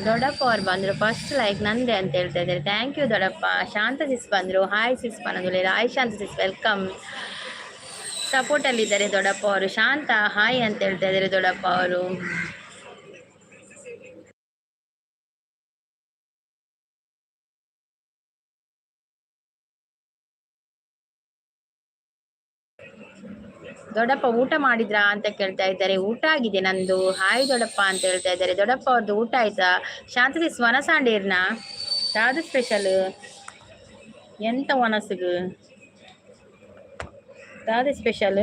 ದೊಡ್ಡಪ್ಪ ಅವ್ರು ಬಂದರು. ಫಸ್ಟ್ ಲೈಕ್ ನಂದೆ ಅಂತ ಹೇಳ್ತಾ ಇದ್ದಾರೆ. Thank you ದೊಡ್ಡಪ್ಪ. ಶಾಂತ ಸಿಸ್ ಬಂದರು. ಹಾಯ್ ಸಿಸ್ ಬಂದು. ಹಾಯ್ ಶಾಂತ ಸಿಸ್, welcome. ಸಪೋರ್ಟಲ್ಲಿದ್ದಾರೆ ದೊಡ್ಡಪ್ಪ ಅವರು. ಶಾಂತ ಹಾಯ್ ಅಂತ ಹೇಳ್ತಾ ಇದ್ದಾರೆ ದೊಡ್ಡಪ್ಪ ಅವರು. ದೊಡ್ಡಪ್ಪ ಊಟ ಮಾಡಿದ್ರಾ ಅಂತ ಕೇಳ್ತಾ ಇದ್ದಾರೆ. ಊಟ ಆಗಿದೆ ನಂದು. ಹಾಯ್ ದೊಡ್ಡಪ್ಪ ಅಂತ ಹೇಳ್ತಾ ಇದ್ದಾರೆ. ದೊಡ್ಡಪ್ಪ ಅವ್ರದ್ದು ಊಟ ಆಯ್ತಾ? ಶಾಂತ ಸಿಸ್ ವನಸಾಂಡೇರ್ನ ಯಾವುದು ಸ್ಪೆಷಲ್? ಎಂತ ವನಸುಗು ದಾದ ಸ್ಪೆಷಲ್?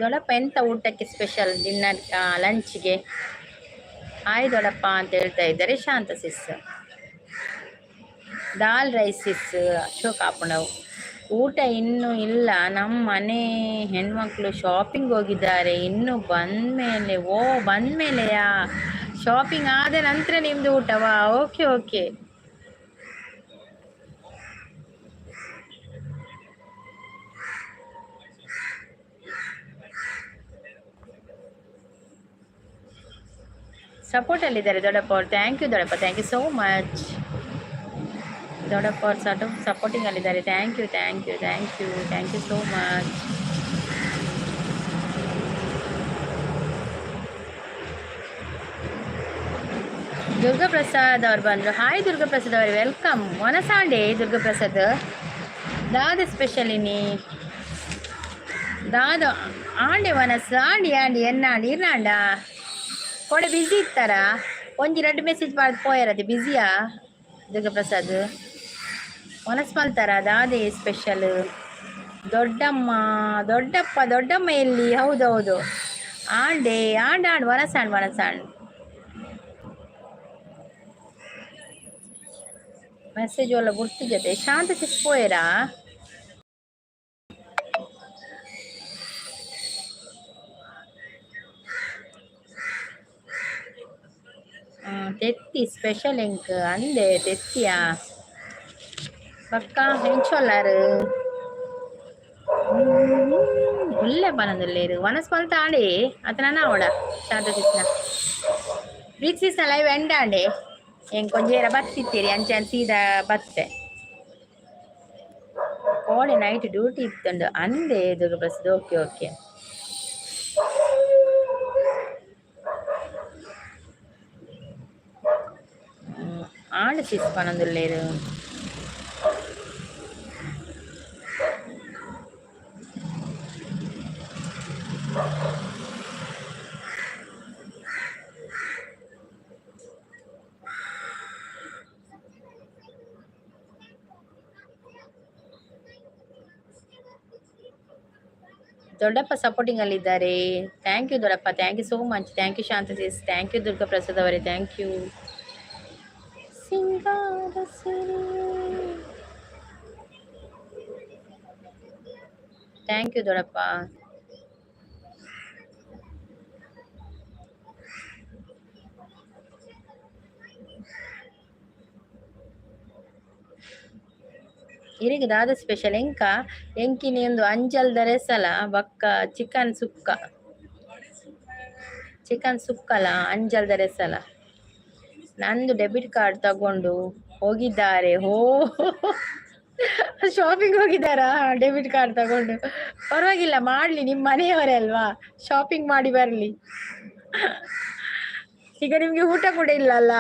ದೊಡ್ಡಪ್ಪ ಎಂತ ಊಟಕ್ಕೆ ಸ್ಪೆಷಲ್ ಡಿನ್ನರ್, ಲಂಚ್ಗೆ? ಹಾಯ್ ದೊಡ್ಡಪ್ಪ ಅಂತ ಹೇಳ್ತಾ ಇದ್ದಾರೆ ಶಾಂತ ಸಿಸ್. ದಾಲ್ ರೈಸ್ ಸಿಸ್, ಅಶೋಕ್ ಆಪಣವು. ಊಟ ಇನ್ನೂ ಇಲ್ಲ. ನಮ್ಮ ಮನೆ ಹೆಣ್ಮಕ್ಳು ಶಾಪಿಂಗ್ ಹೋಗಿದ್ದಾರೆ, ಇನ್ನು ಬಂದಮೇಲೆ. ಓ, ಬಂದಮೇಲೆಯಾ? ಶಾಪಿಂಗ್ ಆದ ನಂತರ ನಿಮ್ಮದು ಊಟವಾ? Okay okay. ಸಪೋರ್ಟಲ್ಲಿದ್ದಾರೆ ದೊಡ್ಡಪ್ಪ ಅವ್ರು. Thank you ದೊಡ್ಡಪ್ಪ, thank you so much. ದೊಡ್ಡಪ್ಪ ಅವ್ರು ಸಪೋರ್ಟಿಂಗಲ್ಲಿದ್ದಾರೆ. Thank you, thank you, thank you, thank you so much. Durga Prasad ಅವ್ರು ಬಂದರು. ಹಾಯ್ ದುರ್ಗಾ ಪ್ರಸಾದ್ ಅವರು, welcome. ವನಸಾಂಡೆ ದುರ್ಗಾ ಪ್ರಸಾದ್, ದಾದ ಸ್ಪೆಷಲ್ ಇನಿ ದಾದ ಆಂಡೆ ವನಸ್ ಆಂಡಿ ಆಂಡಿ ಎನ್ನ ಆಂಡಿ ಇರ್ನಾಂಡ ಕೊಡೆ ಬ್ಯುಸಿ ಇತ್ತಾರ? ಒಂಜಿ ರಡ್ಡು ಮೆಸೇಜ್ ಪಾಡ್ದು ಪೋಯರತೆ. ಬ್ಯುಸಿಯಾ ದುರ್ಗಾ ಪ್ರಸಾದ್? ವನಸ್ ಮಲ್ತಾರ? ದಾದೆ ಸ್ಪೆಷಲ್? ದೊಡ್ಡಮ್ಮ, ದೊಡ್ಡಪ್ಪ, ದೊಡ್ಡಮ್ಮ ಎಲ್ಲಿ? ಹೌದೌದು, ಆಂಡೆ ಆಂಡ್ ಆಂಡ್ ವನಸಾಂಡ್ ವನಸಾಂಡ್. ಮೆಸೇಜ್ ಎಲ್ಲ ಗುರ್ತು ಜೊತೆ. ಶಾಂತ ಸಿಸ್ ಪೋಯರಾ? ತೆತ್ತಿ ಸ್ಪೆಷಲ್ ಎಂಕ್ ಅಂದೆ ತೆತ್ತಿಯಾ? ಪಕ್ಕ ಎಂಚೊಲ್ಲಾರು ಉಲ್ಲೆ ಪನೊಂದುಲ್ಲೆರ್. ವನಸ್ ಮಲ್ತ ಆಂಡೆ ಅತನ ಅವಡ. ಶಾಂತ ಸಿಸ್ನ ಪ್ರೀತ್ ಸಿಸ್ನ ಲೈವ್ ಎಂಡ್ ಆಂಡೆ. ಎಂಕ್ ಒಂಜೇರ ಬತ್ತಿತ್ತೀರಿ ಅಂಚ ಸೀದಾ ಬತ್ತೆ. ಕೋಡೆ ನೈಟ್ ಡ್ಯೂಟಿ ಇತ್ತುಂಡು ಅಂದೆ ದುರ್ಗ ಪ್ರಸಾದ್. Okay okay. ಆಂಡ್ ಸಿಸ್ ಪನೊಂದುಲ್ಲೆರ್. ದೊಡ್ಡಪ್ಪ ಸಪೋರ್ಟಿಂಗ್ ಅಲ್ಲಿದ್ದಾರೆ. Thank you ದೊಡ್ಡಪ್ಪ, thank you so much. Thank you Shanta sis, thank you Durga Prasad ಅವರೇ, thank you. ಸಿಂಗಾರ thank you ದೊಡ್ಡಪ್ಪ. ಇರಿಗೆ ದಾದ ಸ್ಪೆಷಲ್ ಎಂಕ? ಎಂಕಿನಿ ಒಂದು ಅಂಜಲ್ದ ರೆಸಲ ಬಕ್ಕ ಚಿಕನ್ ಸುಕ್ಕ. ಚಿಕನ್ ಸುಕ್ಕಲ ಅಂಜಲ್ದ ರೆಸಲ. ನಂದು ಡೆಬಿಟ್ ಕಾರ್ಡ್ ತಗೊಂಡು ಹೋಗಿದ್ದಾರೆ. ಹೋ, ಶಾಪಿಂಗ್ ಹೋಗಿದ್ದಾರಾ ಡೆಬಿಟ್ ಕಾರ್ಡ್ ತಗೊಂಡು? ಪರವಾಗಿಲ್ಲ, ಮಾಡ್ಲಿ, ನಿಮ್ಮ ಮನೆಯವರೇ ಅಲ್ವಾ, ಶಾಪಿಂಗ್ ಮಾಡಿ ಬರಲಿ. ಈಗ ನಿಮ್ಗೆ ಊಟ ಕೂಡ ಇಲ್ಲಲ್ಲ.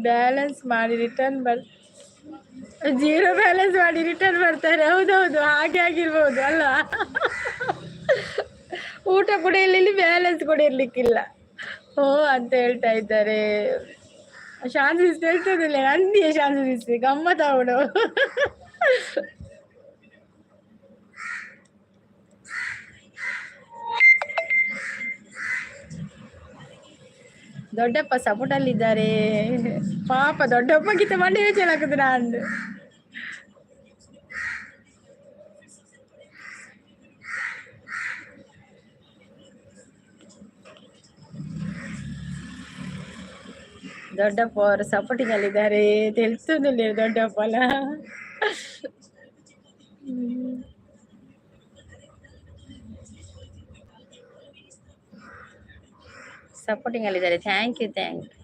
ಬ್ಯಾಲೆನ್ಸ್ ಮಾಡಿ ರಿಟರ್ನ್ ಬರ್ ಜೀರೋ ಬ್ಯಾಲೆನ್ಸ್ ಮಾಡಿ ರಿಟರ್ನ್ ಬರ್ತಾರೆ. ಹೌದೌದು, ಹಾಗೆ ಆಗಿರ್ಬೋದು ಅಲ್ಲ? ಊಟ ಕೂಡ ಇಲ್ಲಿ, ಬ್ಯಾಲೆನ್ಸ್ ಕೂಡ ಇರ್ಲಿಕ್ಕಿಲ್ಲ. ಓ ಅಂತ ಹೇಳ್ತಾ ಇದ್ದಾರೆ. ಶಾಂತಿ ಹೇಳ್ತದಿಲ್ಲ ನಂದಿಯ ಶಾಂತಿ ಗಮ್ಮತ್ ಅವಳು. ದೊಡ್ಡಪ್ಪ ಸಪೋರ್ಟಲ್ಲಿದ್ದಾರೆ. ಪಾಪ ದೊಡ್ಡಪ್ಪಗಿಂತ ಮಂಡಿ ಹಾಕುದು ನಾನು. ದೊಡ್ಡಪ್ಪ ಅವರು ಸಪೋರ್ಟಿಂಗ್ ಅಲ್ಲಿದ್ದಾರೆ. ತಿಳಿಸುದಿಲ್ಲ ದೊಡ್ಡಪ್ಪ ಅಲ್ಲ. ಸಪೋರ್ಟಿಂಗ್ ಅಲ್ಲಿದ್ದಾರೆ. Thank you, thank you.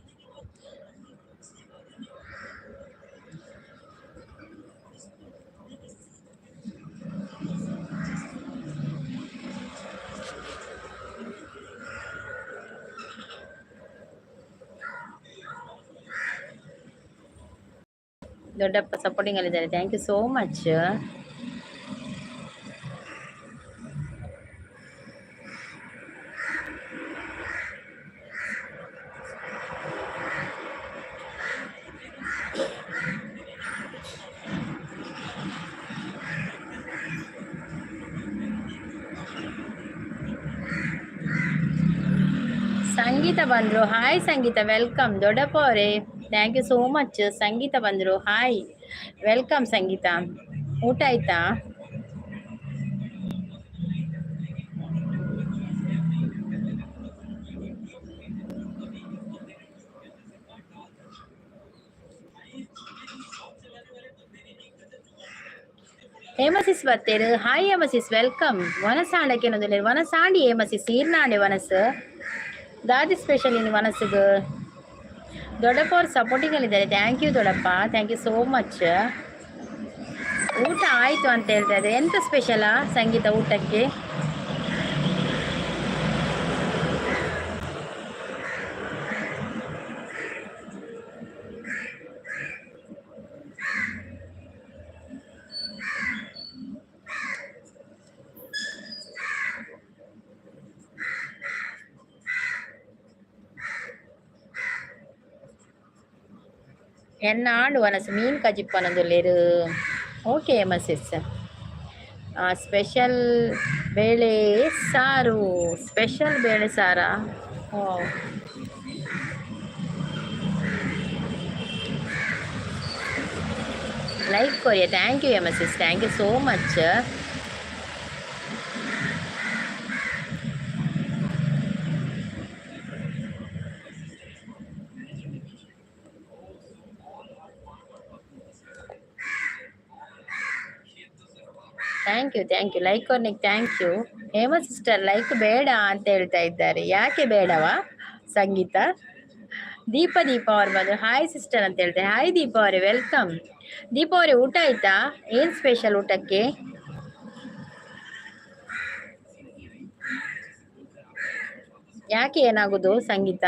Doddappa supporting ಅಲ್ಲಿದ್ದಾರೆ. Thank you so much. Sangeetha ಬಂದರು. Hi Sangeetha, welcome. ದೊಡ್ಡಪ್ಪ ಅವರೇ, thank you so much. Sangeetha ಬಂದರು. ಹಾಯ್, welcome ಸಂಗೀತ. ಊಟ ಆಯ್ತಾ? ಹೇಮಸಿಸ್ ಬತ್ತೇರು. Hi ಹೇಮಸಿಸ್, welcome. ವನಸಾಂಡಕ್ಕೆ ವನಸಾಂಡಿ ಹೇಮಸಿಸ್ ಈರ್ನಾಂಡೆ ವನಸ್ ದಾದಿ ಸ್ಪೆಷಲ್ ಇನ್ನು ವನಸ್ಸಿಗೆ. ದೊಡ್ಡಪ್ಪ ಅವ್ರು ಸಪೋರ್ಟಿಂಗಲ್ಲಿದ್ದಾರೆ. Thank you ದೊಡ್ಡಪ್ಪ, thank you so much. ಊಟ ಆಯಿತು ಅಂತ ಹೇಳ್ತಾ ಇದ್ದಾರೆ. ಎಂತ ಸ್ಪೆಷಲಾ ಸಂಗೀತ ಊಟಕ್ಕೆ? ಎನ್ನಾಂಡ್ ವನಸ್ ಮೀನು ಕಜಿಪ್ಪನೊಂದುಲ್ಲೆರ್. ಓಕೆ ಮಸಿಸ್. ಸ್ಪೆಷಲ್ ಬೇಳೆ ಸಾರು. ಸ್ಪೆಷಲ್ ಬೇಳೆ ಸಾರಾ? ಓ, like Korea. Thank you M S S, thank you so much. Thank you, thank you. Like ಅವ್ರನಿಗೆ thank you. Hema sister like ಬೇಡ ಅಂತ ಹೇಳ್ತಾ ಇದ್ದಾರೆ. ಯಾಕೆ ಬೇಡವಾ ಸಂಗೀತ? ದೀಪ ದೀಪ ಅವ್ರು ಬಂದರು. ಹಾಯ್ ಸಿಸ್ಟರ್ ಅಂತ ಹೇಳ್ತಾರೆ. ಹಾಯ್ ದೀಪ ಅವರೇ, welcome. ದೀಪ ಅವರೇ, ಊಟ ಆಯ್ತಾ? ಏನು ಸ್ಪೆಷಲ್ ಊಟಕ್ಕೆ? ಯಾಕೆ ಏನಾಗುದು ಸಂಗೀತ?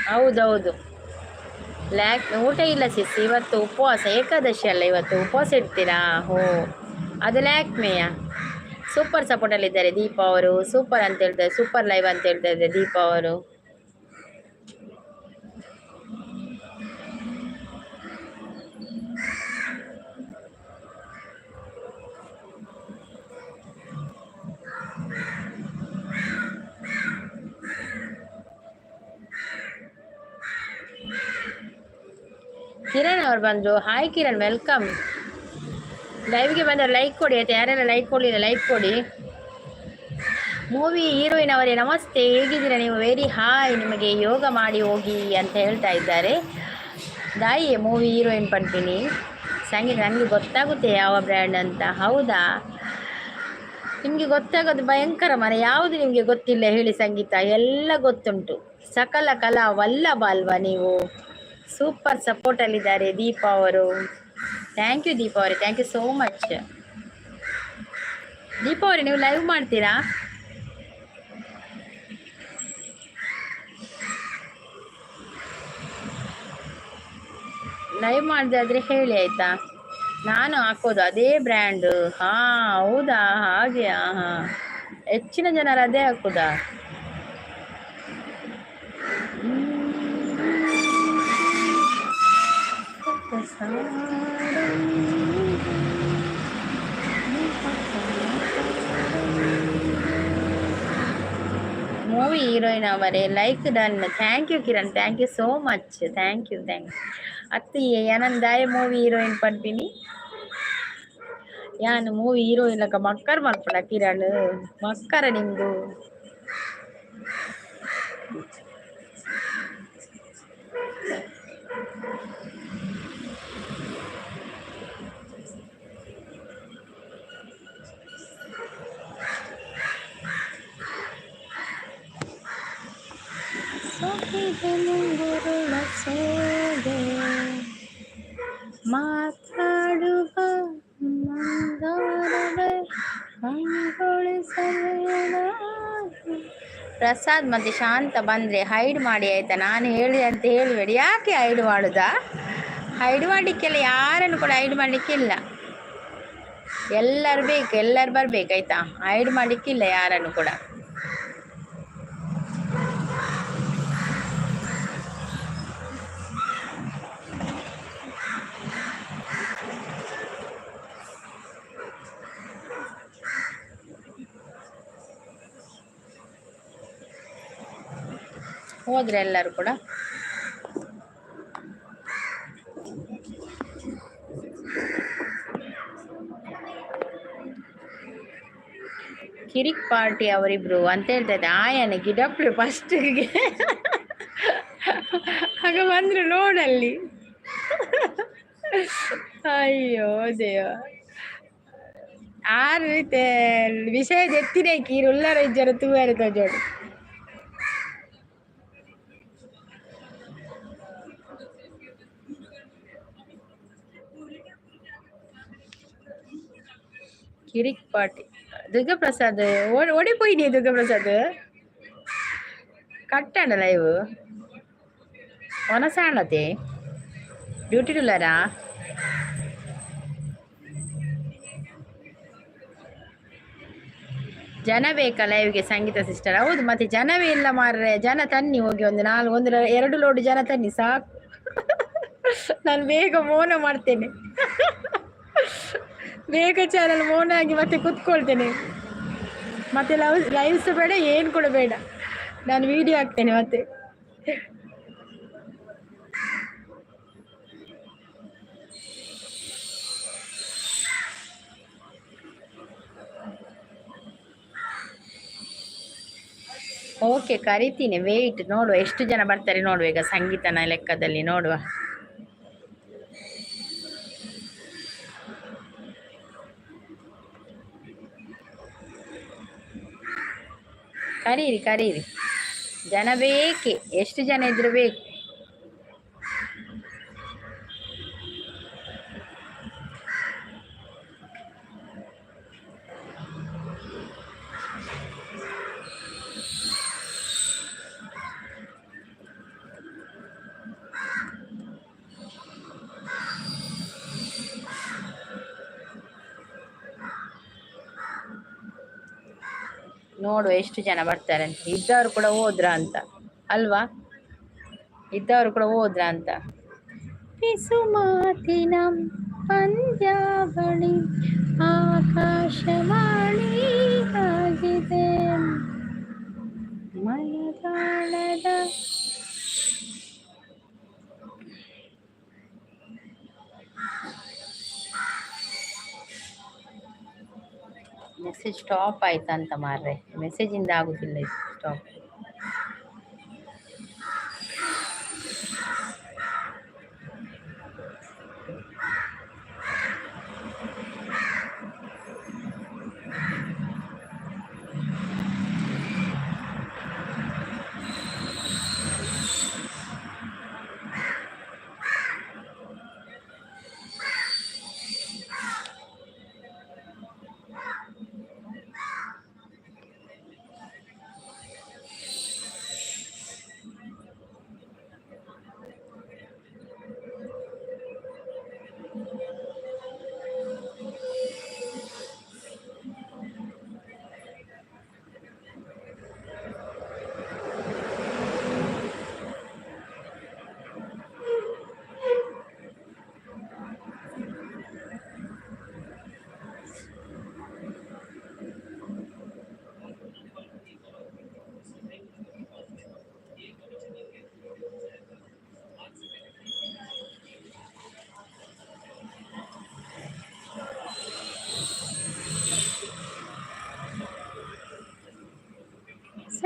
ಹೌದೌದು, ಲ್ಯಾಕ್ ಊಟ ಇಲ್ಲ ಸಿಸ್, ಇವತ್ತು ಉಪವಾಸ, ಏಕಾದಶಿ ಅಲ್ಲ ಇವತ್ತು, ಉಪವಾಸ ಇಡ್ತೀರಾ? ಹೋ, ಅದು ಲ್ಯಾಕ್ಮೆಯ. ಸೂಪರ್ ಸಪೋರ್ಟಲ್ಲಿದ್ದಾರೆ ದೀಪಾ ಅವರು. ಸೂಪರ್ ಅಂತ ಹೇಳ್ತಾರೆ, ಸೂಪರ್ ಲೈವ್ ಅಂತ ಹೇಳ್ತಾ ಇದ್ದಾರೆ ದೀಪಾ ಅವರು. ಕಿರಣ್ ಅವ್ರು ಬಂದರು. Hi Kiran, welcome. ಲೈವ್ಗೆ ಬಂದವರು ಲೈಕ್ ಕೊಡಿ ಆಯ್ತಾ? ಯಾರೆಲ್ಲ ಲೈಕ್ ಕೊಡಲಿಲ್ಲ ಲೈಕ್ ಕೊಡಿ. ಮೂವಿ ಹೀರೋಯಿನ್ ಅವರೇ ನಮಸ್ತೆ, ಹೇಗಿದ್ದೀರಾ ನೀವು? ವೆರಿ ಹಾಯ್, ನಿಮಗೆ ಯೋಗ ಮಾಡಿ ಹೋಗಿ ಅಂತ ಹೇಳ್ತಾ ಇದ್ದಾರೆ. ದಾಯಿ ಮೂವಿ ಹೀರೋಯಿನ್ ಪಡ್ತೀನಿ ಸಂಗೀತ, ನನಗೆ ಗೊತ್ತಾಗುತ್ತೆ ಯಾವ ಬ್ರ್ಯಾಂಡ್ ಅಂತ. ಹೌದಾ, ನಿಮಗೆ ಗೊತ್ತಾಗೋದು ಭಯಂಕರ ಮನೆ. ಯಾವುದು ನಿಮಗೆ ಗೊತ್ತಿಲ್ಲ ಹೇಳಿ ಸಂಗೀತ? ಎಲ್ಲ ಗೊತ್ತುಂಟು. ಸಕಲ ಕಲಾ ವಲ್ಲಭ ಅಲ್ವಾ ನೀವು? ಸೂಪರ್ ಸಪೋರ್ಟಲ್ಲಿದ್ದಾರೆ ದೀಪಾ ಅವರು. Thank you Deepa ಅವರೇ, thank you so much. Deepa ಅವರೇ, ನೀವು ಲೈವ್ ಮಾಡ್ತೀರಾ? ಲೈವ್ ಮಾಡದಾದ್ರೆ ಹೇಳಿ ಆಯ್ತಾ? ನಾನು ಹಾಕೋದು ಅದೇ ಬ್ರ್ಯಾಂಡು. ಹಾಂ, ಹೌದಾ? ಹಾಗೆ, ಹಾಂ, ಹೆಚ್ಚಿನ ಜನರು ಅದೇ ಹಾಕೋದಾ? ಮೂವಿ ಹೀರೋಯಿನ್ ಅವರೇ. Like done. Thank you Kiran, thank you so much. Thank you, thank you. ಅತ್ತಿ ಯಾನಂದಾಯ ಮೂವಿ ಹೀರೋಯಿನ್ ಪನ್ಪಿನಿ. ಯಾನ್ ಮೂವಿ ಹೀರೋಯಿನ್ ಲಕ ಮಕ್ಕರ್ ಮಲ್ಪಡ ಕಿರಣ್, ಮಕ್ಕರ ನಿಮ್ದು. ಸೊಕ್ಕಿದೆ ಮುಂಗುರುಳ ಸೋಗೆ, ಮಾತಾಡುವ ಮಂದಾರವೇ ಕಂಗೊಳಿಸಬೇಡ. ಪ್ರಸಾದ್ ಮತ್ತೆ ಶಾಂತ ಬಂದರೆ ಹೈಡ್ ಮಾಡಿ ಆಯ್ತಾ? ನಾನು ಹೇಳಿ ಅಂತ ಹೇಳಬೇಡಿ. ಯಾಕೆ ಹೈಡ್ ಮಾಡುದಾ? ಹೈಡ್ ಮಾಡಲಿಕ್ಕೆಲ್ಲ ಯಾರನ್ನು ಕೂಡ ಹೈಡ್ ಮಾಡಲಿಕ್ಕಿಲ್ಲ. ಎಲ್ಲರೂ ಬೇಕು, ಎಲ್ಲರೂ ಬರ್ಬೇಕು ಆಯ್ತಾ? ಹೈಡ್ ಮಾಡಲಿಕ್ಕಿಲ್ಲ ಯಾರನ್ನು ಕೂಡ. ಹೋದ್ರೆ ಎಲ್ಲರೂ ಕೂಡ. ಕಿರಿಕ್ ಪಾರ್ಟಿ ಅವರಿಬ್ರು ಅಂತ ಹೇಳ್ತಾ ಇದ್ದೆ. ಆಯನ ಗಿಡಪ್ಲು ಫಸ್ಟಿಗೆ ಆಗ ಬಂದ್ರು ನೋಡಲ್ಲಿ. ಅಯ್ಯೋ ದೇವ, ಆರು ರೀತಿ ವಿಷಯ ಎತ್ತಿನೇ ಕೀರು ಉಲ್ಲರ ಇಜ್ಜರ ತೂವರೆ ತೋಜೋಡು. ಕಿರಿಕ್ ಪಾರ್ಟಿ ದುರ್ಗಾಪ್ರಸಾದ್ ಓಡಿ ಪೋಯಿನಿ. ದುರ್ಗಾಪ್ರಸಾದ್ ಕಟ್ಟಂಡ ಲೈವ್ ಒನಸಾಣತೆ ಡ್ಯೂಟಿ ಉಳ್ಳಾರಾ? ಜನ ಬೇಕಾ ಲೈವ್ಗೆ? ಸಂಗೀತ ಸಿಸ್ಟರ್ ಹೌದು, ಮತ್ತೆ ಜನವೇ ಇಲ್ಲ ಮಾರ್ರೆ. ಜನ ತನ್ನಿ ಹೋಗಿ, ಒಂದು ನಾಲ್ಕು ಒಂದು ಎರಡು ಲೋಡ್ ಜನ ತನ್ನಿ ಸಾಕು. ನಾನು ಬೇಗ ಮೌನ ಮಾಡ್ತೇನೆ, ಬೇಗ ಚಾನಲ್ ಮೌನ ಆಗಿ ಮತ್ತೆ ಕುತ್ಕೊಳ್ತೇನೆ. ಮತ್ತೆ ಲೈವ್ಸ್ ಬೇಡ, ಏನು ಕೂಡ ಬೇಡ, ನಾನು ವಿಡಿಯೋ ಹಾಕ್ತೇನೆ ಮತ್ತೆ. ಓಕೆ ಕರಿತೀನಿ, ವೇಟ್ ನೋಡುವ ಎಷ್ಟು ಜನ ಬರ್ತಾರೆ ನೋಡುವ. ಈಗ ಸಂಗೀತನ ಲೆಕ್ಕದಲ್ಲಿ ನೋಡುವ. ಕರೀರಿ ಕರೀರಿ, ಜನ ಬೇಕೆ, ಎಷ್ಟು ಜನ ಇದ್ರು ಬೇಕು. ನೋಡುವ ಎಷ್ಟು ಜನ ಬರ್ತಾರೆ ಅಂತ. ಇದ್ದವರು ಕೂಡ ಹೋದ್ರ ಅಂತ ಅಲ್ವಾ? ಇದ್ದವರು ಕೂಡ ಹೋದ್ರ ಅಂತ. ಪಿಸುಮಾತಿನ ಪಂದ್ಯಾವಳಿ ಆಕಾಶವಾಣಿ ಆಗಿದೆ. ಮನದಾಳದ ಮೆಸೇಜ್ ಸ್ಟಾಪ್ ಆಯ್ತಾ ಅಂತ ಮಾರ್ರೆ, ಮೆಸೇಜಿಂದ ಆಗುದಿಲ್ಲ ಇದು ಸ್ಟಾಪ್.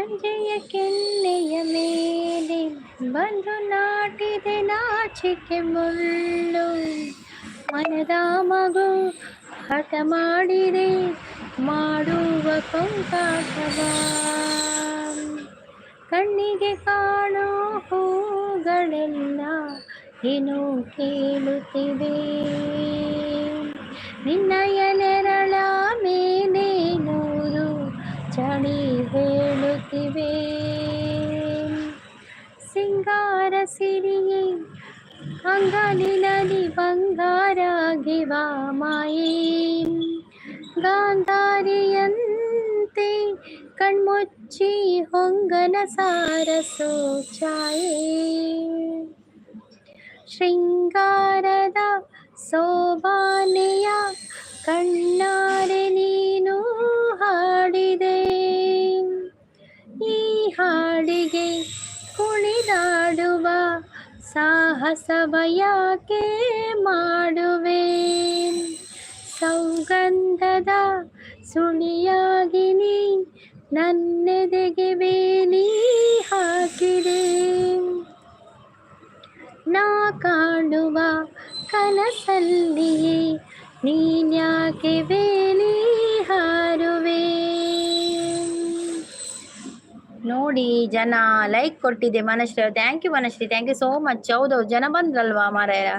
ಸಂಜೆಯ ಕೆನ್ನೆಯ ಮೇಲೆ ಬಂದು ನಾಟಿದೆ ನಾಚಿಕೆ ಮುಳ್ಳು. ಮನದ ಮಗು ಹಠ ಮಾಡಿದೆ ಮಾಡುವ ಕೊಂಕಾಟವ. ಕಣ್ಣಿಗೆ ಕಾಣೋ ಹೂಗಳೆಲ್ಲ ಏನೋ ಕೇಳುತ್ತಿವೆ. ನಿನ್ನಯ ನೆರಳ ಮೇಲೆ ನೂರು ಚಳಿ ಹೇಳುತ್ತಿವೆ. ಸಿಂಗಾರ ಸಿರಿಯೇ ಅಂಗಾಲಿನಲ್ಲಿ ಬಂಗಾರಾಗಿವ ಮಾಯೇ. ಗಾಂಧಾರಿಯಂತೆ ಕಣ್ಮುಚ್ಚಿ ಹೊಂಗನ ಸಾರಸೋ ಛಾಯೆ. ಶೃಂಗಾರದ ಸೋಬಾನೆಯ ಕಣ್ಣಾರೆ ನೀನು ಹಾಡಿದೆ. ಈ ಹಾಡಿಗೆ ಕುಣಿದಾಡುವ ಸಾಹಸವ ಯಾಕೆ ಮಾಡುವೆ? ಸೌಗಂಧದ ಸುಳಿಯಾಗಿ ನೀ ನನ್ನೆದೆಗೆ ಬೇಲಿ ಹಾಕಿದೆ. ನಾ ಕಾಣುವ ಕನಸಲ್ಲಿಯೇ ನೀನ್ಯಾಕೆ ಬೇಲಿ ಹಾರುವೆ? ನೋಡಿ, ಜನ ಲೈಕ್ ಕೊಟ್ಟಿದೆ Manashree. Thank you Manashree, thank you so much. ಹೌದೌದು, ಜನ ಬಂದ್ರಲ್ವಾ ಮಾರಾಯ,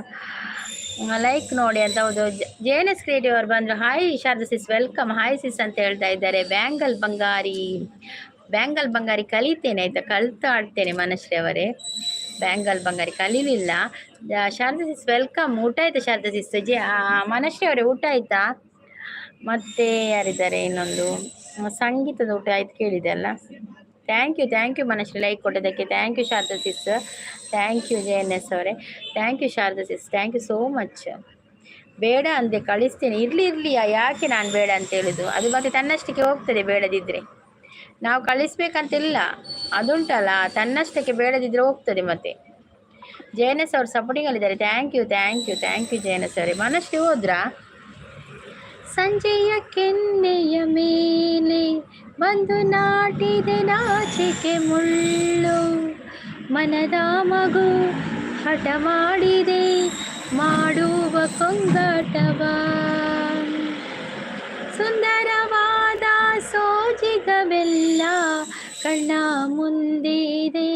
ಲೈಕ್ ನೋಡಿ ಅಂತ. ಹೌದು, ಜೆ ಎನ್ ಎಸ್ ಕ್ರಿಯೇಟಿವ್ ಅವ್ರು ಬಂದರು. Hi Sharada sis, welcome. Hi sis ಅಂತ ಹೇಳ್ತಾ ಇದ್ದಾರೆ. ಬ್ಯಾಂಗಲ್ ಬಂಗಾರಿ, ಬ್ಯಾಂಗಲ್ ಬಂಗಾರಿ ಕಲಿತೇನೆ ಆಯ್ತಾ, ಕಲಿತಾ ಆಡ್ತೇನೆ ಮನಶ್ರೀ ಅವರೇ. ಬ್ಯಾಂಗಲ್ ಬಂಗಾರಿ ಕಲೀಲಿಲ್ಲ. ಶಾರದಾ ಸಿಸ್ welcome. ಊಟ ಆಯ್ತಾ ಶಾರದಾ ಸಿಸ್? ಜೆ ಮನಶ್ರೀ ಅವರೇ ಊಟ ಆಯ್ತಾ? ಮತ್ತೆ ಯಾರಿದ್ದಾರೆ ಇನ್ನೊಂದು? ಸಂಗೀತದ ಊಟ ಆಯ್ತು ಕೇಳಿದೆ ಅಲ್ಲ. Thank you, thank you Manashree like ಕೊಟ್ಟಿದ್ದಕ್ಕೆ. Thank you Sharada sis, thank you J N S ಅವರೇ, thank you Sharada sis, thank you so much. ಬೇಡ ಅಂದೆ, ಕಳಿಸ್ತೇನೆ. ಇರಲಿ ಇರಲಿ, ಯಾಕೆ ನಾನು ಬೇಡ ಅಂತ ಹೇಳುದು? ಅದು ಮತ್ತೆ ತನ್ನಷ್ಟಕ್ಕೆ ಹೋಗ್ತದೆ ಬೇಡದಿದ್ದರೆ. ನಾವು ಕಳಿಸ್ಬೇಕಂತಿಲ್ಲ, ಅದುಂಟಲ್ಲ, ತನ್ನಷ್ಟಕ್ಕೆ ಬೇಡದಿದ್ದರೆ ಹೋಗ್ತದೆ. ಮತ್ತೆ ಜೆ ಎನ್ ಎಸ್ ಅವರು ಸಪೋರ್ಟಿಂಗಲ್ಲಿದ್ದಾರೆ. Thank you, thank you, thank you J N S ಅವರೇ. ಮನಶ್ರೀ ಹೋದ್ರಾ? ಸಂಜೆಯ ಕೆನ್ನೆಯ ಮೇಲೆ ಬಂದು ನಾಟಿದೆ ನಾಚಿಕೆ ಮುಳ್ಳು. ಮನದ ಮಗು ಹಠ ಮಾಡಿದೆ ಮಾಡುವ ಕೊಂಗಾಟವ. ಸುಂದರವಾದ ಸೋಜಿಗವೆಲ್ಲ ಕಣ್ಣ ಮುಂದಿದೆ.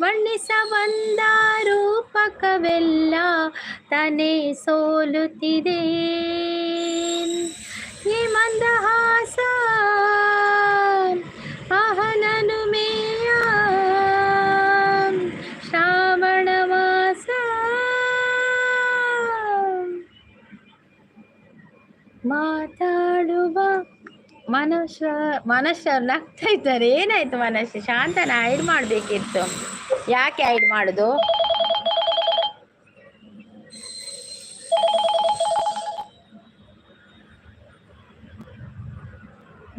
ಬಣ್ಣಿಸ ಬಂದ ರೂಪಕವೆಲ್ಲ ತನೆ ಸೋಲುತ್ತಿದೆ. ಈ ಮಂದಹಾಸ ಅಹನನು ಮೇಯ ಶ್ರಾವಣ ಮಾಸ. ಮಾತಾಡುವ ಮನುಷ್ಯ ಮನುಷ್ಯ ನಗ್ತಾ ಇದ್ದಾರೆ. ಏನಾಯ್ತು ಮನಸ್ಸು? ಶಾಂತನ ಹೈಡ್ ಮಾಡ್ಬೇಕಿತ್ತು. ಯಾಕೆ ಹೈಡ್ ಮಾಡುದು?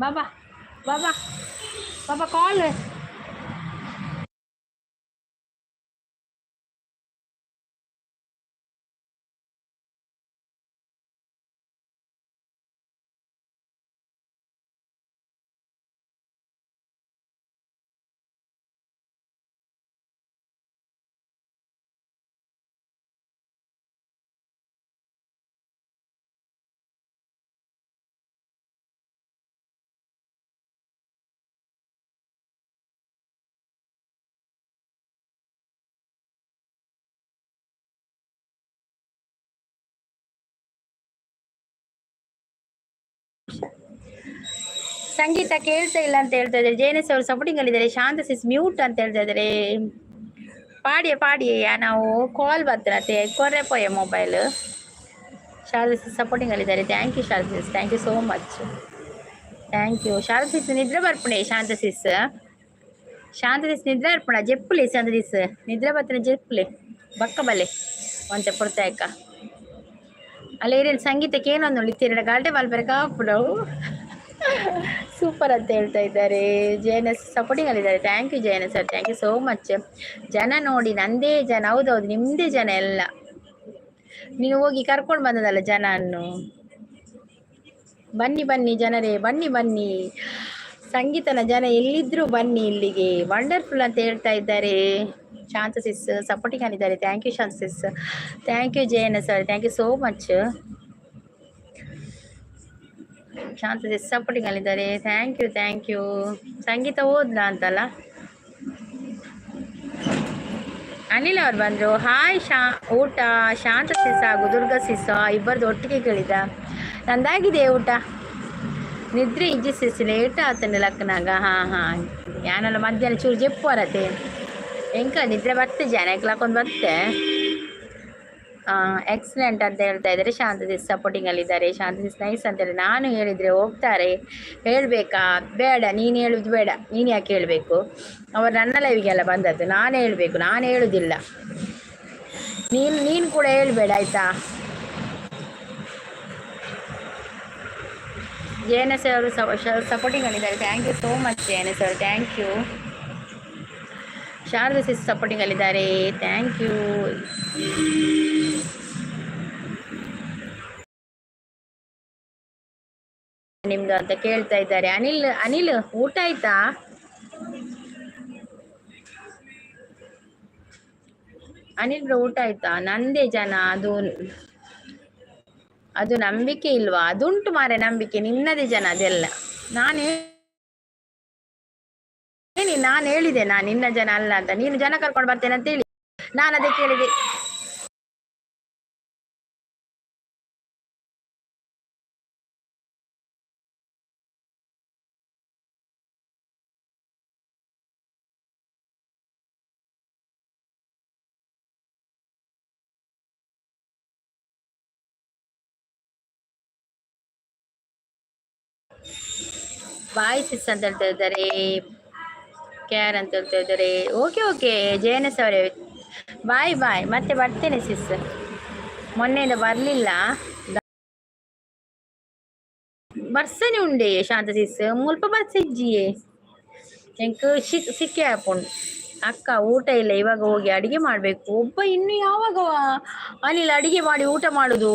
ಬಾಬಾ ಬಾಬಾ ಬಾಬಾ ಕಾಲ್. ಸಂಗೀತ ಕೇಳ್ತಾ ಇಲ್ಲ ಅಂತ ಹೇಳ್ತಾ ಇದ್ದಾರೆ. ಜೇನಸ್ ಅವರು ಸಪೋರ್ಟಿಂಗ್ ಅಲ್ಲಿ ಇದ್ದಾರೆ. ಶಾಂತ ಸಿಸ್ ಮ್ಯೂಟ್ ಅಂತ ಹೇಳ್ತಾ ಇದ್ದಾರೆ. ಪಾಡಿಯ ಪಾಡಿಯ ನಾವು ಕಾಲ್ ಬರ್ತದೆ ಕೊರೆ ಪೋಯ ಮೊಬೈಲ್. ಶಾರದಾ ಸಿಸ್ ಸಪೋರ್ಟಿಂಗ್ ಅಲ್ಲಿ ಇದ್ದಾರೆ. Thank you Sharada sis, thank you so much, thank you Sharada sis. ನಿದ್ರೆ ಬರ್ಪುಣೆ ಶಾಂತ ಸಿಸ್, ಶಾಂತ ಸಿಸ್ ನಿದ್ರೆ ಅರ್ಪಣ ಜೆಪ್ಪುಲೆ. ಶಾಂತ ಸಿಸ್ ನಿದ್ರೆ ಬರ್ತಾನೆ ಜೆಪ್ಪುಲೆ ಬಕ್ಕ ಬಲೆ ಒಂತೆ ಪುರ್ತಾಯಕ್ಕ ಅಲ್ಲ. ಏನೇನು ಸಂಗೀತಕ್ಕೆ ಏನೊಂದು ಉಳಿತೀರ ಗಾಲ್ಟೆ ಮಲ್ಪರೆ ಕಾಪುಡವು. ಸೂಪರ್ ಅಂತ ಹೇಳ್ತಾ ಇದ್ದಾರೆ. ಜೆ ಎನ್ ಎಸ್ ಸಪೋರ್ಟಿಂಗ್ ಅಲ್ಲಿದ್ದಾರೆ. Thank you J N S sir, thank you so much. ಜನ ನೋಡಿ, ನಂದೇ ಜನ. ಹೌದೌದು, ನಿಮ್ಮದೇ ಜನ ಎಲ್ಲ. ನೀನು ಹೋಗಿ ಕರ್ಕೊಂಡು ಬಂದದಲ್ಲ ಜನನ್ನು. ಬನ್ನಿ ಬನ್ನಿ ಜನರೇ, ಬನ್ನಿ ಬನ್ನಿ. ಸಂಗೀತನ ಜನ ಎಲ್ಲಿದ್ರೂ ಬನ್ನಿ ಇಲ್ಲಿಗೆ. ವಂಡರ್ಫುಲ್ ಅಂತ ಹೇಳ್ತಾ ಇದ್ದಾರೆ. ಶಾಂತ ಸಿಸ್ ಸಪೋರ್ಟಿಂಗ್ ಆಗಿದ್ದಾರೆ. Thank you Shanta sis, thank you Jayan sir, thank you so much. Shanta sis supporting ಅಲ್ಲಿದ್ದಾರೆ. Thank you, thank you. Sangeetha ಓದ್ಲಾ ಅಂತಲ್ಲ. ಅನಿಲ್ ಅವ್ರು ಬಂದರು. ಹಾಯ್ ಶಾ, ಊಟ ಶಾಂತ ಸಿಸ್ ಹಾಗೂ ದುರ್ಗಾ ಸಿಸ್ ಇಬ್ಬರದ್ದು ಒಟ್ಟಿಗೆ ಕೇಳಿದ. ನಂದಾಗಿದೆ ಊಟ. ನಿದ್ರೆ ಇಜ್ಜಿ ಸಿಸ್, ಲೇಟ್ ಆತನ ಲಕ್ಕನಾಗ. ಹಾಂ ಹಾಂ, ಯಾನಲ್ಲ ಮಧ್ಯಾಹ್ನ ಚೂರು ಜೆಪ್ಪು ಬರತ್ತೆ. ಎಂಕ ನಿದ್ರೆ ಬತ್ತೆ ಜನ ಒಂದು ಬತ್ತೆ. ಎಕ್ಸಲೆಂಟ್ ಅಂತ ಹೇಳ್ತಾ ಇದ್ದಾರೆ. ಶಾಂತ ಸಿಸ್ ಸಪೋರ್ಟಿಂಗಲ್ಲಿದ್ದಾರೆ. ಶಾಂತ ಸಿಸ್ ನೈಸ್ ಅಂತೇಳಿ ನಾನು ಹೇಳಿದರೆ ಹೋಗ್ತಾರೆ. ಹೇಳಬೇಕಾ? ಬೇಡ, ನೀನು ಹೇಳುದು ಬೇಡ. ನೀನು ಯಾಕೆ ಹೇಳಬೇಕು? ಅವರು ನನ್ನ ಲೈವಿಗೆಲ್ಲ ಬಂದದ್ದು, ನಾನು ಹೇಳಬೇಕು? ನಾನು ಹೇಳುವುದಿಲ್ಲ. ನೀನು ನೀನು ಕೂಡ ಹೇಳಬೇಡ, ಆಯಿತಾ? ಜೆ ಎನ್ ಎಸ್ ಅವರು ಸಪೋರ್ಟಿಂಗಲ್ಲಿದ್ದಾರೆ. Thank you so much J N S ಅವರು, thank you. Sharada sis ಸಪೋರ್ಟಿಂಗಲ್ಲಿದ್ದಾರೆ, thank you. ನಿಮ್ದು ಅಂತ ಕೇಳ್ತಾ ಇದ್ದಾರೆ. ಅನಿಲ್, ಅನಿಲ್ ಊಟ ಆಯ್ತಾ? ಅನಿಲ್ ಬ್ರೋ ಊಟ ಆಯ್ತಾ? ನಂದೇ ಜನ, ಅದು ಅದು ನಂಬಿಕೆ ಇಲ್ವಾ? ಅದುಂಟು ಮಾರೆ ನಂಬಿಕೆ, ನಿನ್ನದೇ ಜನ ಅದೆಲ್ಲ. ನಾನು ನಾನು ಹೇಳಿದೆ ನಾನು ನಿನ್ನ ಜನ ಅಲ್ಲ ಅಂತ. ನೀನು ಜನ ಕರ್ಕೊಂಡು ಬರ್ತೇನೆ ಅಂತ ಹೇಳಿ ನಾನು ಅದೇ ಕೇಳಿದೆ. ಬಾಯ್ ಸಿಸ್ ಅಂತ ಹೇಳ್ತಾ ಇದ್ದಾರೆ, ಕ್ಯಾರ್ ಅಂತ ಹೇಳ್ತಾ ಇದ್ದಾರೆ. Okay okay J N S ಅವರೇ, ಬಾಯ್ ಬಾಯ್, ಮತ್ತೆ ಬರ್ತೇನೆ ಸಿಸ್. ಮೊನ್ನೆಯಿಂದ ಬರಲಿಲ್ಲ. ಬರ್ಸನೆ ಉಂಡೆ ಶಾಂತ ಸಿಸ್, ಮುಲ್ಪ ಬರ್ಸ ಇಜ್ಜಿಯೇ ಎಂಕ್ ಸಿಕ್ಕೇ ಆಪುಂಡು. ಅಕ್ಕ ಊಟ ಇಲ್ಲ, ಇವಾಗ ಹೋಗಿ ಅಡಿಗೆ ಮಾಡಬೇಕು. ಒಬ್ಬ ಇನ್ನು ಯಾವಾಗ ಅನಿಲ್ ಅಡಿಗೆ ಮಾಡಿ ಊಟ ಮಾಡುದು?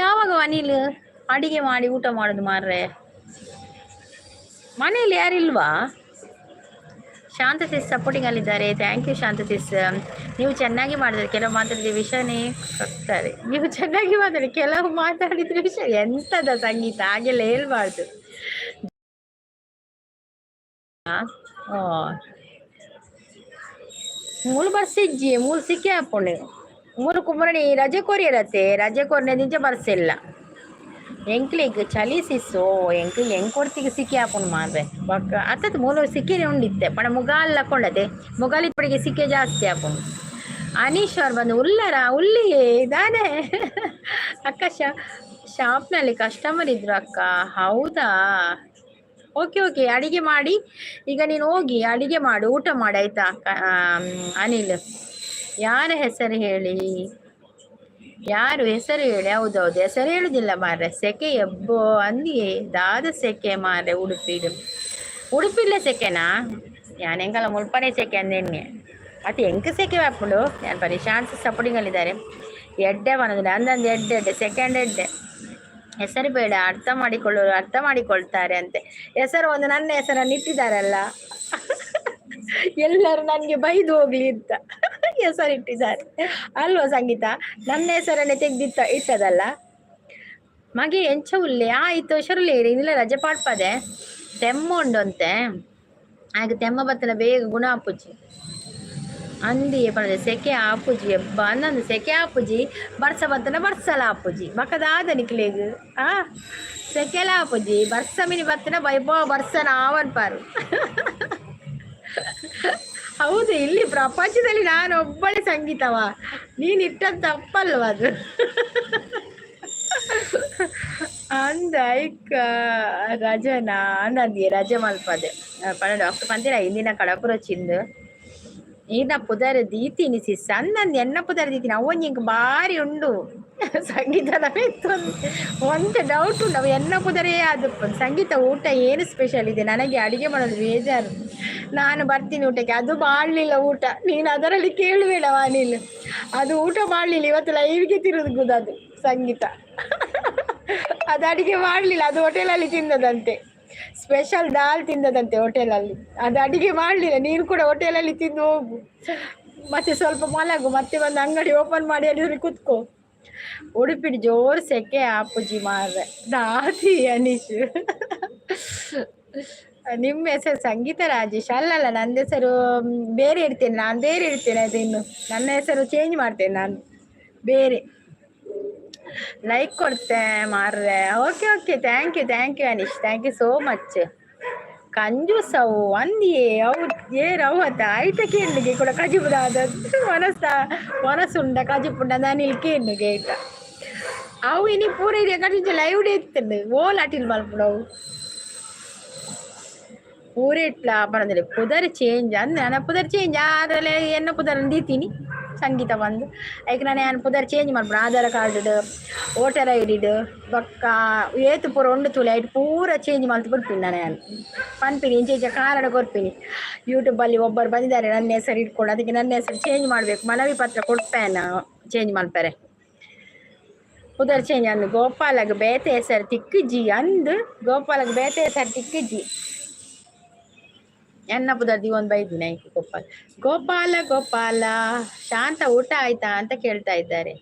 ಯಾವಾಗ ಅನಿಲ್ ಅಡಿಗೆ ಮಾಡಿ ಊಟ ಮಾಡುದು ಮಾರ್ರೆ? ಮನೆಯಲ್ಲಿ ಯಾರಿಲ್ವಾ? ಶಾಂತ ಸಿಸ್ ಸಪೋರ್ಟಿಂಗ್ ಅಲ್ಲಿದ್ದಾರೆ. Thank you Shanta sis. ನೀವು ಚೆನ್ನಾಗಿ ಮಾಡಿದ್ರೆ ಕೆಲವು ಮಾತಾಡಿದ್ರೆ ವಿಷನೇ ಕಕ್ತಾರೆ. ನೀವು ಚೆನ್ನಾಗಿ ಮಾತಾಡಿ ಕೆಲವು ಮಾತಾಡಿದ್ರೆ ವಿಷ ಎಂತದ ಸಂಗೀತ ಹಾಗೆಲ್ಲ ಹೇಳ್ಬಾರ್ದು. ಮೂಲು ಬರ್ಸಿಜ್ಜಿ ಮೂಲು ಸಿಕ್ಕಿ ಹಾಕೊಂಡು ಮೂರು ಕುಮ್ಮರಣಿ ರಜೆ ಕೊರಿಯರತ್ತೆ, ರಜೆ ಕೊರನೆ ದಿಂಚ ಬರ್ಸಿಲ್ಲ. ಎಂಕ್ಲೆಗ್ ಚಳಿ ಸಿಸ್ಸು ಎಂಕ್ ಎಂಕೊರ್ತಿಗೆ ಸಿಕ್ಕಿ ಹಾಕೊಂಡು ಮಾರ್ರೆ ಬೊಕ್ಕ ಅತ್ತತ್ ಮೂಲ ಸಿಕ್ಕಿನೇ ಉಂಡಿತ್ತೆ ಪಣ ಮುಗಾಲ್ ಹಾಕೊಂಡತೆ ಮುಗಾಲ್ ಇಪ್ಪಡಿಗೆ ಸಿಕ್ಕೆ ಜಾಸ್ತಿ ಹಾಕೊಂಡು. ಅನೀಶ್ ಅವ್ರು ಬಂದು ಉಲ್ಲರ ಉಲ್ಲಿ ಇದಾನೆ ಅಕ್ಕ. ಶಾಪ್ನಲ್ಲಿ ಕಸ್ಟಮರ್ ಇದ್ರು ಅಕ್ಕ. ಹೌದಾ? ಓಕೆ ಓಕೆ, ಅಡಿಗೆ ಮಾಡಿ ಈಗ ನೀನು ಹೋಗಿ ಅಡಿಗೆ ಮಾಡು, ಊಟ ಮಾಡು ಆಯ್ತಾ? ಅನಿಲ್, ಯಾರ ಹೆಸರು ಹೇಳಿ? ಯಾರು ಹೆಸರು ಹೇಳಿ? ಹೌದೌದು, ಹೆಸರು ಹೇಳುದಿಲ್ಲ ಮಾರ್ರೆ. ಸೆಕೆ ಎಬ್ಬೋ ಅಂದಿಯೇ ದಾದ ಸೆಕೆ ಮಾರ್ರೆ. ಉಡುಪಿಡು ಉಡುಪಿಲ್ಲ ಸೆಕೆನಾ? ಯಾನ್ ಎಂಕಲ ಮುಲ್ಪನೆ ಸೆಕೆ ಅಂದೆನ್ನೆ ಅದು ಎಂಕ್ ಸೆಕೆ ಆಪುಂಡು. ಯಾನ್ ಪರಿ ಶಾಂತ ಸಪೋರ್ಟಿಂಗಲ್ಲಿದ್ದಾರೆ. ಎಡ್ಡೆ ಬನ್ನೋದಿಲ್ಲ ಅಂದಂದು ಎಡ್ಡೆ ಎಡ್ಡೆ ಸೆಕೆಂಡ್ ಎಡ್ಡೆ. ಹೆಸರು ಬೇಡ, ಅರ್ಥ ಮಾಡಿಕೊಳ್ಳೋರು ಅರ್ಥ ಮಾಡಿಕೊಳ್ತಾರೆ ಅಂತೆ. ಹೆಸರು ಒಂದು ನನ್ನ ಹೆಸರನ್ನು ಇಟ್ಟಿದ್ದಾರಲ್ಲ, ಎಲ್ಲರೂ ನನಗೆ ಬೈದು ಹೋಗ್ಲಿ ಅಂತ ಹೆಸರಿಟ್ಟಿದ್ದಾರೆ ಅಲ್ವಾ ಸಂಗೀತ? ನನ್ನ ಹೆಸರನ್ನೇ ತೆಗ್ದಿತ್ತ ಇಟ್ಟದಲ್ಲ ಮಗೆ. ಎಂಚ ಉಲ್ಲೆ ಆಯ್ತು ಹುಷಾರುಲ್ಲೇರಿ. ಇಲ್ಲ ರಜೆ ಪಾಡ್ಪದೆ, ತೆಮ್ಮ ಉಂಡಂತೆ. ಆಗ ತೆಮ್ಮ ಬತ್ತನ ಬೇಗ ಗುಣ ಆಪುಜಿ ಅಂದಿಯೇ ಪಣದೆ. ಸೆಕೆ ಆಪುಜಿ ಎಬ್ಬ ಅಂದಂದು ಸೆಕೆ ಆಪುಜಿ, ಬರ್ಸ ಬತ್ತನ ಬರ್ಸಲ ಆಪುಜಿ ಬಕದಾದ ನಿಕ್ಲೆಗ್. ಆ ಸೆಕೆಲ ಆಪುಜಿ, ಬರ್ಸ ಮಿನಿ ಬತ್ತನ ಬೈಬೋ ಬರ್ಸನ ಆವನ್ಪಾರು. ಹೌದು, ಇಲ್ಲಿ ಪ್ರಪಂಚದಲ್ಲಿ ನಾನು ಒಬ್ಬಳೇ ಸಂಗೀತವ, ನೀನು ಇಟ್ಟದ್ದು ತಪ್ಪಲ್ವ ಅದು? ಅಂದ ಐಕ ರಜನಾ ಅಂದಂದಿ ರಜೆ ಮಲ್ಪದೆ ಪಣ ಡಾಕ್ಟರ್ ಪಂತಿನ ಇಂದಿನ ಕಡಪುರ ಚಿಂದು ಈನ ಪುದರ್ ದೀತೀನಿ ಸಿಸ್ ಅಂದಂದು ಎನ್ನ ಪುದರ್ ದೀತೀನಿ. ಅವನ್ ಇಂಕ್ ಬಾರಿ ಉಂಡು ಸಂಗೀತದ ಒಂದು ಡೌಟ್ ಉಂಟು, ಅವು ಎನ್ನ ಪುದರೇ ಅದು. ಸಂಗೀತ ಊಟ ಏನು ಸ್ಪೆಷಲ್ ಇದೆ? ನನಗೆ ಅಡಿಗೆ ಮಾಡೋದು ಬೇಜಾರು, ನಾನು ಬರ್ತೀನಿ ಊಟಕ್ಕೆ. ಅದು ಮಾಡಲಿಲ್ಲ ಊಟ, ನೀನು ಅದರಲ್ಲಿ ಕೇಳಬೇಡ ವಾನಿಲ್. ಅದು ಊಟ ಮಾಡಲಿಲ್ಲ ಇವತ್ತು, ಲೈವ್ಗೆ ತಿರುಗುದು ಅದು ಸಂಗೀತ. ಅದು ಅಡಿಗೆ ಮಾಡಲಿಲ್ಲ, ಅದು ಹೋಟೆಲಲ್ಲಿ ತಿಂದದಂತೆ. ಸ್ಪೆಷಲ್ ದಾಲ್ ತಿಂದದಂತೆ ಹೋಟೆಲಲ್ಲಿ. ಅದು ಅಡಿಗೆ ಮಾಡಲಿಲ್ಲ. ನೀನು ಕೂಡ ಹೋಟೆಲಲ್ಲಿ ತಿಂದು ಹೋಗು, ಮತ್ತೆ ಸ್ವಲ್ಪ ಮಲಗು, ಮತ್ತೆ ಬಂದು ಅಂಗಡಿ ಓಪನ್ ಮಾಡಿ ಅಲ್ಲಿ ಕುತ್ಕೋ. ಉಡುಪಿಡಿ ಜೋರು ಸೆಕೆ ಆಪುಜಿ ಮಾರ್ರೆ ದಾದಿ. ಅನೀಶ್, ನಿಮ್ಮ ಹೆಸರು ಸಂಗೀತ ರಾಜೇಶ್ ಅಲ್ಲಲ್ಲ? ನನ್ನ ಹೆಸರು ಬೇರೆ ಇಡ್ತೇನೆ ನಾನು, ಬೇರೆ ಇಡ್ತೇನೆ ಅದು. ಇನ್ನು ನನ್ನ ಹೆಸರು ಚೇಂಜ್ ಮಾಡ್ತೇನೆ ನಾನು ಬೇರೆ. ಲೈಕ್ ಕೊಡ್ತೆ ಮಾರ್ರೆ. Okay okay, thank you, thank you Anish, thank you so much. ಕಂಜೂಸವು ಅಂದಿಯೇ ಅವು ಏರು ಅವು ಅತ್ತ ಐತ ಕೇಳಿಗೆ ಕೂಡ ಕಜಿಪುದಾದ ಮನಸ್ಸ ಮನಸ್ಸುಂಡ ಕಜಿಪುಂಡ ನಾನು ಇಲ್ಲಿ ಕೇಣ್ಣುಗೆ ಆಯ್ತಾ. ಅವು ಇನಿ ಪೂರ ಇದೆ ಕಟ್ಟಿಂಚ ಲೈವ್ ಇತ್ತಂಡು ಓಲ್ ಅಟಿಲ್ ಮಲ್ಪುಡವು ಪೂರ ಇಟ್ಲ ಪರಂದಿಲ್ಲ. ಪುದರ್ ಚೇಂಜ್ ಅಂದ್ ನನ್ನ ಪುದರ್ ಚೇಂಜ್ ಆದ್ರಲ್ಲೇ ಎನ್ನ ಪುದರ್ ದೀತೀನಿ ಸಂಗೀತ ಬಂದು. ಐಕ್ ನಾನು ಯಾನ್ ಪುದರ್ ಚೇಂಜ್ ಮಲ್ಪುಣ. Aadhaar card, voter I did ಬೊಕ್ಕ ಏತ್ ಪೂರ ಉಂಡು ತೂಲೆ, ಐಟ್ ಪೂರ ಚೇಂಜ್ ಮಲ್ತ್ ಬಿಡ್ತೀನಿ ನಾನು. ಯಾನ್ ಪನ್ಪಿನಿ ಇಂಚ ಇಂಚ ಕಾರಣ ಕೊರ್ಪಿನಿ. ಯೂಟ್ಯೂಬಲ್ಲಿ ಒಬ್ಬರು ಬಂದಿದ್ದಾರೆ ನನ್ನ ಹೆಸರು ಇಟ್ಕೊಂಡು, ಅದಕ್ಕೆ ನನ್ನ ಹೆಸರು ಚೇಂಜ್ ಮಾಡಬೇಕು, ಮನವಿ ಪತ್ರ ಕೊಡ್ಪೇನ ಚೇಂಜ್ ಮಲ್ಪರೆ. ಪುದರ್ ಚೇಂಜ್ ಅಂದು ಗೋಪಾಲಗ್ ಬೇತೆ ಹೆಸರು ತಿಕ್ಕುಜಿ ಅಂದು, ಗೋಪಾಲಗ್ ಬೇತೆ ಹೆಸರು ತಿಕ್ಕುಜಿ. ಎನ್ನ ಪುದರ್ ದೀವೊಂದು ಬೈದಿನ ಐಕ್ ಗೋಪಾಲ ಗೋಪಾಲ ಗೋಪಾಲ. ಶಾಂತ, ಊಟ ಆಯ್ತಾ ಅಂತ ಕೇಳ್ತಾ ಇದ್ದಾರೆ.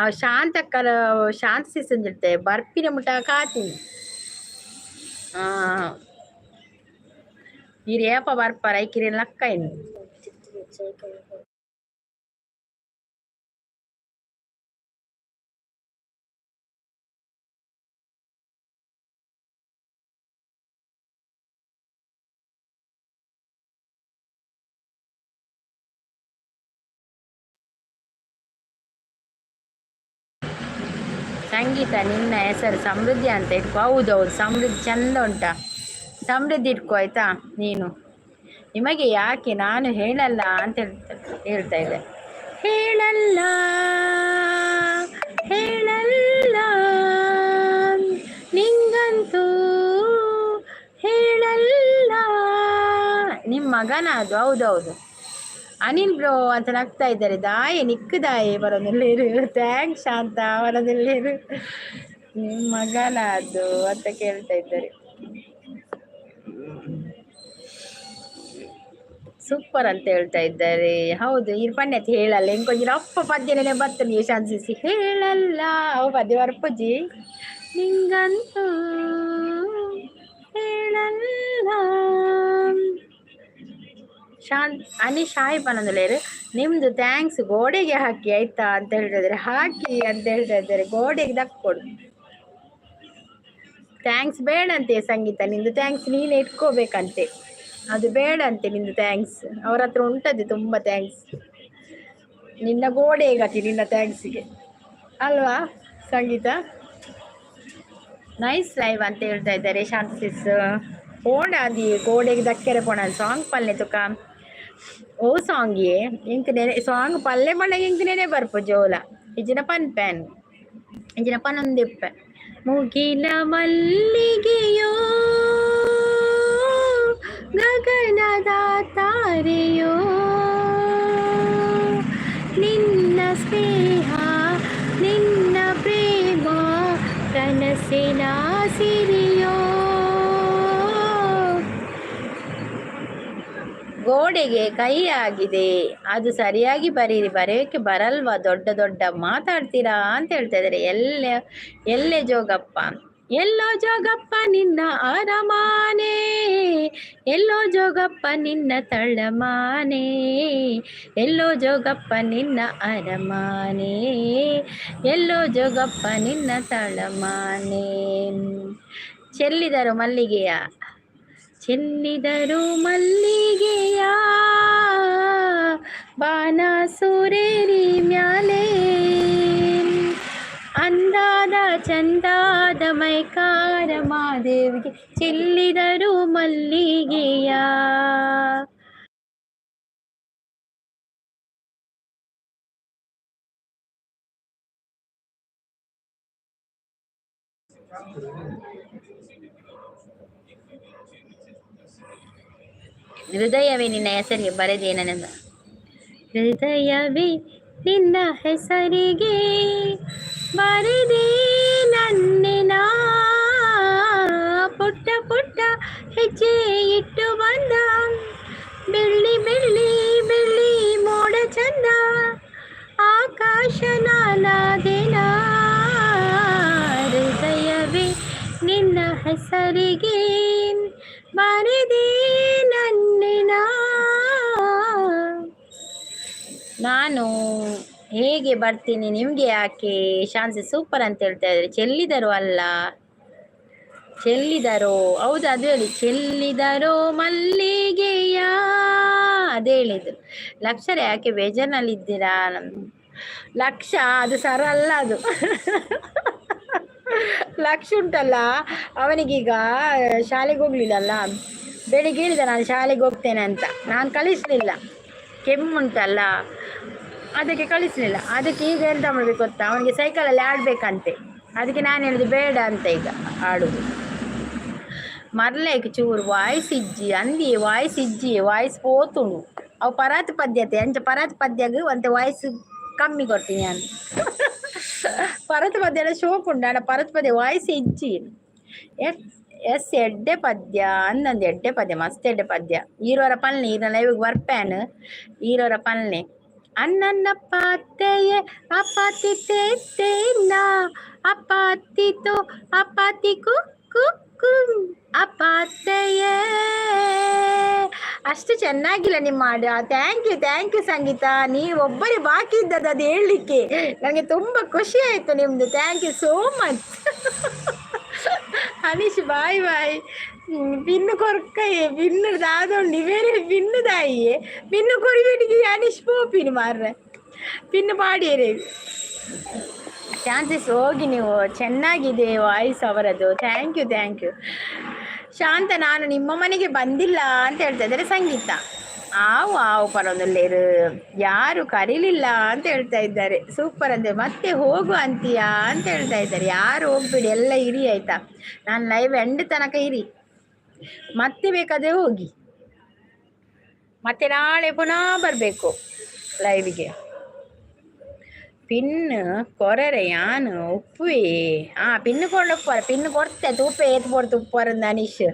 ಆ ಶಾಂತಕ್ಕರ ಶಾಂತ ಸಿಸಂಜಿರ್ತೆ ಬರ್ಪಿನ ಮುಟ ಕಾತೀನಿ. ಈರ್ ಏಪ ಬರ್ಪಾರ ಐಕಿರಿ ಲಕ್ಕ ಇನ್ನು. ಸಂಗೀತ, ನಿನ್ನ ಹೆಸರು ಸಮೃದ್ಧಿ ಅಂತ ಇಟ್ಕೋ. ಹೌದೌದು, ಸಮೃದ್ಧಿ ಚಂದ ಉಂಟಾ? ಸಮೃದ್ಧಿ ಇಟ್ಕೋ ಆಯ್ತಾ ನೀನು. ನಿಮಗೆ ಯಾಕೆ ನಾನು ಹೇಳಲ್ಲ ಅಂತ ಹೇಳ್ತಾ ಇದ್ದೆ. ಹೇಳಲ್ಲ ಹೇಳಲ್ಲ ನಿಂಗಂತೂ ಹೇಳಲ್ಲ. ನಿಮ್ಮ ಮಗನ ಅದು? ಹೌದೌದು. ಅನಿಲ್ ಬ್ರೋ ಅಂತ ನಗ್ತಾ ಇದ್ದಾರೆ. ದಾಯೆ ನಿಕ್ಕು ದಾಯೆ ಬರೋದಿಲ್ಲೇರು. Thanks ಶಾಂತ ಬರೋದಿಲ್ಲೇರು. ನಿಮ್ಮ ಮಗನ ಅದು ಅಂತ ಕೇಳ್ತಾ ಇದ್ದಾರೆ. ಸೂಪರ್ ಅಂತ ಹೇಳ್ತಾ ಇದ್ದಾರೆ. ಹೌದು, ಇರ್ ಪನ್ಯತ್ ಹೇಳಲ್ಲ ಇಂಕೊಂಜಿ ಅಪ್ಪ ಪದ್ಯನೇ ಬರ್ತನೆ ಶಾಂತಿಸಿ ಹೇಳಲ್ಲ. ಅವು ಪದ್ಯ ಬರ್ಪುಜಿ ನಿಂಗಂತೂ ಹೇಳಲ್ಲ. ಶಾಂತ್ ಅನೀಶ್ ಹಾಯ್ ಪನಂದಲೇರು. ನಿಮ್ದು thanks ಗೋಡೆಗೆ ಹಾಕಿ ಆಯ್ತಾ ಅಂತ ಹೇಳ್ತಾ ಇದ್ದಾರೆ. ಹಾಕಿ ಅಂತ ಹೇಳ್ತಾ ಇದ್ದಾರೆ. ಗೋಡೆಗೆ ದಕ್ಕೊಡು. Thanks ಬೇಡಂತೆ ಸಂಗೀತ, ನಿಂದು thanks ನೀನೇ ಇಟ್ಕೋಬೇಕಂತೆ, ಅದು ಬೇಡಂತೆ ನಿಂದು thanks. ಅವ್ರ ಹತ್ರ ಉಂಟದೆ ತುಂಬ thanks. ನಿನ್ನ ಗೋಡೆ ಗತಿ ನಿನ್ನ ಥ್ಯಾಂಕ್ಸಿಗೆ ಅಲ್ವಾ ಸಂಗೀತ? ನೈಸ್ ಲೈವ್ ಅಂತ ಹೇಳ್ತಾ ಇದ್ದಾರೆ ಶಾಂತ ಸಿಸ್. ಪೋಂಡ ಅದಿ ಗೋಡೆಗೆ ದಕ್ಕೆರೆ ಪೋಣ. ಸಾಂಗ್ ಪಲ್ಲೆ ತುಕ ಓ ಸಾಂಗ್ ಎಂಕ್ ನೆನೆ ಸಾಂಗ್ ಪಲ್ಲೆ ಪಂಡ ಎಂಕ್ ನೆನೆ ಬರ್ಪು ಜೋಲ ಇಜ್ಜಿನ ಪನ್ಪೆನ್ ಇಜ್ಜಿನ ಪನೊಂದಿಪ್ಪೆ. ಮುಗಿಲ ಮಲ್ಲಿಗೆಯೋ ಗಗನದ ತಾರೆಯೋ ನಿನ್ನ ಸ್ನೇಹ ನಿನ್ನ ಪ್ರೇಮ ಕನಸಿನ ಸಿರಿಯೋ. ಗೋಡೆಗೆ ಕೈ ಆಗಿದೆ ಅದು. ಸರಿಯಾಗಿ ಬರೀರಿ, ಬರೆಯೋಕ್ಕೆ ಬರಲ್ವಾ? ದೊಡ್ಡ ದೊಡ್ಡ ಮಾತಾಡ್ತೀರಾ ಅಂತ ಹೇಳ್ತಾ ಇದ್ದಾರೆ. ಎಲ್ಲೆ ಎಲ್ಲೆ ಜೋಗಪ್ಪ, ಎಲ್ಲೋ ಜೋಗಪ್ಪ ನಿನ್ನ ಅರಮಾನೆ, ಎಲ್ಲೋ ಜೋಗಪ್ಪ ನಿನ್ನ ತಳಮಾನೆ, ಎಲ್ಲೋ ಜೋಗಪ್ಪ ನಿನ್ನ ಅರಮಾನೆ, ಎಲ್ಲೋ ಜೋಗಪ್ಪ ನಿನ್ನ ತಳಮಾನೆ. ಚೆಲ್ಲಿದರು ಮಲ್ಲಿಗೆಯ, ಚೆಲ್ಲಿದರು ಮಲ್ಲಿಗೆಯ ಬಾನ ಸುರೇರಿ ಮ್ಯಾಲೆ, ಅಂದಾದ ಚಂದಾದ ಮೈಕಾರ ಮಾದೇವಿಗೆ ಚೆಲ್ಲಿದರು ಮಲ್ಲಿಗೆಯ. ಹೃದಯವೇ ನಿನ್ನ ಹೆಸರಿಗೆ ಬರೆದೇನನೆಂದ. ಹೃದಯವೇ ನಿನ್ನ ಹೆಸರಿಗೆ ಬರೆದೇ ನನ್ನಿನ. ಹೆಸರಿಗೆ ಬರೆದೆ ನನ್ನಿನ. ನಾನು ಹೇಗೆ ಬರ್ತೀನಿ ನಿಮಗೆ ಯಾಕೆ? ಶಾನ್ಸಿ ಸೂಪರ್ ಅಂತ ಹೇಳ್ತಾ ಇದ್ದಾರೆ. ಚೆಲ್ಲಿದರು ಅಲ್ಲ, ಚೆಲ್ಲಿದರೋ? ಹೌದು, ಅದು ಹೇಳಿ, ಚೆಲ್ಲಿದರೋ ಮಲ್ಲಿಗೆಯ, ಅದೇ ಹೇಳಿದ್ದು. ಲಕ್ಷರ ಯಾಕೆ ಬೇಜಾರಿನಲ್ಲಿದ್ದೀರಾ? ಲಕ್ಷ, ಅದು ಸರ ಅಲ್ಲ ಅದು, ಲಕ್ಷ ಉಂಟಲ್ಲ, ಅವನಿಗೀಗ ಶಾಲೆಗೆ ಹೋಗ್ಲಿಲ್ಲಲ್ಲ. ಬೆಳಿಗ್ಗೆ ಹೇಳಿದ, ನಾನು ಶಾಲೆಗೆ ಹೋಗ್ತೇನೆ ಅಂತ. ನಾನು ಕಳಿಸ್ಲಿಲ್ಲ. ಕೆಮ್ಮುಂಟಲ್ಲ, ಅದಕ್ಕೆ ಕಳಿಸ್ಲಿಲ್ಲ. ಅದಕ್ಕೆ ಈಗ ಎಂತ ಮಾಡ್ಬೇಕು ಗೊತ್ತಾ? ಅವನಿಗೆ ಸೈಕಲಲ್ಲಿ ಆಡಬೇಕಂತೆ. ಅದಕ್ಕೆ ನಾನು ಹೇಳಿದೆ ಬೇಡ ಅಂತ ಈಗ ಆಡುದು. ಮರ್ಲೇಕ್ ಚೂರು ವಾಯ್ಸ್ ಇಜ್ಜಿ ಅಂದಿ, ವಾಯ್ಸ್ ಇಜ್ಜಿ, ವಾಯ್ಸ್ ಪೋತುಂಡು. ಅವು ಪರಾತ್ ಪದ್ಯತೆ ಅಂಚ ಪರಾತ್ ಪದ್ಯಗ್ ಒಂತೆ ವಾಯ್ಸ್ ಕಮ್ಮಿ ಕೊಡ್ತೀನಿ ನಾನು. ಪರತ್ ಪದ್ಯ ಶೋಕ್ ಉಂಡು, ಆಡ ಪರತ್ ಪದ್ಯ ವಾಯ್ಸ್ ಇಜ್ಜಿ. ಎಸ್ ಎಸ್, ಎಡ್ಡೆ ಪದ್ಯ ಅಂದಂದು, ಎಡ್ಡೆ ಪದ್ಯ, ಮಸ್ತ್ ಎಡ್ಡೆ ಪದ್ಯ. ಈರೋರ ಪಲ್ನೆ ಈರ ಲೈವ್ ಬರ್ಪ್ಯಾನ್. ಈರೋರ ಪಲ್ನೆ ಅನ್ನನ್ನ ಪಾತೆಯೇ ಅಪಾತಿ ತೇನ ಅಪಾತಿತೋ ಅಪಾತಿ ಕು ಕು ಕು ಅಪಾತೆಯೇ. ಅಷ್ಟು ಚೆನ್ನಾಗಿಲ್ಲ ನಿಮ್ಮ ಹಾಡು. Thank you, thank you ಸಂಗೀತ. ನೀವು ಒಬ್ಬರೇ ಬಾಕಿ ಇದ್ದದ್ದು ಅದು ಹೇಳಲಿಕ್ಕೆ. ನನಗೆ ತುಂಬ ಖುಷಿ ಆಯಿತು ನಿಮ್ಮದು. Thank you so much. Anish, bye bye. Pin ಕೊರ್ಕಯ್ಯೆ, pin ದಾದೊಂಡು ಬೇರೆ ಪಿನ್ನು ದಾಯಿಯೇ ಪಿನ್ನು ಕೊರಿಬೇಟಿಗೆ. ಅನೀಶ್ ಪೋಪಿನಿ ಮಾರ್ರೆ, ಪಿನ್ನು ಪಾಡಿಯರೆ. ಚಾನ್ಸಸ್ ಹೋಗಿ ನೀವು. ಚೆನ್ನಾಗಿದೆ ವಾಯ್ಸ್ ಅವರದ್ದು. Thank you, thank you ಶಾಂತ. ನಾನು ನಿಮ್ಮ ಮನೆಗೆ ಬಂದಿಲ್ಲ ಅಂತ ಹೇಳ್ತಾ ಇದ್ದಾರೆ ಸಂಗೀತ. ಆವು ಆವು ಪರೊಂದುಲ್ಲೇರು, ಯಾರು ಕರೀಲಿಲ್ಲ ಅಂತ ಹೇಳ್ತಾ ಇದ್ದಾರೆ. ಸೂಪರ್ ಅಂತೆ, ಮತ್ತೆ ಹೋಗು ಅಂತೀಯಾ ಅಂತ ಹೇಳ್ತಾ ಇದ್ದಾರೆ. ಯಾರು ಹೋಗ್ಬೇಡಿ, ಎಲ್ಲ ಇರಿ ಆಯ್ತಾ? ನಾನು ಲೈವ್ ಎಂಡ್ ತನಕ ಇರಿ, ಮತ್ತೆ ಬೇಕಾದ್ರೆ ಹೋಗಿ. ಮತ್ತೆ ನಾಳೆ ಪುನಃ ಬರಬೇಕು ಲೈವ್ಗೆ. ಪಿನ್ ಕೊರರೆ ಯಾನು ಉಪ್ಪುವೆ. ಹಾಂ, ಪಿನ್ನು ಕೊಂಡು ಉಪ್ಪರ, ಪಿನ್ನು ಕೊಡ್ತೆ ತೂಪೆ ಏತ್ ಪೊರ್ತು ಉಪ್ಪರಂದ ಅನೀಶ್.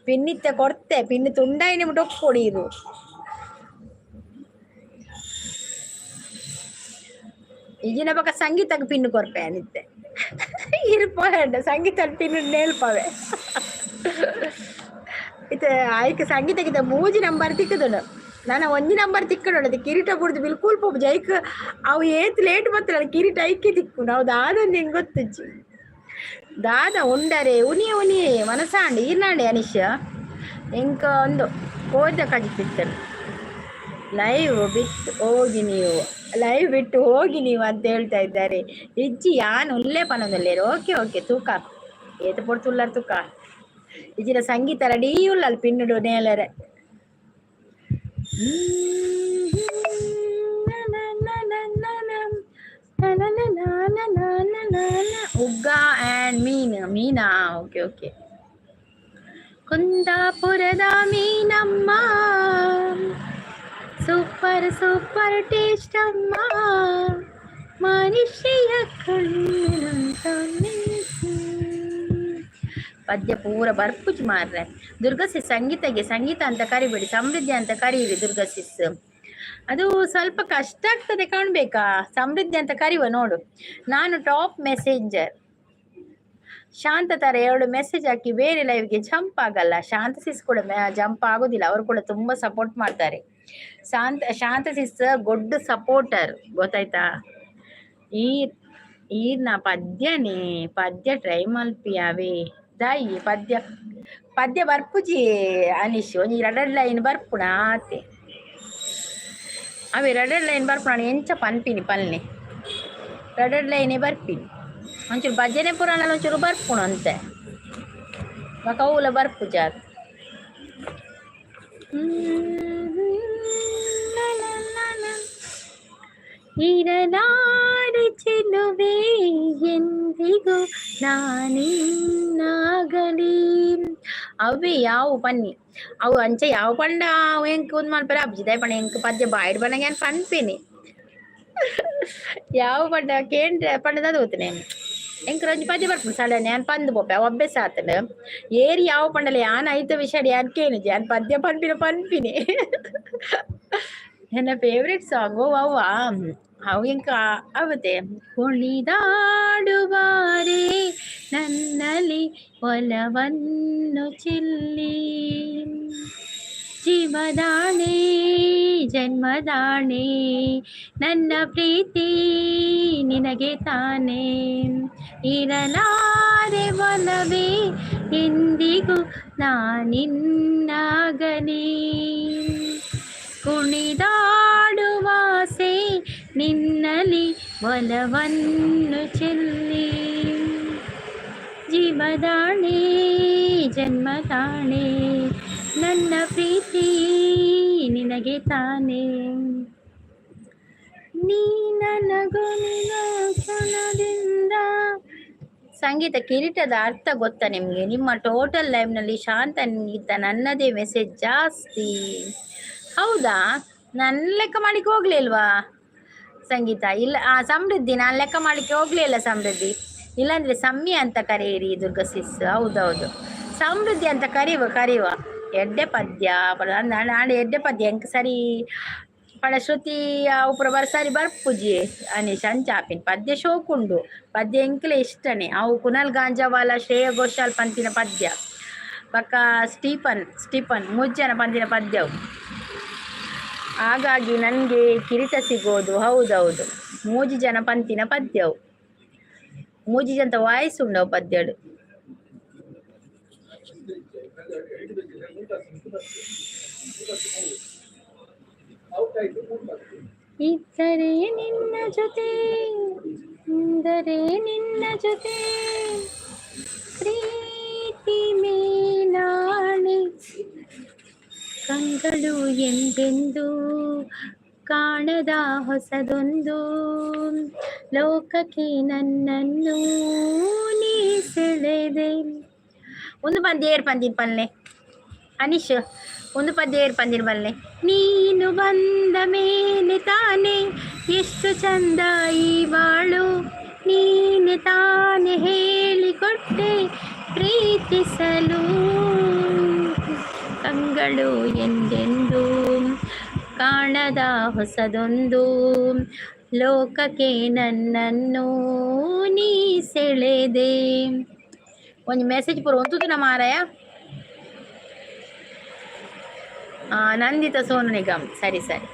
ಪಿನ್ನಿತ್ತೆ ಕೊಡ್ತೆ, ಪಿನ್ನು ತುಂಡಾಯಿನಿ ಮುಟ್ಟ ಒಪ್ಪೊಡಿ ಇದು. ಈಗಿನ ಪಕ್ಕ ಸಂಗೀತಕ್ಕೆ ಪಿನ್ನು ಕೊರ್ಪೆ ಅನಿತ್ತೆ ಇರ್ಪೋಂಡ ಸಂಗೀತ ಪಿನ್ನು ನೇಲ್ಪವೆ. ಇತ್ತೆ ಆಯ್ಕೆ ಸಂಗೀತಕ್ಕಿಂತ ಮೂಜಿ ನಂಬರ್ ತಿಕ್ಕುದುಂಡು, ನಾನು ಒಂಜಿ ನಂಬರ್ ತಿಕ್ಕುಂಡು. ಕಿರೀಟ ಬುಡ್ದು ಬಿಲ್ಕುಲ್ ಪೋಪು ಜೈಕ್. ಅವು ಏತ್ ಲೇಟ್ ಬತ್ತಲ್ಲ, ಕಿರೀಟ ಐಕೆ ತಿಕ್ಕು. ಅವು ದಾದಂದು ಹೆಂಗೆ ಗೊತ್ತುಜ್ಜಿ. ದಾದ ಉಂಡರೆ ಉನಿಯ ಉನಿಯೇ ಮನಸಾಂಡ್ ಈರ್ನಾಂಡೆ ಅನಿಶ್. ಎಂಕ ಒಂದು ಕೋದ ಕಜಿಪಿತ್ತನು. ಲೈವ್ ಬಿಟ್ಟು ಹೋಗಿ ನೀವು, ಲೈವ್ ಬಿಟ್ಟು ಹೋಗಿ ನೀವು ಅಂತ ಹೇಳ್ತಾ ಇದ್ದಾರೆ. ಇಜ್ಜಿ, ಯಾನ್ ಉಲ್ಲೇ ಪನೊಂದುಲ್ಲೇರು. ಓಕೆ ಓಕೆ, ತೂಕ ಏತ ಪೊರ್ತುಲ್ಲರ್ ತೂಕ. ಇಜ್ಜಿನ ಸಂಗೀತ ರೆಡಿ ಉಲ್ಲಲ್ ಪಿನ್ನುಡು ನೇಲರೆ. ಉಗ್ಗ ಆ್ಯಂಡ್ ಮೀನ್, ಮೀನಾ? Okay okay. ಕುಂದಾಪುರದ ಮೀನಮ್ಮ, ಸೂಪರ್ ಸೂಪರ್ ಟೇಸ್ಟ್ ಅಮ್ಮ, ಮನುಷ್ಯ ಕಣ್ಣಿನಂತ. ಪದ್ಯ ಪೂರ ಬರ್ಪುಜಿ ಮಾರ್ರೆ. ದುರ್ಗಸಿಸ್, ಸಂಗೀತಗೆ ಸಂಗೀತ ಅಂತ ಕರಿಬೇಡಿ, ಸಮೃದ್ಧಿ ಅಂತ ಕರೀರಿ ದುರ್ಗಸಿಸ್. ಅದು ಸ್ವಲ್ಪ ಕಷ್ಟ ಆಗ್ತದೆ ಕಾಣ್ಬೇಕಾ. ಸಮೃದ್ಧಿ ಅಂತ ಕರಿವ ನೋಡು. ನಾನು ಟಾಪ್ ಮೆಸೆಂಜರ್ ಶಾಂತ ತರ ಎರಡು ಮೆಸೇಜ್ ಹಾಕಿ ಬೇರೆ ಲೈವ್ಗೆ ಜಂಪ್ ಆಗಲ್ಲ. ಶಾಂತ ಸಿಸ್ ಕೂಡ ಜಂಪ್ ಆಗೋದಿಲ್ಲ. ಅವರು ಕೂಡ ತುಂಬಾ ಸಪೋರ್ಟ್ ಮಾಡ್ತಾರೆ. ಶಾಂತ ಶಾಂತ ಸಿಸ್ ಗುಡ್ ಸಪೋರ್ಟರ್, ಗೊತ್ತಾಯ್ತಾ? ಈ ಈರ್ನ ಪದ್ಯನೇ ಪದ್ಯ ಟ್ರೈ ಮಲ್ಪಿಯಾವೆ ದಾಯಿ ಪದ್ಯ ಪದ್ಯ ಬರ್ಪುಜಿ ಅನಿಶ್. ಒಂಜಿ ರಡಡ್ ಲೈನ್ ಬರ್ಪುಣ ಆತೆ. ಅವೆ ರಡಡ್ ಲೈನ್ ಬರ್ಪುಣ ಎಂಚ ಪನ್ಪಿನಿ ಪಲ್ನೆ. ರಡಡ್ ಲೈನೇ ಬರ್ಪಿನಿ. ಒಂಚೂರು ಭಜನೆ ಪುರಾಣ ಒಂಚೂರು ಬರ್ಪುಣ ಅಂತೆ, ಬೊಕ ಅವುಲ ಬರ್ಪುಜ. ಇರಲಾರೆ ಚೆಲುವೆ ಎಂದಿಗೂ ನಾನಿನ್ನಾಗಲಿ. ಅವೇ ಯಾವ ಪನ್ನಿ ಅವು ಅಂಚ ಯಾವ ಪಂಡ ಅವು ಎಂಕ್ ಒಂದ್ ಮಲ್ಪರೆ ಅಬ್ಜಿದಾಯ್ ಪಂಡ. ಎಂಕ್ ಪದ್ಯ ಬಾಯ್ಡ್ ಪಂಡ ಯಾನ್ ಪನ್ಪಿನಿ. ಯಾವ ಪಂಡ ಕೇಂದ್ರ ಪಂಡದ ಓದ್ತೇನೆ. ಎಂಕ್ ಒಂಜಿ ಪದ್ಯ ಬರ್ಪುಂಡು ಸಡನ್, ಯಾನ್ ಪಂದ್ ಪೋಪೆ. ಅವು ಅಭ್ಯಾಸ ಆತಂಡ್. ಏರಿ ಯಾವ ಪಂಡಲ ಯಾನ್ ಐತ ವಿಷಯ ಯಾನ್ ಕೇನುಜಿ. ಯಾನ್ ಪದ್ಯ ಪನ್ಪಿನ ಪನ್ಪಿನಿ. ನನ್ನ ಫೇವ್ರೆಟ್ ಸಾಂಗ್ ಅವ್ವ ಅವು ಎಂಕ ಅವತೆ. ಕುಣಿದಾಡುವಾರೆ ನನ್ನಲ್ಲಿ. ಒಲವನ್ನು ಚೆಲ್ಲಿ. ಜೀವದಾಣೆ ಜನ್ಮದಾಣೆ ನನ್ನ ಪ್ರೀತಿ ನಿನಗೆ ತಾನೇ. ಇರಲಾರೆ ಒಲವೇ ಎಂದಿಗೂ ನಾನಿನ್ನಾಗಲಿ. ಕುಣಿದಾಡುವಾಸೆ ನಿನ್ನಲಿ ಒಲವನ್ನು ಚೆಲ್ಲಿ. ಜೀವದಾಣೆ ಜನ್ಮದಾಣೆ ನನ್ನ ಪ್ರೀತಿ ನಿನಗೆ ತಾನೇ. ನೀ ನನಗುನಿನ ಕ್ಷಣದಿಂದ. ಸಂಗೀತ, ಕಿರೀಟದ ಅರ್ಥ ಗೊತ್ತಾ ನಿಮಗೆ? ನಿಮ್ಮ ಟೋಟಲ್ ಲೈವ್ನಲ್ಲಿ ಶಾಂತನ್ಗಿಂತ ನನ್ನದೇ ಮೆಸೇಜ್ ಜಾಸ್ತಿ. ಹೌದಾ? ನನ್ನ ಲೆಕ್ಕ ಮಾಡ್ಲಿಕ್ಕೆ ಹೋಗ್ಲಿಲ್ವಾ ಸಂಗೀತ? ಇಲ್ಲ, ಆ ಸಮೃದ್ಧಿ, ನಾನು ಲೆಕ್ಕ ಮಾಡ್ಲಿಕ್ಕೆ ಹೋಗ್ಲಿಲ್ಲ ಸಮೃದ್ಧಿ. ಇಲ್ಲಾಂದ್ರೆ ಸಮ್ಮಿ ಅಂತ ಕರೆಯಿರಿ ದುರ್ಗಾ ಸಿಸ್. ಹೌದೌದು, ಸಮೃದ್ಧಿ ಅಂತ ಕರೆಯುವ ಕರೆಯುವ. ಎಡ್ಡೆ ಪದ್ಯ ನಾಳೆ, ಎಡ್ಡೆ ಪದ್ಯ ಎಂಕ್ ಸರಿ ಪಡ ಶ್ರುತಿ ಅವು ಬರ್ ಸರಿ ಬರ್ಪುಜಿ ಅನೀಶ್. ಅಂಚಾಪಿನ್ ಪದ್ಯ ಶೋಕುಂಡು, ಪದ್ಯ ಎಂಕ್ಲೆ ಇಷ್ಟನೇ. ಅವು ಕುನಲ್ ಗಾಂಜಾವಾಲ, ಶ್ರೇಯ ಘೋಷಾಲ್ ಪಂತಿನ ಪದ್ಯ, ಬೊಕ್ಕ ಸ್ಟೀಫನ್ ಸ್ಟೀಫನ್ ಮೂಜನ ಪಂತಿನ ಪದ್ಯವು. ಹಾಗಾಗಿ ನನಗೆ ಕಿರೀಟ ಸಿಗೋದು. ಹೌದೌದು, ಮೂಜಿ ಜನ ಪಂತಿನ ಪದ್ಯವು, ಮೂಜಿ ಜನತ ವಾಯ್ಸ್ ಉಂಡವು ಪದ್ಯಡು. ಇದ್ದರೆ ನಿನ್ನ ಜೊತೆ, ಅಂದರೆ ನಿನ್ನ ಜೊತೆ, ಪ್ರೀತಿ ಮೇಲಾಣೆ. ಕಂಗಳು ಎಂದೆಂದೂ ಕಾಣದ ಹೊಸದೊಂದು ಲೋಕಕ್ಕೆ ನನ್ನನ್ನು ನೀ ಸೆಳೆದೆ. ಒಂದು ಪಂದ್ಯ ಏರ್ ಪಂದಿನ ಪಲ್ಲೆ ಅನೀಶ್, ಒಂದು ಪದ್ಯ ಏರ್ ಪಂದಿನ ಬಲ್ಲೆ. ನೀನು ಬಂದ ಮೇಲೆ ತಾನೇ ಎಷ್ಟು ಚಂದ ಈ ಬಾಳು, ನೀನೆ ತಾನೇ ಹೇಳಿಕೊಟ್ಟೆ ಪ್ರೀತಿಸಲು. ಕಂಗಳು ಎಂದೆಂದೂ ಕಾಣದ ಹೊಸದೊಂದು ಲೋಕಕ್ಕೆ ನನ್ನನ್ನು ನೀ ಸೆಳೆದೆ. ಒಂದು ಮೆಸೇಜ್ ಪೂರ ಒಂತುನ ಮಾರಾಯ. ನಂದಿತಾ ಸೋನು ನಿಗಮ್, ಸರಿ ಸರಿ.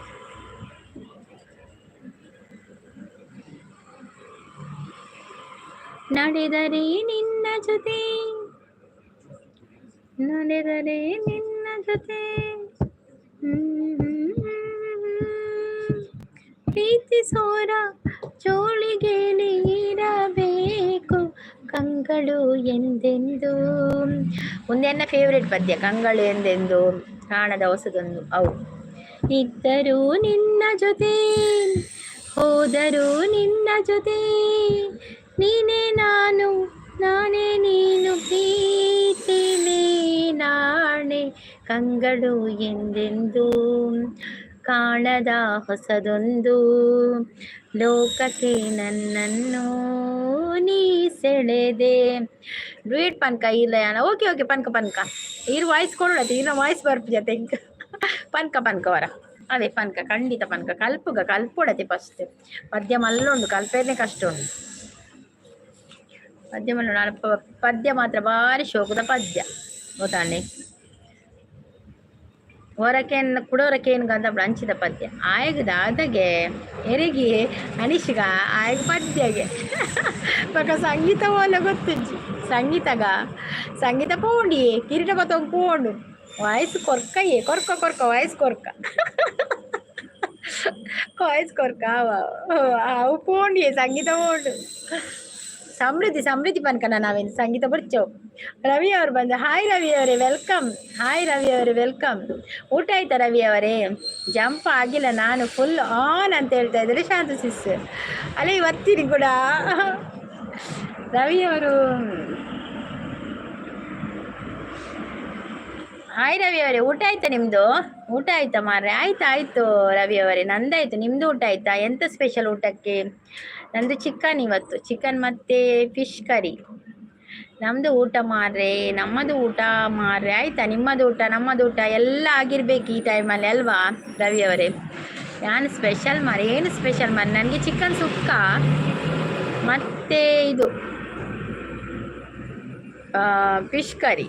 ನಡೆದರೆ ನಿನ್ನ ಜೊತೆ, ನಡೆದರೆ ನಿನ್ನ ಜೊತೆ, ಪ್ರೀತಿಸೋರ ಜೋಳಿಗೆಲಿ ಇರಬೇಕು ಕಂಗಳು ಎಂದೆಂದು. ಒಂದೆನ್ನ ಫೇವ್ರೇಟ್ ಪದ್ಯ, ಕಂಗಳು ಎಂದೆಂದು ಕಾಣದ ಹೊಸದೊಂದು. ಅವು ಇದ್ದರೂ ನಿನ್ನ ಜೊತೆ, ಹೋದರೂ ನಿನ್ನ ಜೊತೆ, ನೀನೇ ನಾನು ನಾನೇ ನೀನು, ಪ್ರೀತಿ ಮೇಲಾಣೆ. ಕಂಗಳು ಎಂದೆಂದು ಕಾಣದ ಹೊಸದೊಂದು ಲೋಕಕ್ಕೆ ನನ್ನನ್ನು ನೀ ಸೆಳೆದೆ. ಡ್ಯೂಯೆಟ್ ಪನ್ಕ ಇಲ್ಲ ಯಾನ? ಓಕೆ ಓಕೆ, ಪನ್ಕ ಪನ್ಕ. ಇರು ವಾಯ್ಸ್ ಕೊಡೋಣ, ಇನ್ನ ವಾಯ್ಸ್ ಬರ್ಪು ಜೊತೆ ಇಂಕ. ಪನ್ಕ ಪನ್ಕ ವರ. ಅದೇ ಪನ್ಕ, ಖಂಡಿತ ಪನ್ಕ. ಕಲ್ಪುಗ ಕಲ್ಪೊಡತೆ ಫಸ್ಟ್. ಪದ್ಯ ಮಲ್ಲುಂಡು, ಕಲ್ಪೇನೆ ಕಷ್ಟ ಉಂಡು. ಪದ್ಯ ಮಲ್ಲ, ಪದ್ಯ ಮಾತ್ರ ಭಾರಿ ಶೋಕದ ಪದ್ಯ ಗೊತ್ತಾಂಡೆ. ಹೊರಕೇನ್ ಕುಡೋರಕೇನ್ ಗಂಧ ಅಂಚಿದ ಪದ್ಯ ಆಯಗ ದಾದಗೆ ಎರೆಗಿ ಅನಿಶಿಗ ಆಯಗ ಪದ್ಯಗೆ ಬೊಕ ಸಂಗೀತ ಓಲ ಗೊತ್ತುಜ್ಜಿ. ಸಂಗೀತಗ ಸಂಗೀತ ಪೋಂಡಿ ಕಿರೀಟ ಬತ್ತೊಂದು ಪೋಂಡು. ವಾಯ್ಸ್ ಕೊರ್ಕಯ್ಯೆ, ಕೊರ್ಕ ಕೊರ್ಕ, ವಾಯ್ಸ್ ಕೊರ್ಕ, ವಾಯ್ಸ್ ಕೊರ್ಕ. ಅವು ಪೋಂಡಿಯೆ, ಸಂಗೀತ ಪೋಂಡು. ಸಮೃದ್ಧಿ ಸಮೃದ್ಧಿ ಪನ್ಕನ ನಾವೇನು ಸಂಗೀತ ಬರ್ಚವು. ರವಿ ಅವರು ಬಂದ. ಹಾಯ್ ರವಿ ಅವರೇ, welcome. Hi Ravi ಅವರೇ, welcome. ಊಟ ಆಯ್ತಾ ರವಿ ಅವರೇ? ಜಂಪ್ ಆಗಿಲ್ಲ, ನಾನು ಫುಲ್ ಆನ್ ಅಂತ ಹೇಳ್ತಾ ಇದ್ದಾರೆ ಶಾಂತ ಸಿಸ್. ಅಲ್ಲೇ ಬರ್ತೀನಿ ಕೂಡ ರವಿ ಅವರು. ಹಾಯ್ ರವಿ ಅವರೇ, ಊಟ ಆಯ್ತಾ ನಿಮ್ಮದು? ಊಟ ಆಯ್ತಾ ಮಾರ್ರೆ? ಆಯ್ತು ಆಯ್ತು ರವಿ ಅವರೇ, ನಂದಾಯ್ತು. ನಿಮ್ದು ಊಟ ಆಯ್ತಾ? ಎಂತ ಸ್ಪೆಷಲ್ ಊಟಕ್ಕೆ? ನಂದು ಚಿಕನ್ ಇವತ್ತು, ಚಿಕನ್ ಮತ್ತೆ ಫಿಶ್ ಕರಿ. ನಮ್ಮದು ಊಟ ಮಾರ್ರೆ, ನಮ್ಮದು ಊಟ ಮಾರ್ರೆ. ಆಯ್ತಾ ನಿಮ್ಮದು ಊಟ? ನಮ್ಮದು ಊಟ ಎಲ್ಲ ಆಗಿರ್ಬೇಕು ಈ ಟೈಮಲ್ಲಿ ಅಲ್ವಾ ರವಿ ಅವರೇ? ನಾನು ಸ್ಪೆಷಲ್ ಮಾರೆ, ಏನು ಸ್ಪೆಷಲ್ ಮಾರೆ? ನನಗೆ ಚಿಕನ್ ಸುಕ್ಕ ಮತ್ತೆ ಇದು ಫಿಶ್ ಕರಿ.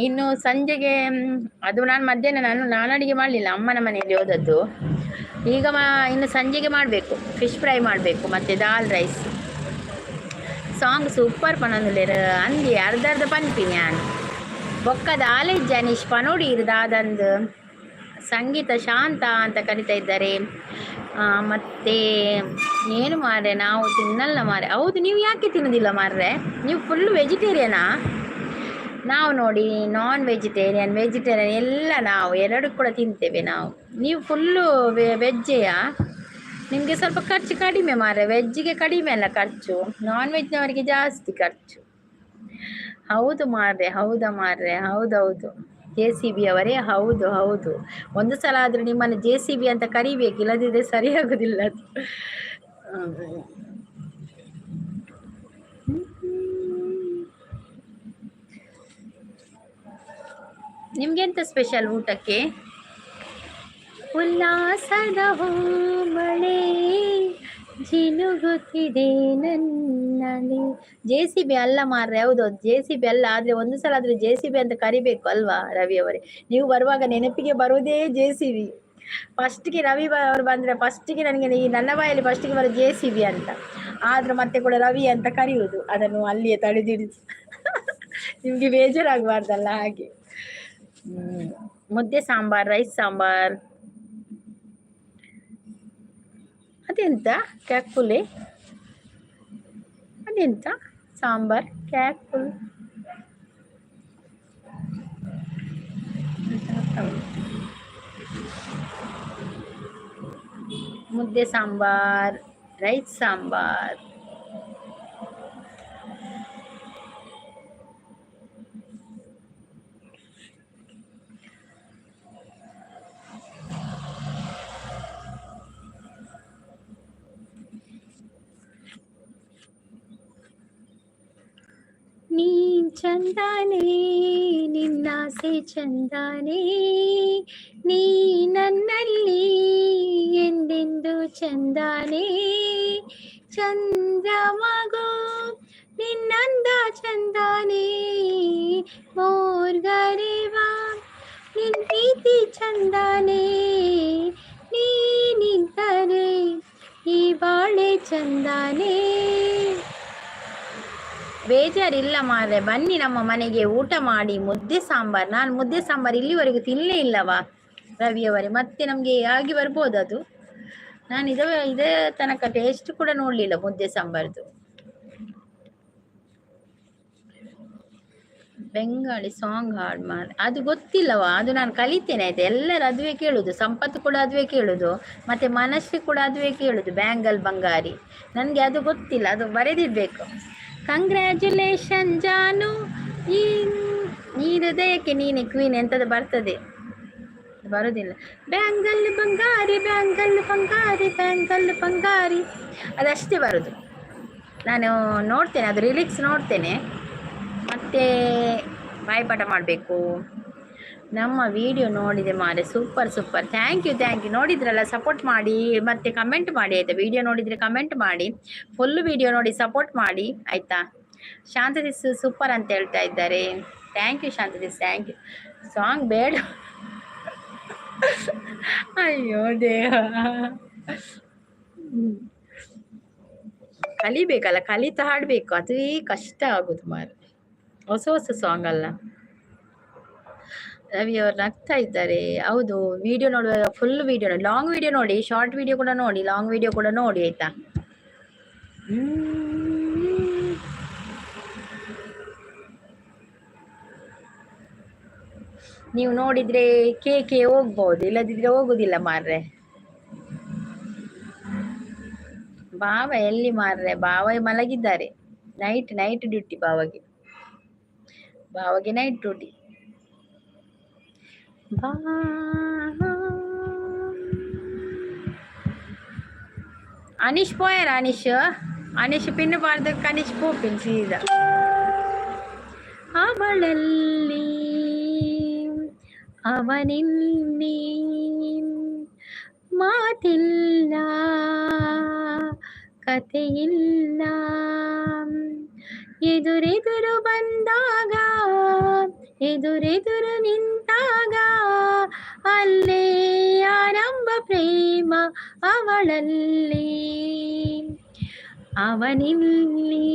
ಇನ್ನು ಸಂಜೆಗೆ ಅದು ನಾನು ಮಧ್ಯಾಹ್ನ ನಾನು ನಾನು ಅಡಿಗೆ ಮಾಡಲಿಲ್ಲ, ಅಮ್ಮನ ಮನೆಯಲ್ಲಿ ಹೋದದ್ದು. ಈಗ ಇನ್ನು ಸಂಜೆಗೆ ಮಾಡಬೇಕು, ಫಿಶ್ ಫ್ರೈ ಮಾಡಬೇಕು ಮತ್ತು ದಾಲ್ ರೈಸ್. ಸಾಂಗ್ ಸೂಪರ್ ಪನೊಂದುಲ್ಲೆರ್ ಅಂದಿ ಅರ್ಧ ಅರ್ಧ ಪನ್ಪಿನಿ ಯಾನ್. ಬೊಕ್ಕ ದಾಲ ಇಜ್ಜಿ ಅನೀಶ್ ಪನೊಡಿ ಇರ್ ದಾದಂದ್. ಸಂಗೀತ ಶಾಂತ ಅಂತ ಕರಿತಾ ಇದ್ದಾರೆ. ಮತ್ತೆ ಏನು ಮಾರ್ರೆ, ನಾವು ತಿನ್ನಲ್ಲ ಮಾರ್ರೆ. ಹೌದು, ನೀವು ಯಾಕೆ ತಿನ್ನೋದಿಲ್ಲ ಮಾರ್ರೆ? ನೀವು ಫುಲ್ ವೆಜಿಟೇರಿಯನಾ? ನಾವು ನೋಡಿ ನಾನ್ ವೆಜಿಟೇರಿಯನ್, ವೆಜಿಟೇರಿಯನ್ ಎಲ್ಲ ನಾವು ಎರಡು ಕೂಡ ತಿಂತೇವೆ ನಾವು. ನೀವು ಫುಲ್ಲು ವೆಜ್ಜೆಯಾ? ನಿಮಗೆ ಸ್ವಲ್ಪ ಖರ್ಚು ಕಡಿಮೆ ಮಾರ್ರೆ, ವೆಜ್ಜಿಗೆ ಕಡಿಮೆ ಅಲ್ಲ ಖರ್ಚು, ನಾನ್ ವೆಜ್ನವರಿಗೆ ಜಾಸ್ತಿ ಖರ್ಚು. ಹೌದು ಮಾರ್ರೆ, ಹೌದಾ ಮಾರ್ರೆ, ಹೌದೌದು. ಜೆ ಸಿ ಬಿ ಅವರೇ, ಹೌದು ಹೌದು. ಒಂದು ಸಲ ಆದರೂ ನಿಮ್ಮನ್ನು ಜೆ ಸಿ ಬಿ ಅಂತ ಕರಿಬೇಕು, ಇಲ್ಲದಿದ್ದರೆ ಸರಿಯಾಗುದಿಲ್ಲ ಅದು. ನಿಮ್ಗೆಂತ ಸ್ಪೆಷಲ್ ಊಟಕ್ಕೆ? ಉಲ್ಲಾಸದ ಮಳೆ ಜಿನುಗುತ್ತಿದೆ ನನ್ನಲ್ಲಿ. ಜೆ ಸಿ ಬಿ ಅಲ್ಲ ಮಾರ್ರೆ, ಹೌದು ಜೆ ಸಿ ಬಿ ಅಲ್ಲ, ಆದ್ರೆ ಒಂದು ಸಲ ಆದ್ರೆ ಜೆ ಸಿ ಬಿ ಅಂತ ಕರಿಬೇಕು ಅಲ್ವಾ ರವಿ ಅವರೇ? ನೀವು ಬರುವಾಗ ನೆನಪಿಗೆ ಬರುವುದೇ ಜೆ ಸಿ ಬಿ. ಫಸ್ಟ್ಗೆ ರವಿ ಅವರು ಬಂದ್ರೆ ಫಸ್ಟಿಗೆ ನನಗೆ ಈ ನನ್ನ ಬಾಯಲ್ಲಿ ಫಸ್ಟಿಗೆ ಬರೋ ಜೆ ಸಿ ಬಿ ಅಂತ. ಆದ್ರೆ ಮತ್ತೆ ಕೂಡ ರವಿ ಅಂತ ಕರೆಯುವುದು, ಅದನ್ನು ಅಲ್ಲಿಯೇ ತಡೆದಿಡಿದು ನಿಮ್ಗೆ ಬೇಜಾರಾಗಬಾರ್ದಲ್ಲ ಹಾಗೆ. ಮುದ್ದೆ ಸಾಂಬಾರ್, ರೈಸ್ ಸಾಂಬಾರ್. ಅದೆಂತ ಕ್ಯಾಕ್ಪುಲೆ? ಅದೆಂತ ಸಾಂಬಾರ್ ಕ್ಯಾಕ್ಪುಲ್? ಮುದ್ದೆ ಸಾಂಬಾರ್, ರೈಸ್ ಸಾಂಬಾರ್. ನೀನ್ ಚಂದಾನೆ, ನಿನ್ನಾಸೆ ಚಂದಾನೆ, ನೀ ನನ್ನಲ್ಲಿ ಎಂದೆಂದು ಚಂದಾನೆ. ಚಂದ್ರಮಗೋ ನಿನ್ನಂದ ಚಂದಾನೆ, ಮೋರ್ಗರೆವಾ ನಿನ್ ಪ್ರೀತಿ ಚಂದಾನೆ, ನೀನಿದ್ದರೆ ಈ ಬಾಳೆ ಚಂದಾನೆ. ಬೇಜಾರಿಲ್ಲ ಮಾರ್ರೆ, ಬನ್ನಿ ನಮ್ಮ ಮನೆಗೆ ಊಟ ಮಾಡಿ. ಮುದ್ದೆ ಸಾಂಬಾರ್, ನಾನು ಮುದ್ದೆ ಸಾಂಬಾರ್ ಇಲ್ಲಿವರೆಗೂ ತಿನ್ನಲೇ ಇಲ್ಲವಾ ರವಿಯವರೇ. ಮತ್ತೆ ನಮಗೆ ಆಗಿ ಬರ್ಬೋದು ಅದು. ನಾನು ಇದೇ ಇದೇ ತನಕ ಟೇಸ್ಟ್ ಕೂಡ ನೋಡಲಿಲ್ಲ ಮುದ್ದೆ ಸಾಂಬಾರ್ದು. ಬೆಂಗಾಳಿ ಸಾಂಗ್ ಹಾಡು ಮಾರ್, ಅದು ಗೊತ್ತಿಲ್ಲವಾ, ಅದು ನಾನು ಕಲಿತೇನೆ ಆಯ್ತಾ. ಎಲ್ಲರೂ ಅದುವೇ ಕೇಳುದು, ಸಂಪತ್ತು ಕೂಡ ಅದುವೇ ಕೇಳುದು, ಮತ್ತೆ ಮನಸ್ಸು ಕೂಡ ಅದುವೇ ಕೇಳುದು, ಬ್ಯಾಂಗಲ್ ಬಂಗಾರಿ. ನನಗೆ ಅದು ಗೊತ್ತಿಲ್ಲ, ಅದು ಬರೆದಿಡಬೇಕು. ಕಂಗ್ರ್ಯಾಚುಲೇಷನ್ ಜಾನು, ಈ ಈ ಹೃದಯಕ್ಕೆ ನೀನೆ ಕ್ವೀನ್ ಎಂತದು ಬರ್ತದೆ, ಬರೋದಿಲ್ಲ. ಬ್ಯಾಂಗಲ್ ಬಂಗಾರಿ, ಬ್ಯಾಂಗಲ್ ಬಂಗಾರಿ, ಬ್ಯಾಂಗಲ್ ಬಂಗಾರಿ, ಅದಷ್ಟೇ ಬರೋದು. ನಾನು ನೋಡ್ತೇನೆ, ಅದು ರಿಲಿಕ್ಸ್ ನೋಡ್ತೇನೆ. ಮತ್ತೆ ಬಾಯಿಪಾಠ ಮಾಡಬೇಕು. ನಮ್ಮ ವಿಡಿಯೋ ನೋಡಿದೆ ಮಾರೆ, super super, thank you thank you. ನೋಡಿದ್ರಲ್ಲ, ಸಪೋರ್ಟ್ ಮಾಡಿ, ಮತ್ತೆ ಕಮೆಂಟ್ ಮಾಡಿ ಆಯಿತಾ. ವಿಡಿಯೋ ನೋಡಿದರೆ ಕಮೆಂಟ್ ಮಾಡಿ, ಫುಲ್ ವಿಡಿಯೋ ನೋಡಿ ಸಪೋರ್ಟ್ ಮಾಡಿ ಆಯಿತಾ. ಶಾಂತದಿಸ್ ಸೂಪರ್ ಅಂತ ಹೇಳ್ತಾ ಇದ್ದಾರೆ. Thank you ಶಾಂತದಿಸ್, thank you. Song ಬೇಡ, ಅಯ್ಯೋ ದೇವ. ಕಲಿಬೇಕಲ್ಲ, ಕಲಿತಾ ಹಾಡಬೇಕು, ಅದುವೇ ಕಷ್ಟ ಆಗೋದು ಮಾರೆ. ಹೊಸ ಹೊಸ ಸಾಂಗ್ ಅಲ್ಲ. ರವಿ ಅವರು ನಗ್ತಾ ಇದ್ದಾರೆ. ಹೌದು, ವಿಡಿಯೋ ನೋಡುವಾಗ ಫುಲ್ ವಿಡಿಯೋ ನೋಡಿ, ಲಾಂಗ್ ವಿಡಿಯೋ ನೋಡಿ, ಶಾರ್ಟ್ ವಿಡಿಯೋ ಕೂಡ ನೋಡಿ, ಲಾಂಗ್ ವಿಡಿಯೋ ಕೂಡ ನೋಡಿ ಆಯ್ತಾ. ನೀವು ನೋಡಿದ್ರೆ ಕೆ ಕೆ ಹೋಗ್ಬೋದು, ಇಲ್ಲದಿದ್ರೆ ಹೋಗುದಿಲ್ಲ ಮಾರ್ರೆ. ಬಾವ ಎಲ್ಲಿ ಮಾರ್ರೆ? ಬಾವ ಮಲಗಿದ್ದಾರೆ. ನೈಟ್ ನೈಟ್ ಡ್ಯೂಟಿ ಬಾವಗೆ, ಬಾವಗೆ ನೈಟ್ ಡ್ಯೂಟಿ. ಬಾ ಅನೀಶ್ ಪೋಯಾರ? ಅನೀಶ್ ಅನೀಶ್ ಪಿನ್ನು ಪಾಡ್ದಕ್ಕೆ ಅನೀಶ್ ಪೋಪಿನ್ ಸೀದಾ. ಅವಳಲ್ಲಿ ಅವನಿಲ್ಲಿ ಮಾತಿಲ್ಲ ಕಥೆಯಿಲ್ಲ. ಎದುರೆದುರು ಬಂದಾಗ, ಎದುರೆದುರು ನಿಂತಾಗ, ಅಲ್ಲೇ ಆರಂಭ ಪ್ರೇಮ ಅವಳಲ್ಲಿ ಅವನಿಲ್ಲಿ.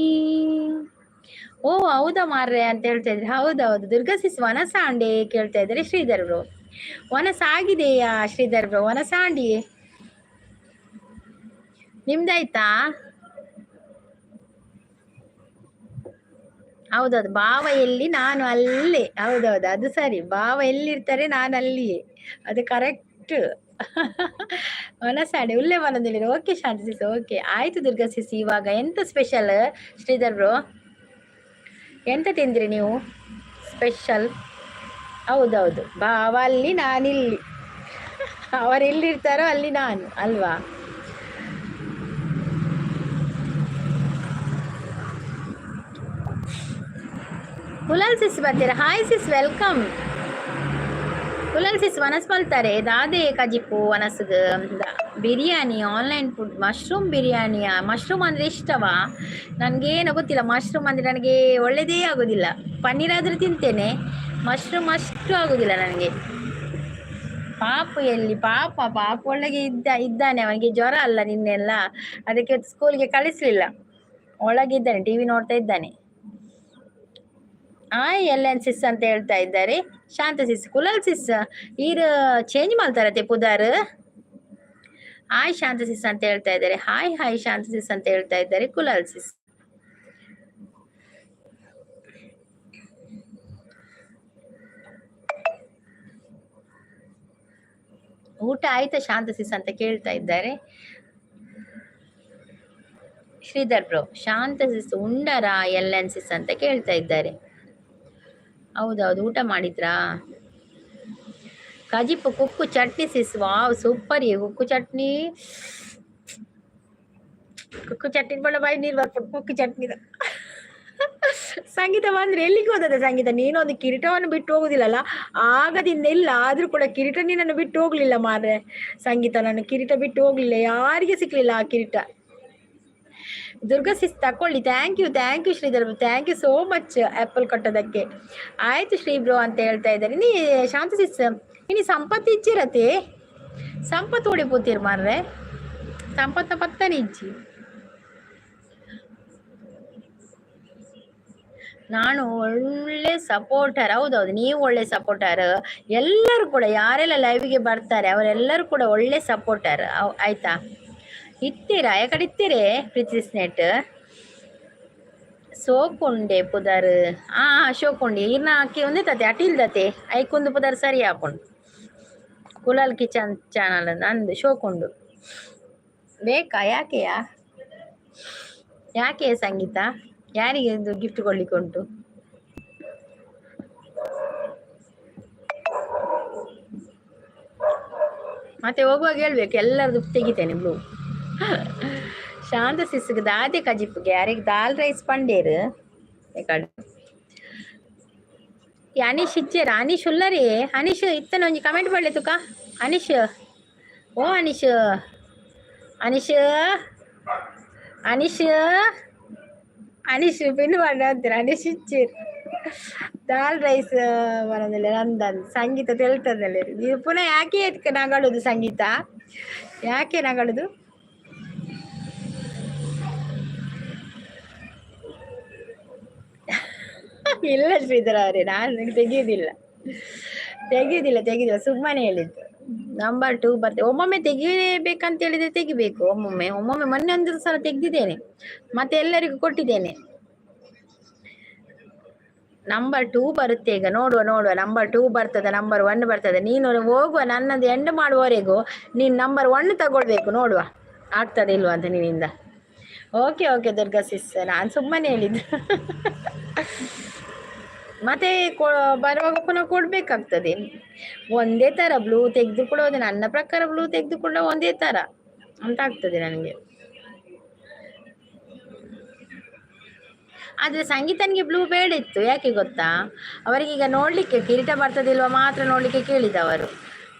ಓ ಹೌದಾ ಮಾರ್ರೆ ಅಂತ ಹೇಳ್ತಾ ಇದ್ರೆ. ಹೌದೌದು, ದುರ್ಗಾ ಸಿಸ್ ವನಸಾಂಡೆ ಕೇಳ್ತಾ ಇದ್ದಾರೆ ಶ್ರೀಧರ್ ಬ್ರೋ. ವನಸಾಗಿದೆಯಾ ಶ್ರೀಧರ್ ಬ್ರೋ? ವನಸಾಂಡಿ ನಿಮ್ದಾಯ್ತಾ? ಹೌದೌದು, ಭಾವ ಎಲ್ಲಿ ನಾನು ಅಲ್ಲೇ. ಹೌದೌದು, ಅದು ಸರಿ. ಭಾವ ಎಲ್ಲಿರ್ತಾರೆ ನಾನು ಅಲ್ಲಿಯೇ, ಅದು ಕರೆಕ್ಟ್. ವನಸಾಂಡೆ ಉಲ್ಲೇ ಮನದಲ್ಲಿ. ಓಕೆ ಶಾಂತಿ ಸಿಸ್, ಓಕೆ ಆಯ್ತು ದುರ್ಗಾ ಸಿಸ್. ಇವಾಗ ಎಂತ ಸ್ಪೆಷಲ್ ಶ್ರೀಧರ್ ಬ್ರೋ? ಎಂತ ತಿಂದ್ರಿ ನೀವು ಸ್ಪೆಷಲ್? ಹೌದೌದು, ಭಾವ ಅಲ್ಲಿ ನಾನಿಲ್ಲಿ, ಅವರೆಲ್ಲಿರ್ತಾರೋ ಅಲ್ಲಿ ನಾನು ಅಲ್ವಾ? ಕುಲಾಲ್ ಸಿಸ್ ಬರ್ತೀರಾ? Hi sis, welcome. Kulal sis ವನಸ್ ಮಲ್ತಾರೆ ದಾದೆ ಕಜಿಪು ವನಸ್ಗ್ ಬಿರಿಯಾನಿ, ಆನ್ಲೈನ್ ಫುಡ್, ಮಶ್ರೂಮ್ ಬಿರಿಯಾನಿಯ? ಮಶ್ರೂಮ್ ಅಂದರೆ ಇಷ್ಟವಾ? ನನಗೇನೋ ಗೊತ್ತಿಲ್ಲ, ಮಶ್ರೂಮ್ ಅಂದರೆ ನನಗೆ ಒಳ್ಳೆಯದೇ ಆಗೋದಿಲ್ಲ. ಪನ್ನೀರ್ ಆದರೂ ತಿಂತೇನೆ, ಮಶ್ರೂಮ್ ಅಷ್ಟು ಆಗೋದಿಲ್ಲ ನನಗೆ. ಪಾಪು ಎಲ್ಲಿ? ಪಾಪ ಪಾಪು ಒಳಗೆ ಇದ್ದಾನೆ, ಅವನಿಗೆ ಜ್ವರ ಅಲ್ಲ ನಿನ್ನೆಲ್ಲ, ಅದಕ್ಕೆ ಸ್ಕೂಲ್ಗೆ ಕಳಿಸ್ಲಿಲ್ಲ. ಒಳಗಿದ್ದಾನೆ, ಟಿವಿ ನೋಡ್ತಾ ಇದ್ದಾನೆ. ಆಯ್ ಎಲ್ ಎನ್ ಸಿಸ್ ಅಂತ ಹೇಳ್ತಾ ಇದ್ದಾರೆ ಶಾಂತ ಸಿಸ್. ಕುಲಲ್ ಸಿಸ್ ಈರ್ ಚೇಂಜ್ ಮಾಡ್ತಾರತೆ ಪುದಾರ್. ಹಾಯ್ ಶಾಂತ ಸಿಸ್ ಅಂತ ಹೇಳ್ತಾ ಇದ್ದಾರೆ. ಹಾಯ್ ಹಾಯ್ ಶಾಂತ ಸಿಸ್ ಅಂತ ಹೇಳ್ತಾ ಇದ್ದಾರೆ ಕುಲಾಲ್ ಸಿಸ್. ಊಟ ಆಯ್ತಾ ಶಾಂತ ಸಿಸ್ ಅಂತ ಕೇಳ್ತಾ ಇದ್ದಾರೆ ಶ್ರೀಧರ್ ಬ್ರೋ. ಶಾಂತ ಸಿಸ್ ಉಂಡರಾ ಎಲ್ ಎನ್ ಸಿಸ್ ಅಂತ ಕೇಳ್ತಾ ಇದ್ದಾರೆ. ಹೌದೌದು, ಊಟ ಮಾಡಿದ್ರಾ? ಕಜಿಪು ಕುಕ್ಕು ಚಟ್ನಿ ಸಿಸ್, ವಾವ್ ಸೂಪರ್. ಈ ಕುಕ್ಕು ಚಟ್ನಿ, ಕುಕ್ಕು ಚಟ್ನಿ ಬಣ್ಣ ಬಾಯಿ ನೀರು ಬರ್ಪುಂಡು ಕುಕ್ಕು ಚಟ್ನಿ. ಸಂಗೀತ ಬಂದ್ರೆ ಎಲ್ಲಿಗೆ ಹೋದದ ಸಂಗೀತ? ನೀನೊಂದು ಕಿರೀಟವನ್ನು ಬಿಟ್ಟು ಹೋಗುದಿಲ್ಲಲ್ಲ, ಆಗದಿಂದ ಇಲ್ಲ ಆದ್ರೂ ಕೂಡ ಕಿರೀಟ ನಿನ್ನನ್ನು ಬಿಟ್ಟು ಹೋಗ್ಲಿಲ್ಲ ಮಾರ್ರೆ ಸಂಗೀತ. ನನ್ನ ಕಿರೀಟ ಬಿಟ್ಟು ಹೋಗ್ಲಿಲ್ಲ, ಯಾರಿಗೆ ಸಿಕ್ಲಿಲ್ಲ ಆ ಕಿರೀಟ. ದುರ್ಗಾ ಸಿಸ್ ತಕೊಳ್ಳಿ. Thank you, thank you Sridhar, thank you so much apple ಕೊಟ್ಟದಕ್ಕೆ. ಆಯ್ತು ಶ್ರೀ ಬ್ರೋ ಅಂತ ಹೇಳ್ತಾ ಇದ್ದಾರೆ. ನೀ ಶಾಂತ ಸಿಸ್ ಇನಿ ಸಂಪತ್ತು ಇಚ್ಚಿರತೆ, ಸಂಪತ್ತು ಓಡಿ ಪೋತೀರ್ ಮಾರ್ರೆ, ಸಂಪತ್ತ ಪತ್ತನೆ ಇಜ್ಜಿ. ನಾನು ಒಳ್ಳೆ ಸಪೋರ್ಟರ್. ಹೌದೌದು, ನೀವು ಒಳ್ಳೆ ಸಪೋರ್ಟರ್. ಎಲ್ಲರೂ ಕೂಡ ಯಾರೆಲ್ಲ ಲೈವ್ಗೆ ಬರ್ತಾರೆ ಅವರೆಲ್ಲರೂ ಕೂಡ ಒಳ್ಳೆ ಸಪೋರ್ಟರ್ ಆಯ್ತಾ? ಇತ್ತೀರಾ ಯಾಕಡೆ ಇತ್ತೀರೇ ಪ್ರೀತಿ ಸ್ನೇಟ್ ಸೋಕುಂಡೆ ಪುದರ್. ಆ ಶೋಕುಂಡೆ ಇರ್ನ ಹಾಕಿ ಒಂದೇ ತತೆ ಅಟಿಲ್ದತೆ ಐಕೊಂದು ಪುದರ್ ಸರಿ ಹಾಕೊಂಡು ಕುಲಾಲ್ ಕಿಚನ್ ಚಾನಲ್ ನಂದು ಶೋಕುಂಡು ಬೇಕಾ? ಯಾಕೆಯಾ ಯಾಕೆ ಸಂಗೀತ? ಯಾರಿಗೆ ಇದು ಗಿಫ್ಟ್ ಕೊಡ್ಲಿಕ್ಕೆ ಉಂಟು? ಮತ್ತೆ ಹೋಗುವಾಗ ಹೇಳ್ಬೇಕು, ಎಲ್ಲರದು ತೆಗಿತೇನೆ ಬ್ಲೂ. ಶಾಂತ ಸಿಸ್ಗೆ ದಾದೆ ಕಜಿಪುಗೆ ಯಾರಿಗೆ ದಾಲ್ ರೈಸ್ ಪಂಡೇರು ಅನೀಶ್ ಇಚ್ಚೇರ? ಅನೀಶ್ ಉಲ್ಲರಿ? ಅನೀಶ್ ಇತ್ತನ ಒಂಜಿ ಕಮೆಂಟ್ ಮಾಡಲಿ ತುಕ. ಅನೀಶ್, ಓ ಅನೀಶ್, ಅನೀಶ್, ಅನೀಶ್, ಅನೀಶ್ ಪಿನ್ ಮಾಡ ಅಂತೀರ. ಅನೀಶ್ ಇಚ್ಚೇರ್ ದಾಲ್ ರೈಸ್ ಬರೋದಿಲ್ಲ ನಂದನ್ ಸಂಗೀತ ತೆಲ್ತದಲ್ಲ. ನೀವು ಪುನಃ ಯಾಕೆ ನಗಳುದು ಸಂಗೀತ? ಯಾಕೆ ನಗಳುದು? ಇಲ್ಲ ಶ್ರೀಧರ ಅವರೇ, ನಾನು ತೆಗೆಯುವುದಿಲ್ಲ, ತೆಗೆಯುವುದಿಲ್ಲ, ತೆಗೆಯುದಿಲ್ಲ, ಸುಮ್ಮನೆ ಹೇಳಿದ್ದು. ನಂಬರ್ 2 ಬರ್ತದೆ. ಒಮ್ಮೊಮ್ಮೆ ತೆಗಿಬೇಕಂತ ಹೇಳಿದ್ರೆ ತೆಗಿಬೇಕು. ಒಮ್ಮೊಮ್ಮೆ ಒಮ್ಮೊಮ್ಮೆ ಮೊನ್ನೆ ಒಂದು ಸಲ ತೆಗೆದಿದ್ದೇನೆ, ಮತ್ತೆ ಎಲ್ಲರಿಗೂ ಕೊಟ್ಟಿದ್ದೇನೆ. ನಂಬರ್ 2 ಬರುತ್ತೆ ಈಗ, ನೋಡುವ ನೋಡುವ. ನಂಬರ್ 2 ಬರ್ತದೆ, ನಂಬರ್ 1 ಬರ್ತದೆ. ನೀನು ಹೋಗುವ ನನ್ನದು ಎಂಡ್ ಮಾಡುವವರೆಗೂ ನೀನು ನಂಬರ್ 1 ತಗೊಳ್ಬೇಕು, ನೋಡುವ ಆಗ್ತದೆ ಇಲ್ವಾ ಅಂತ ನಿನ್ನಿಂದ. ಓಕೆ ಓಕೆ ದುರ್ಗಾ ಸಿಸ್, ನಾನು ಸುಮ್ಮನೆ ಹೇಳಿದ್ದು. ಮತ್ತೆ ಬರುವಾಗ ಪುನಃ ಕೊಡ್ಬೇಕಾಗ್ತದೆ. ಒಂದೇ ತರ ಬ್ಲೂ ತೆಗೆದು ಕೂಡ ನನ್ನ ಪ್ರಕಾರ ಬ್ಲೂ ತೆಗೆದುಕೊಂಡ ಒಂದೇ ತರ ಅಂತ ಆಗ್ತದೆ ನನಗೆ. ಆದರೆ ಸಂಗೀತನಿಗೆ ಬ್ಲೂ ಬೇಡ ಇತ್ತು, ಯಾಕೆ ಗೊತ್ತಾ? ಅವರಿಗೀಗ ನೋಡಲಿಕ್ಕೆ ಕಿರೀಟ ಬರ್ತದಿಲ್ವ ಮಾತ್ರ ನೋಡಲಿಕ್ಕೆ ಕೇಳಿದವರು.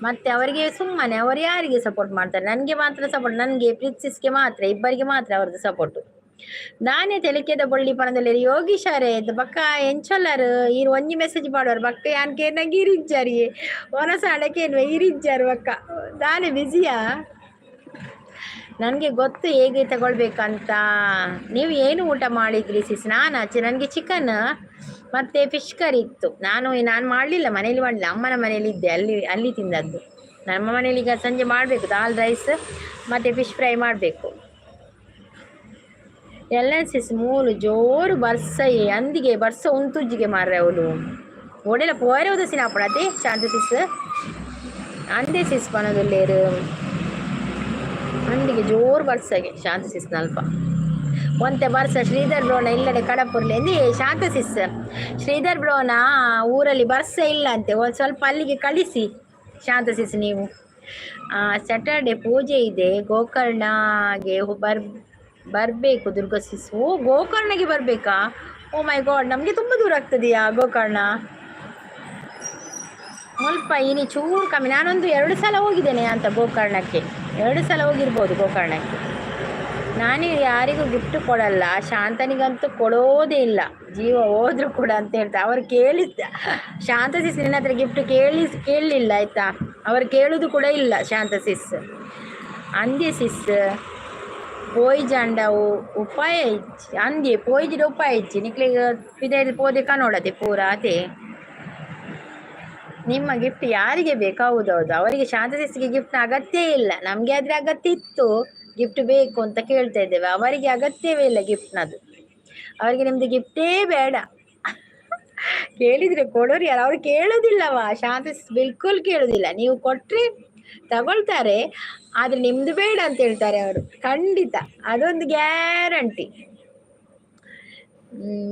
ಮತ್ತೆ ಅವರಿಗೆ ಸುಮ್ಮನೆ ಅವರು ಯಾರಿಗೆ ಸಪೋರ್ಟ್ ಮಾಡ್ತಾರೆ? ನನಗೆ ಮಾತ್ರ ಸಪೋರ್ಟ್, ನನಗೆ ಪ್ರೀತಿಸ್ಗೆ ಮಾತ್ರ, ಇಬ್ಬರಿಗೆ ಮಾತ್ರ ಅವರದ್ದು ಸಪೋರ್ಟು. ದಾನೆ ತೆಲಿಕೆದ ಬೊಳ್ಳಿ ಪನದಲ್ಲೇರು ಯೋಗೀಶಾರೆ ಬಕ್ಕ ಎಂಚೊಲ್ಲರು ಈರ್ ಒಂಜಿ ಮೆಸೇಜ್ ಪಾಡೋರು ಬಕ್ಕ ಯಾನ್ ಕೇನಗ ಇರಿಜ್ಜಾರಿ ಒನಸಾಡ ಕೇನ್ವೆ ಇರಿಜ್ಜಾರು ಬಕ್ಕ ದಾನೆ ಬಿಸಿಯಾ. ನನಗೆ ಗೊತ್ತು ಹೇಗೆ ತಗೊಳ್ಬೇಕಂತ. ನೀವು ಏನು ಊಟ ಮಾಡಿದ್ರಿ ಸಿಸ್? ನಾನು ಆಚೆ ನನಗೆ ಚಿಕನ್ ಮತ್ತು ಫಿಶ್ ಕರಿ ಇತ್ತು. ನಾನು ನಾನು ಮಾಡಲಿಲ್ಲ, ಮನೇಲಿ ಮಾಡಲಿಲ್ಲ, ಅಮ್ಮನ ಮನೇಲಿ ಇದ್ದೆ, ಅಲ್ಲಿ ಅಲ್ಲಿ ತಿಂದದ್ದು. ನಮ್ಮ ಮನೇಲಿ ಈಗ ಸಂಜೆ ಮಾಡಬೇಕು, ದಾಲ್ ರೈಸ್ ಮತ್ತು ಫಿಶ್ ಫ್ರೈ ಮಾಡಬೇಕು. ಎಲ್ಲ ಸಿಸ್ ಮೂಲು ಜೋರು ಬರ್ಸ ಅಂದಿಗೆ ಬರ್ಸ ಉಂತುಜ್ಜಿಗೆ ಮಾರ್ರೆ ಅವಳು ಓಡೆಲ್ಲ ಪೋರೆ ಉದಸಿನ ಅಪ್ಪಡತೆ ಶಾಂತ ಸಿಸ್ ಅಂದೆ ಸಿಸ್ ಪನದುಲ್ಲೇರು ಅಂದಿಗೆ ಜೋರು ಬರ್ಸಗೆ ಶಾಂತ ಸಿಸ್ ನಲ್ಪ ಒಂತೆ ಬರ್ಸ. ಶ್ರೀಧರ್ ಬ್ರೋಣ ಇಲ್ಲಡೆ ಕಡಪುರ್ಲೆ ಎಂದಿ ಶಾಂತ ಸಿಸ್. ಶ್ರೀಧರ್ ಬ್ರೋನ ಊರಲ್ಲಿ ಬರ್ಸ ಇಲ್ಲ ಅಂತೆ, ಒಂದು ಸ್ವಲ್ಪ ಅಲ್ಲಿಗೆ ಕಳಿಸಿ ಶಾಂತ ಸಿಸ್ ನೀವು. ಸ್ಯಾಟರ್ಡೆ ಪೂಜೆ ಇದೆ, ಗೋಕರ್ಣಗೆ ಬರಬೇಕು ದುರ್ಗಾ ಸಿಸ್. ಓ, ಗೋಕರ್ಣಗೆ ಬರಬೇಕಾ? ಓ ಮೈ ಗಾಡ್, ನಮಗೆ ತುಂಬ ದೂರ ಆಗ್ತದೆಯಾ ಗೋಕರ್ಣ? ಸ್ವಲ್ಪ ಇನಿ ಚೂರು ಕಮ್ಮಿ. ನಾನೊಂದು 2 ಸಲ ಹೋಗಿದ್ದೇನೆ ಅಂತ ಗೋಕರ್ಣಕ್ಕೆ, 2 ಸಲ ಹೋಗಿರ್ಬೋದು ಗೋಕರ್ಣಕ್ಕೆ. ನಾನು ಯಾರಿಗೂ ಗಿಫ್ಟ್ ಕೊಡಲ್ಲ, ಶಾಂತನಿಗಂತೂ ಕೊಡೋದೇ ಇಲ್ಲ, ಜೀವ ಹೋದ್ರು ಕೂಡ ಅಂತ ಹೇಳ್ತಾರೆ ಅವರು. ಕೇಳಿ ಶಾಂತ ಸಿಸ್ ನಿನ್ನ ಹತ್ರ ಗಿಫ್ಟ್ ಕೇಳಿ ಕೇಳಲಿಲ್ಲ ಆಯಿತಾ? ಅವರು ಕೇಳೋದು ಕೂಡ ಇಲ್ಲ ಶಾಂತ ಸಿಸ್. ಅಂದ್ಯ ಸಿಸ್ ಪೋಯ್ಜಾಂಡವು ಉಪಾಯ ಇಜ್ಜಿ ಅಂದ್ಯೆ ಪೋಯ್ಜಿಡ ಉಪಾಯ ಇಜ್ಜಿ ನಿಕ್ಲೆಗ್ ಪಿದಯಿ ಪೋದೆ ಕನೋಡತೆ ಪೂರ ಅದೇ. ನಿಮ್ಮ ಗಿಫ್ಟ್ ಯಾರಿಗೆ ಬೇಕು? ಹೌದೌದು, ಅವರಿಗೆ ಶಾಂತ ಸಿಸ್ಗೆ ಗಿಫ್ಟ್ನ ಅಗತ್ಯ ಇಲ್ಲ. ನಮಗೆ ಆದರೆ ಅಗತ್ಯ ಇತ್ತು, ಗಿಫ್ಟ್ ಬೇಕು ಅಂತ ಕೇಳ್ತಾ ಇದ್ದೇವೆ. ಅವರಿಗೆ ಅಗತ್ಯವೇ ಇಲ್ಲ ಗಿಫ್ಟ್ನದು, ಅವರಿಗೆ ನಿಮ್ದು ಗಿಫ್ಟೇ ಬೇಡ. ಕೇಳಿದ್ರೆ ಕೊಡೋರು ಯಾರು? ಅವ್ರು ಕೇಳೋದಿಲ್ಲವಾ ಶಾಂತ ಬಿಲ್ಕುಲ್ ಕೇಳೋದಿಲ್ಲ. ನೀವು ಕೊಟ್ರೆ ತಗೊಳ್ತಾರೆ, ಆದ್ರೆ ನಿಮ್ದು ಬೇಡ ಅಂತ ಹೇಳ್ತಾರೆ ಅವರು ಖಂಡಿತ, ಅದೊಂದು ಗ್ಯಾರಂಟಿ.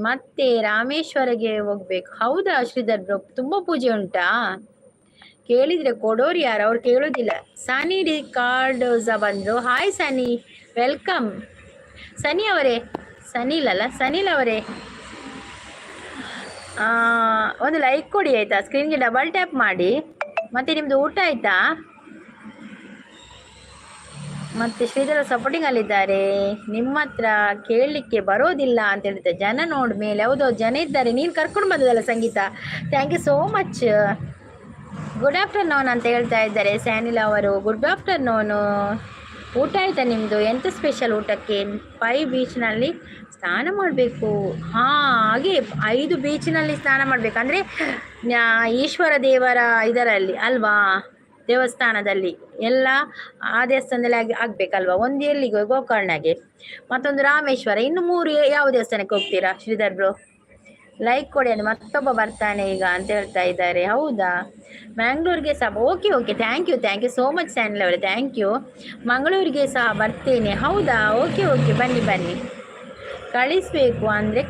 ಮತ್ತೆ ರಾಮೇಶ್ವರಗೆ ಹೋಗ್ಬೇಕು. ಹೌದಾ ಶ್ರೀಧರ್ ಬ್ರೋ, ತುಂಬಾ ಪೂಜೆ ಉಂಟಾ? ಕೇಳಿದ್ರೆ ಕೊಡೋರು ಯಾರು? ಅವ್ರು ಕೇಳೋದಿಲ್ಲ. ಸನಿ ಡಿ ಕಾರ್ಡೋಸ ಬಂದ್ರು. ಹಾಯ್ ಸನಿ, welcome ಸನಿ ಅವರೇ. ಸನಿಲ್ ಅಲ್ಲ, ಸನಿಲ್ ಅವರೇ, ಒಂದು ಲೈಕ್ ಕೊಡಿ ಆಯ್ತಾ? ಸ್ಕ್ರೀನ್ಗೆ ಡಬಲ್ ಟ್ಯಾಪ್ ಮಾಡಿ. ಮತ್ತೆ ನಿಮ್ದು ಊಟ ಆಯ್ತಾ? ಮತ್ತೆ ಶ್ರೀಧರ ಸಪೋರ್ಟಿಂಗ್ ಅಲ್ಲಿದ್ದಾರೆ. ನಿಮ್ಮ ಹತ್ರ ಕೇಳಲಿಕ್ಕೆ ಬರೋದಿಲ್ಲ ಅಂತ ಹೇಳ್ತಾರೆ ಜನ ನೋಡ್ ಮೇಲೆ. ಹೌದು, ಜನ ಇದ್ದಾರೆ, ನೀನು ಕರ್ಕೊಂಡು ಬಂದದಲ್ಲ Sangeetha, thank you so much. Good afternoon ಅಂತ ಹೇಳ್ತಾ ಇದ್ದಾರೆ ಸ್ಯಾನಿಲ್ ಅವರು. Good afternoon. ಊಟ ಆಯ್ತಾ ನಿಮ್ಮದು? ಎಂತ ಸ್ಪೆಷಲ್ ಊಟಕ್ಕೆ? 5 ಬೀಚ್ನಲ್ಲಿ ಸ್ನಾನ ಮಾಡಬೇಕು. ಹಾಂ, ಹಾಗೆ 5 ಬೀಚ್ನಲ್ಲಿ ಸ್ನಾನ ಮಾಡಬೇಕು ಅಂದರೆ ಈಶ್ವರ ದೇವರ ಇದರಲ್ಲಿ ಅಲ್ವಾ, ದೇವಸ್ಥಾನದಲ್ಲಿ ಎಲ್ಲ ಆ ದೇವಸ್ಥಾನದಲ್ಲಿ ಆಗಿ ಆಗಬೇಕಲ್ವಾ? ಒಂದು ಎಲ್ಲಿಗೆ? ಗೋಕರ್ಣಗೆ, ಮತ್ತೊಂದು ರಾಮೇಶ್ವರ, ಇನ್ನು 3 ಯಾವ ದೇವಸ್ಥಾನಕ್ಕೆ ಹೋಗ್ತೀರಾ ಶ್ರೀಧರ್ ಬ್ರೋ? ಲೈಕ್ ಕೊಡಿ ಅಂದ್ರೆ ಮತ್ತೊಬ್ಬ ಬರ್ತಾನೆ ಈಗ ಅಂತ ಹೇಳ್ತಾ ಇದ್ದಾರೆ. ಹೌದಾ? ಮ್ಯಾಂಗ್ಳೂರಿಗೆ ಸಹ okay okay, thank you, thank you so much Sanil ಅವರೇ, thank you. ಮಂಗಳೂರಿಗೆ ಸಹ ಬರ್ತೇನೆ. ಹೌದಾ? ಓಕೆ ಓಕೆ, ಬನ್ನಿ ಬನ್ನಿ. ಕಳಿಸ್ಬೇಕು ಅಂದರೆ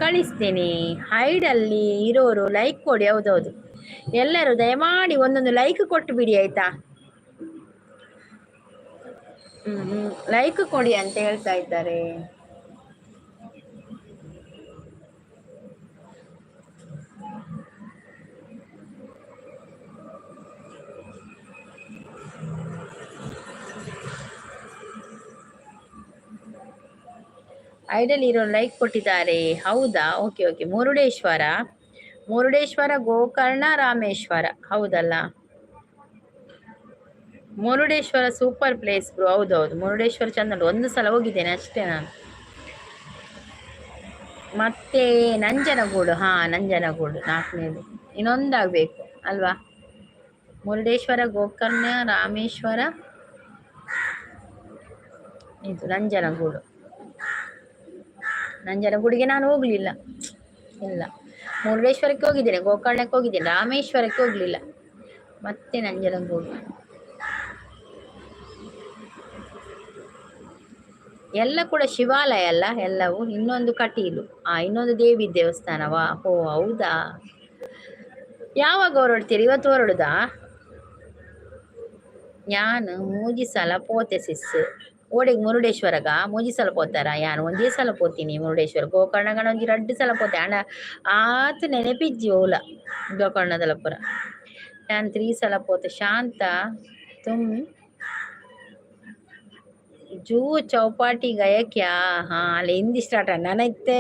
ಕಳಿಸ್ತೇನೆ. ಹೈಡಲ್ಲಿ ಇರೋರು ಲೈಕ್ ಕೊಡಿ. ಹೌದೌದು, ಎಲ್ಲರೂ ದಯಮಾಡಿ ಒಂದೊಂದು ಲೈಕ್ ಕೊಟ್ಟು ಬಿಡಿ ಆಯ್ತಾ? ಲೈಕ್ ಕೊಡಿ ಅಂತ ಹೇಳ್ತಾ ಇದ್ದಾರೆ. ಐಡಲ್ ಇರೋ ಲೈಕ್ ಕೊಟ್ಟಿದ್ದಾರೆ. ಹೌದಾ? Okay okay. Murudeshwar, Murudeshwar, Gokarna, Rameshwara, ಹೌದಲ್ಲ? Murudeshwar super place bro. ಹೌದೌದು, ಮುರುಡೇಶ್ವರ ಚಂದ, ಒಂದು ಸಲ ಹೋಗಿದ್ದೇನೆ ಅಷ್ಟೇ ನಾನು. ಮತ್ತೆ ನಂಜನಗೂಡು, ಹಾ ನಂಜನಗೂಡು ನಾಲ್ಕನೇದು, ಇನ್ನೊಂದಾಗಬೇಕು ಅಲ್ವಾ? ಮುರುಡೇಶ್ವರ, ಗೋಕರ್ಣ, ರಾಮೇಶ್ವರ, ಇದು ನಂಜನಗೂಡು. ನಂಜನಗೂಡಿಗೆ ನಾನು ಹೋಗ್ಲಿಲ್ಲ, ಇಲ್ಲ. ಮುರುಡೇಶ್ವರಕ್ಕೆ ಹೋಗಿದ್ದೇನೆ, ಗೋಕರ್ಣಕ್ಕೆ ಹೋಗಿದ್ದೇನೆ, ರಾಮೇಶ್ವರಕ್ಕೆ ಹೋಗ್ಲಿಲ್ಲ. ಮತ್ತೆ ನಂಜನಗೂಡು. ಎಲ್ಲ ಕೂಡ ಶಿವಾಲಯ ಅಲ್ಲ ಎಲ್ಲವೂ. ಇನ್ನೊಂದು ಕಟೀಲು, ಇನ್ನೊಂದು ದೇವಿ ದೇವಸ್ಥಾನವಾ? ಓ ಹೌದಾ? ಯಾವಾಗ ಹೊರಡ್ತೀರಿ? ಇವತ್ತು ಹೊರಡುದಾ? ಯಾನು ಮೂಜಿ ಸಲ ಪೋತೆ ಸಿಸ್ ಓಡೆಗ್ ಮುರುಡೇಶ್ವರಗ ಮೂಜಿ ಸಲ ಪೋತಾರ? ಯಾನು ಒಂದೇ ಸಲ ಪೋತೀನಿ ಮುರುಡೇಶ್ವರ. ಗೋಕರ್ಣಗಣ ಒಂಜಿ ರಡ್ಡು ಸಲ ಪೋತೆ ಅಣ್ಣ, ಆತು ನೆನಪಿಜ್ಜಿ ಓಲ ಗೋಕರ್ಣದಲಪುರ. ನಾನು 3 ಸಲ ಪೋತೆ. ಶಾಂತ ತುಮ್ ಜೂ ಚೌಪಾಟಿ गया क्या? ಹಾಂ, ಅಲ್ಲಿ ಹಿಂದಿ ಸ್ಟಾರ್ಟ್. ನಾನು ಇತ್ತೆ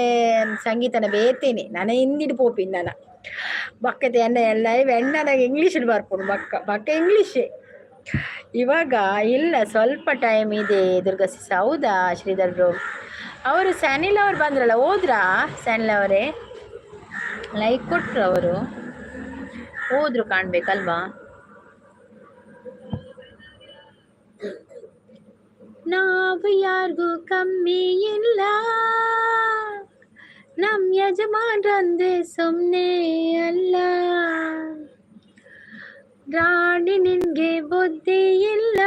ಸಂಗೀತನ ಬೇತೇನೆ. ನಾನು ಹಿಂದಿಡ್ ಪೋಪಿನ್ ನನ ಬಕ್ಕತೆ ಎನ್ನ ಎಲ್ಲ ಎಣ್ಣನ ಇಂಗ್ಲೀಷ್ ಬರ್ಪುಂಡು. ಬಕ್ಕ ಬಕ್ಕ ಇಂಗ್ಲೀಷೇ ಇವಾಗ. ಇಲ್ಲ, ಸ್ವಲ್ಪ ಟೈಮ್ ಇದೆ ದುರ್ಗಾ ಸಿಸ್. ಹೌದಾ ಶ್ರೀಧರ್ ಬ್ರೋ? ಅವರು ಸ್ಯಾನಿಲ್ ಅವ್ರು ಬಂದ್ರಲ್ಲ, ಹೋದ್ರಾ? ಸ್ಯಾನಿಲ್ ಅವರೇ ಲೈಕ್ ಕೊಟ್ರು, ಅವರು ಹೋದ್ರು ಕಾಣ್ಬೇಕಲ್ವಾ? ನಾವು ಯಾರಿಗೂ ಕಮ್ಮಿ ಇಲ್ಲ, ನಮ್ ಯಜಮಾನ್ರಂದ್ರೆ ಸುಮ್ನೆ ಅಲ್ಲ. ರಾಣಿ ನಿನ್ಗೆ ಬುದ್ಧಿ ಇಲ್ಲ,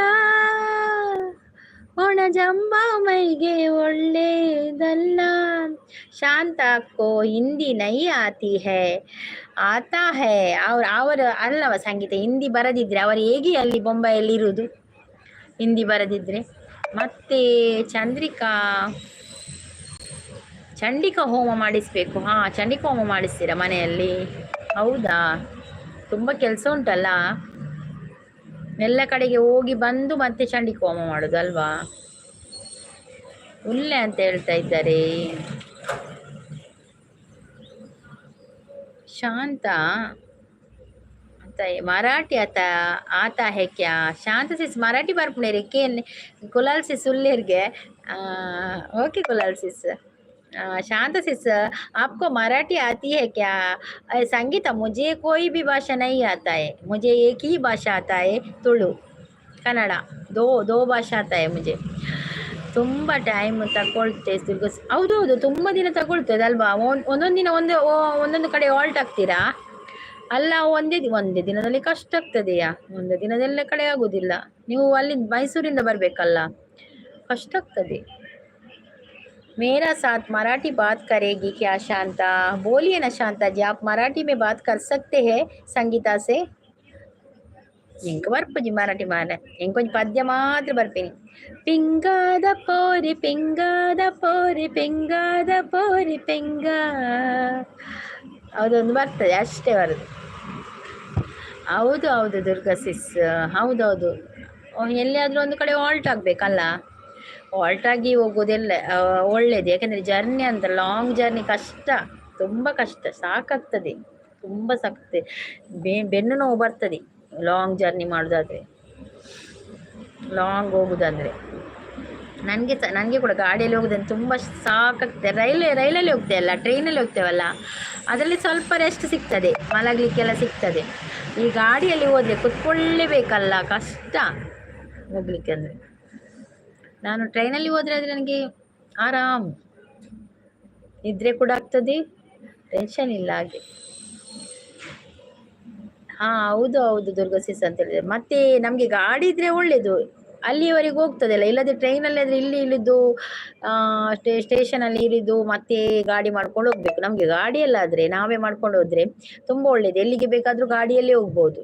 ಒಣ ಜಂಬ ಮೈಗೆ ಒಳ್ಳೇದಲ್ಲ. ಶಾಂತ को हिंदी नहीं आती है? आता है. ಅವ್ರ ಅವರು ಅಲ್ಲವ ಸಂಗೀತ, ಹಿಂದಿ ಬರದಿದ್ರೆ ಅವರು ಹೇಗೆ ಅಲ್ಲಿ ಬೊಂಬೈಯಲ್ಲಿ ಇರುವುದು ಹಿಂದಿ ಬರದಿದ್ರೆ? ಮತ್ತೆ ಚಂದ್ರಿಕಾ, ಚಂಡಿಕಾ ಹೋಮ ಮಾಡಿಸ್ಬೇಕು. ಹಾಂ, ಚಂಡಿಕಾ ಹೋಮ ಮಾಡಿಸ್ತೀರಾ ಮನೆಯಲ್ಲಿ? ಹೌದಾ? ತುಂಬ ಕೆಲಸ ಉಂಟಲ್ಲ, ಎಲ್ಲ ಕಡೆಗೆ ಹೋಗಿ ಬಂದು ಮತ್ತೆ ಚಂಡಿಕಾ ಹೋಮ ಮಾಡೋದು ಅಲ್ವಾ? ಉಲ್ಲೆ ಅಂತ ಹೇಳ್ತಾ ಇದ್ದಾರೆ. ಶಾಂತ ಅಂತ ಮರಾಠಿ ಆತ ಆತ है क्या? ಶಾಂತ ಸಿಸ್, ಮರಾಠಿ ಬರ್ಪುಣೇರಿ ಕೇನ್ ಕುಲಾಲ್ ಸಿಸ್ ಉಲ್ಲೇರ್ಗೆ. ಓಕೆ ಕುಲಾಲ್ ಸಿಸ್. शांत सिस, आपको मराठी आती है क्या? संगीता, मुझे कोई भी भाषा नहीं आता है. मुझे एक ही भाषा आता है, तुळु, कन्नड़. दो दो भाषा आता है मुझे. ತುಂಬ ಟೈಮ್ ತಗೊಳ್ತೆ. ಹೌದು ಹೌದು, ತುಂಬ ದಿನ ತಗೊಳ್ತದೆ ಅಲ್ವಾ? ಒಂದೊಂದು ದಿನ ಒಂದು ಒಂದೊಂದು ಕಡೆ ಆಲ್ಟ್ ಆಗ್ತೀರಾ ಅಲ್ಲ? ಒಂದೇ ಒಂದೇ ದಿನದಲ್ಲಿ ಕಷ್ಟ ಆಗ್ತದೆಯಾ? ಒಂದು ದಿನದಲ್ಲೇ ಕಡೆ ಆಗುದಿಲ್ಲ. ನೀವು ಅಲ್ಲಿ ಮೈಸೂರಿಂದ ಬರಬೇಕಲ್ಲ, ಕಷ್ಟ ಆಗ್ತದೆ. मेरा साथ मराठी बात करेगी क्या शांता? बोलिए ना शांता जी, आप मराठी में बात कर सकते हैं संगीता से. ಎಂಕ ಬರ್ಪುಜಿ ಮರಾಠಿ ಮಾರ್ರೆ. ಎಂಕೊಂಜಿ ಪದ್ಯ ಮಾತ್ರ ಬರ್ಪೇನಿ. ಪಿಂಗಾದ ಪೋರಿ ಪಿಂಗಾದ ಪೋರಿ ಪಿಂಗಾದ ಪೋರಿ ಪಿಂಗ, ಅದೊಂದು ಬರ್ತದೆ ಅಷ್ಟೇ ಬರುದು. ಹೌದು ಹೌದು ದುರ್ಗಾ ಸಿಸ್, ಹೌದೌದು. ಎಲ್ಲಿಯಾದರೂ ಒಂದು ಕಡೆ ಆಲ್ಟ್ ಆಗಬೇಕಲ್ಲ? ಆಲ್ಟ್ ಆಗಿ ಹೋಗೋದೆಲ್ಲ ಒಳ್ಳೇದು. ಯಾಕೆಂದರೆ ಜರ್ನಿ ಅಂತ ಲಾಂಗ್ ಜರ್ನಿ ಕಷ್ಟ, ತುಂಬ ಕಷ್ಟ, ಸಾಕಾಗ್ತದೆ, ತುಂಬ ಸಾಕಾಗ್ತದೆ. ಬೆನ್ನು ನೋವು ಬರ್ತದೆ ಲಾಂಗ್ ಜರ್ನಿ ಮಾಡೋದಾದರೆ, ಲಾಂಗ್ ಹೋಗುದಂದರೆ. ನನಗೆ ಸಹ, ನನಗೆ ಕೂಡ ಗಾಡಿಯಲ್ಲಿ ಹೋಗುದಂದ್ರೆ ತುಂಬ ಸಾಕಾಗ್ತದೆ. ರೈಲಲ್ಲಿ ಹೋಗ್ತೇವಲ್ಲ, ಟ್ರೈನಲ್ಲಿ ಹೋಗ್ತೇವಲ್ಲ, ಅದರಲ್ಲಿ ಸ್ವಲ್ಪ ರೆಸ್ಟ್ ಸಿಗ್ತದೆ, ಮಲಗಲಿಕ್ಕೆಲ್ಲ ಸಿಗ್ತದೆ. ಈ ಗಾಡಿಯಲ್ಲಿ ಹೋದರೆ ಕುತ್ಕೊಳ್ಳೇಬೇಕಲ್ಲ, ಕಷ್ಟ ಹೋಗ್ಲಿಕ್ಕೆ. ಅಂದರೆ ನಾನು ಟ್ರೈನಲ್ಲಿ ಹೋದರೆ ಆದರೆ ನನಗೆ ಆರಾಮ್, ನಿದ್ರೆ ಕೂಡ ಆಗ್ತದೆ, ಟೆನ್ಷನ್ ಇಲ್ಲ ಹಾಗೆ. ಹಾಂ, ಹೌದು ಹೌದು ದುರ್ಗಾ ಸಿಸ್ ಅಂತ ಹೇಳಿದ್ರೆ. ಮತ್ತೆ ನಮಗೆ ಗಾಡಿ ಇದ್ರೆ ಒಳ್ಳೇದು, ಅಲ್ಲಿಯವರೆಗೆ ಹೋಗ್ತದಲ್ಲ. ಇಲ್ಲದೆ ಟ್ರೈನಲ್ಲಿ ಆದರೆ ಇಲ್ಲಿ ಇಳಿದು, ಸ್ಟೇಷನಲ್ಲಿ ಇಳಿದು ಮತ್ತೆ ಗಾಡಿ ಮಾಡ್ಕೊಂಡು ಹೋಗ್ಬೇಕು. ನಮಗೆ ಗಾಡಿಯಲ್ಲಾದರೆ, ನಾವೇ ಮಾಡ್ಕೊಂಡು ಹೋದ್ರೆ ತುಂಬ ಒಳ್ಳೇದು. ಎಲ್ಲಿಗೆ ಬೇಕಾದರೂ ಗಾಡಿಯಲ್ಲೇ ಹೋಗ್ಬೋದು.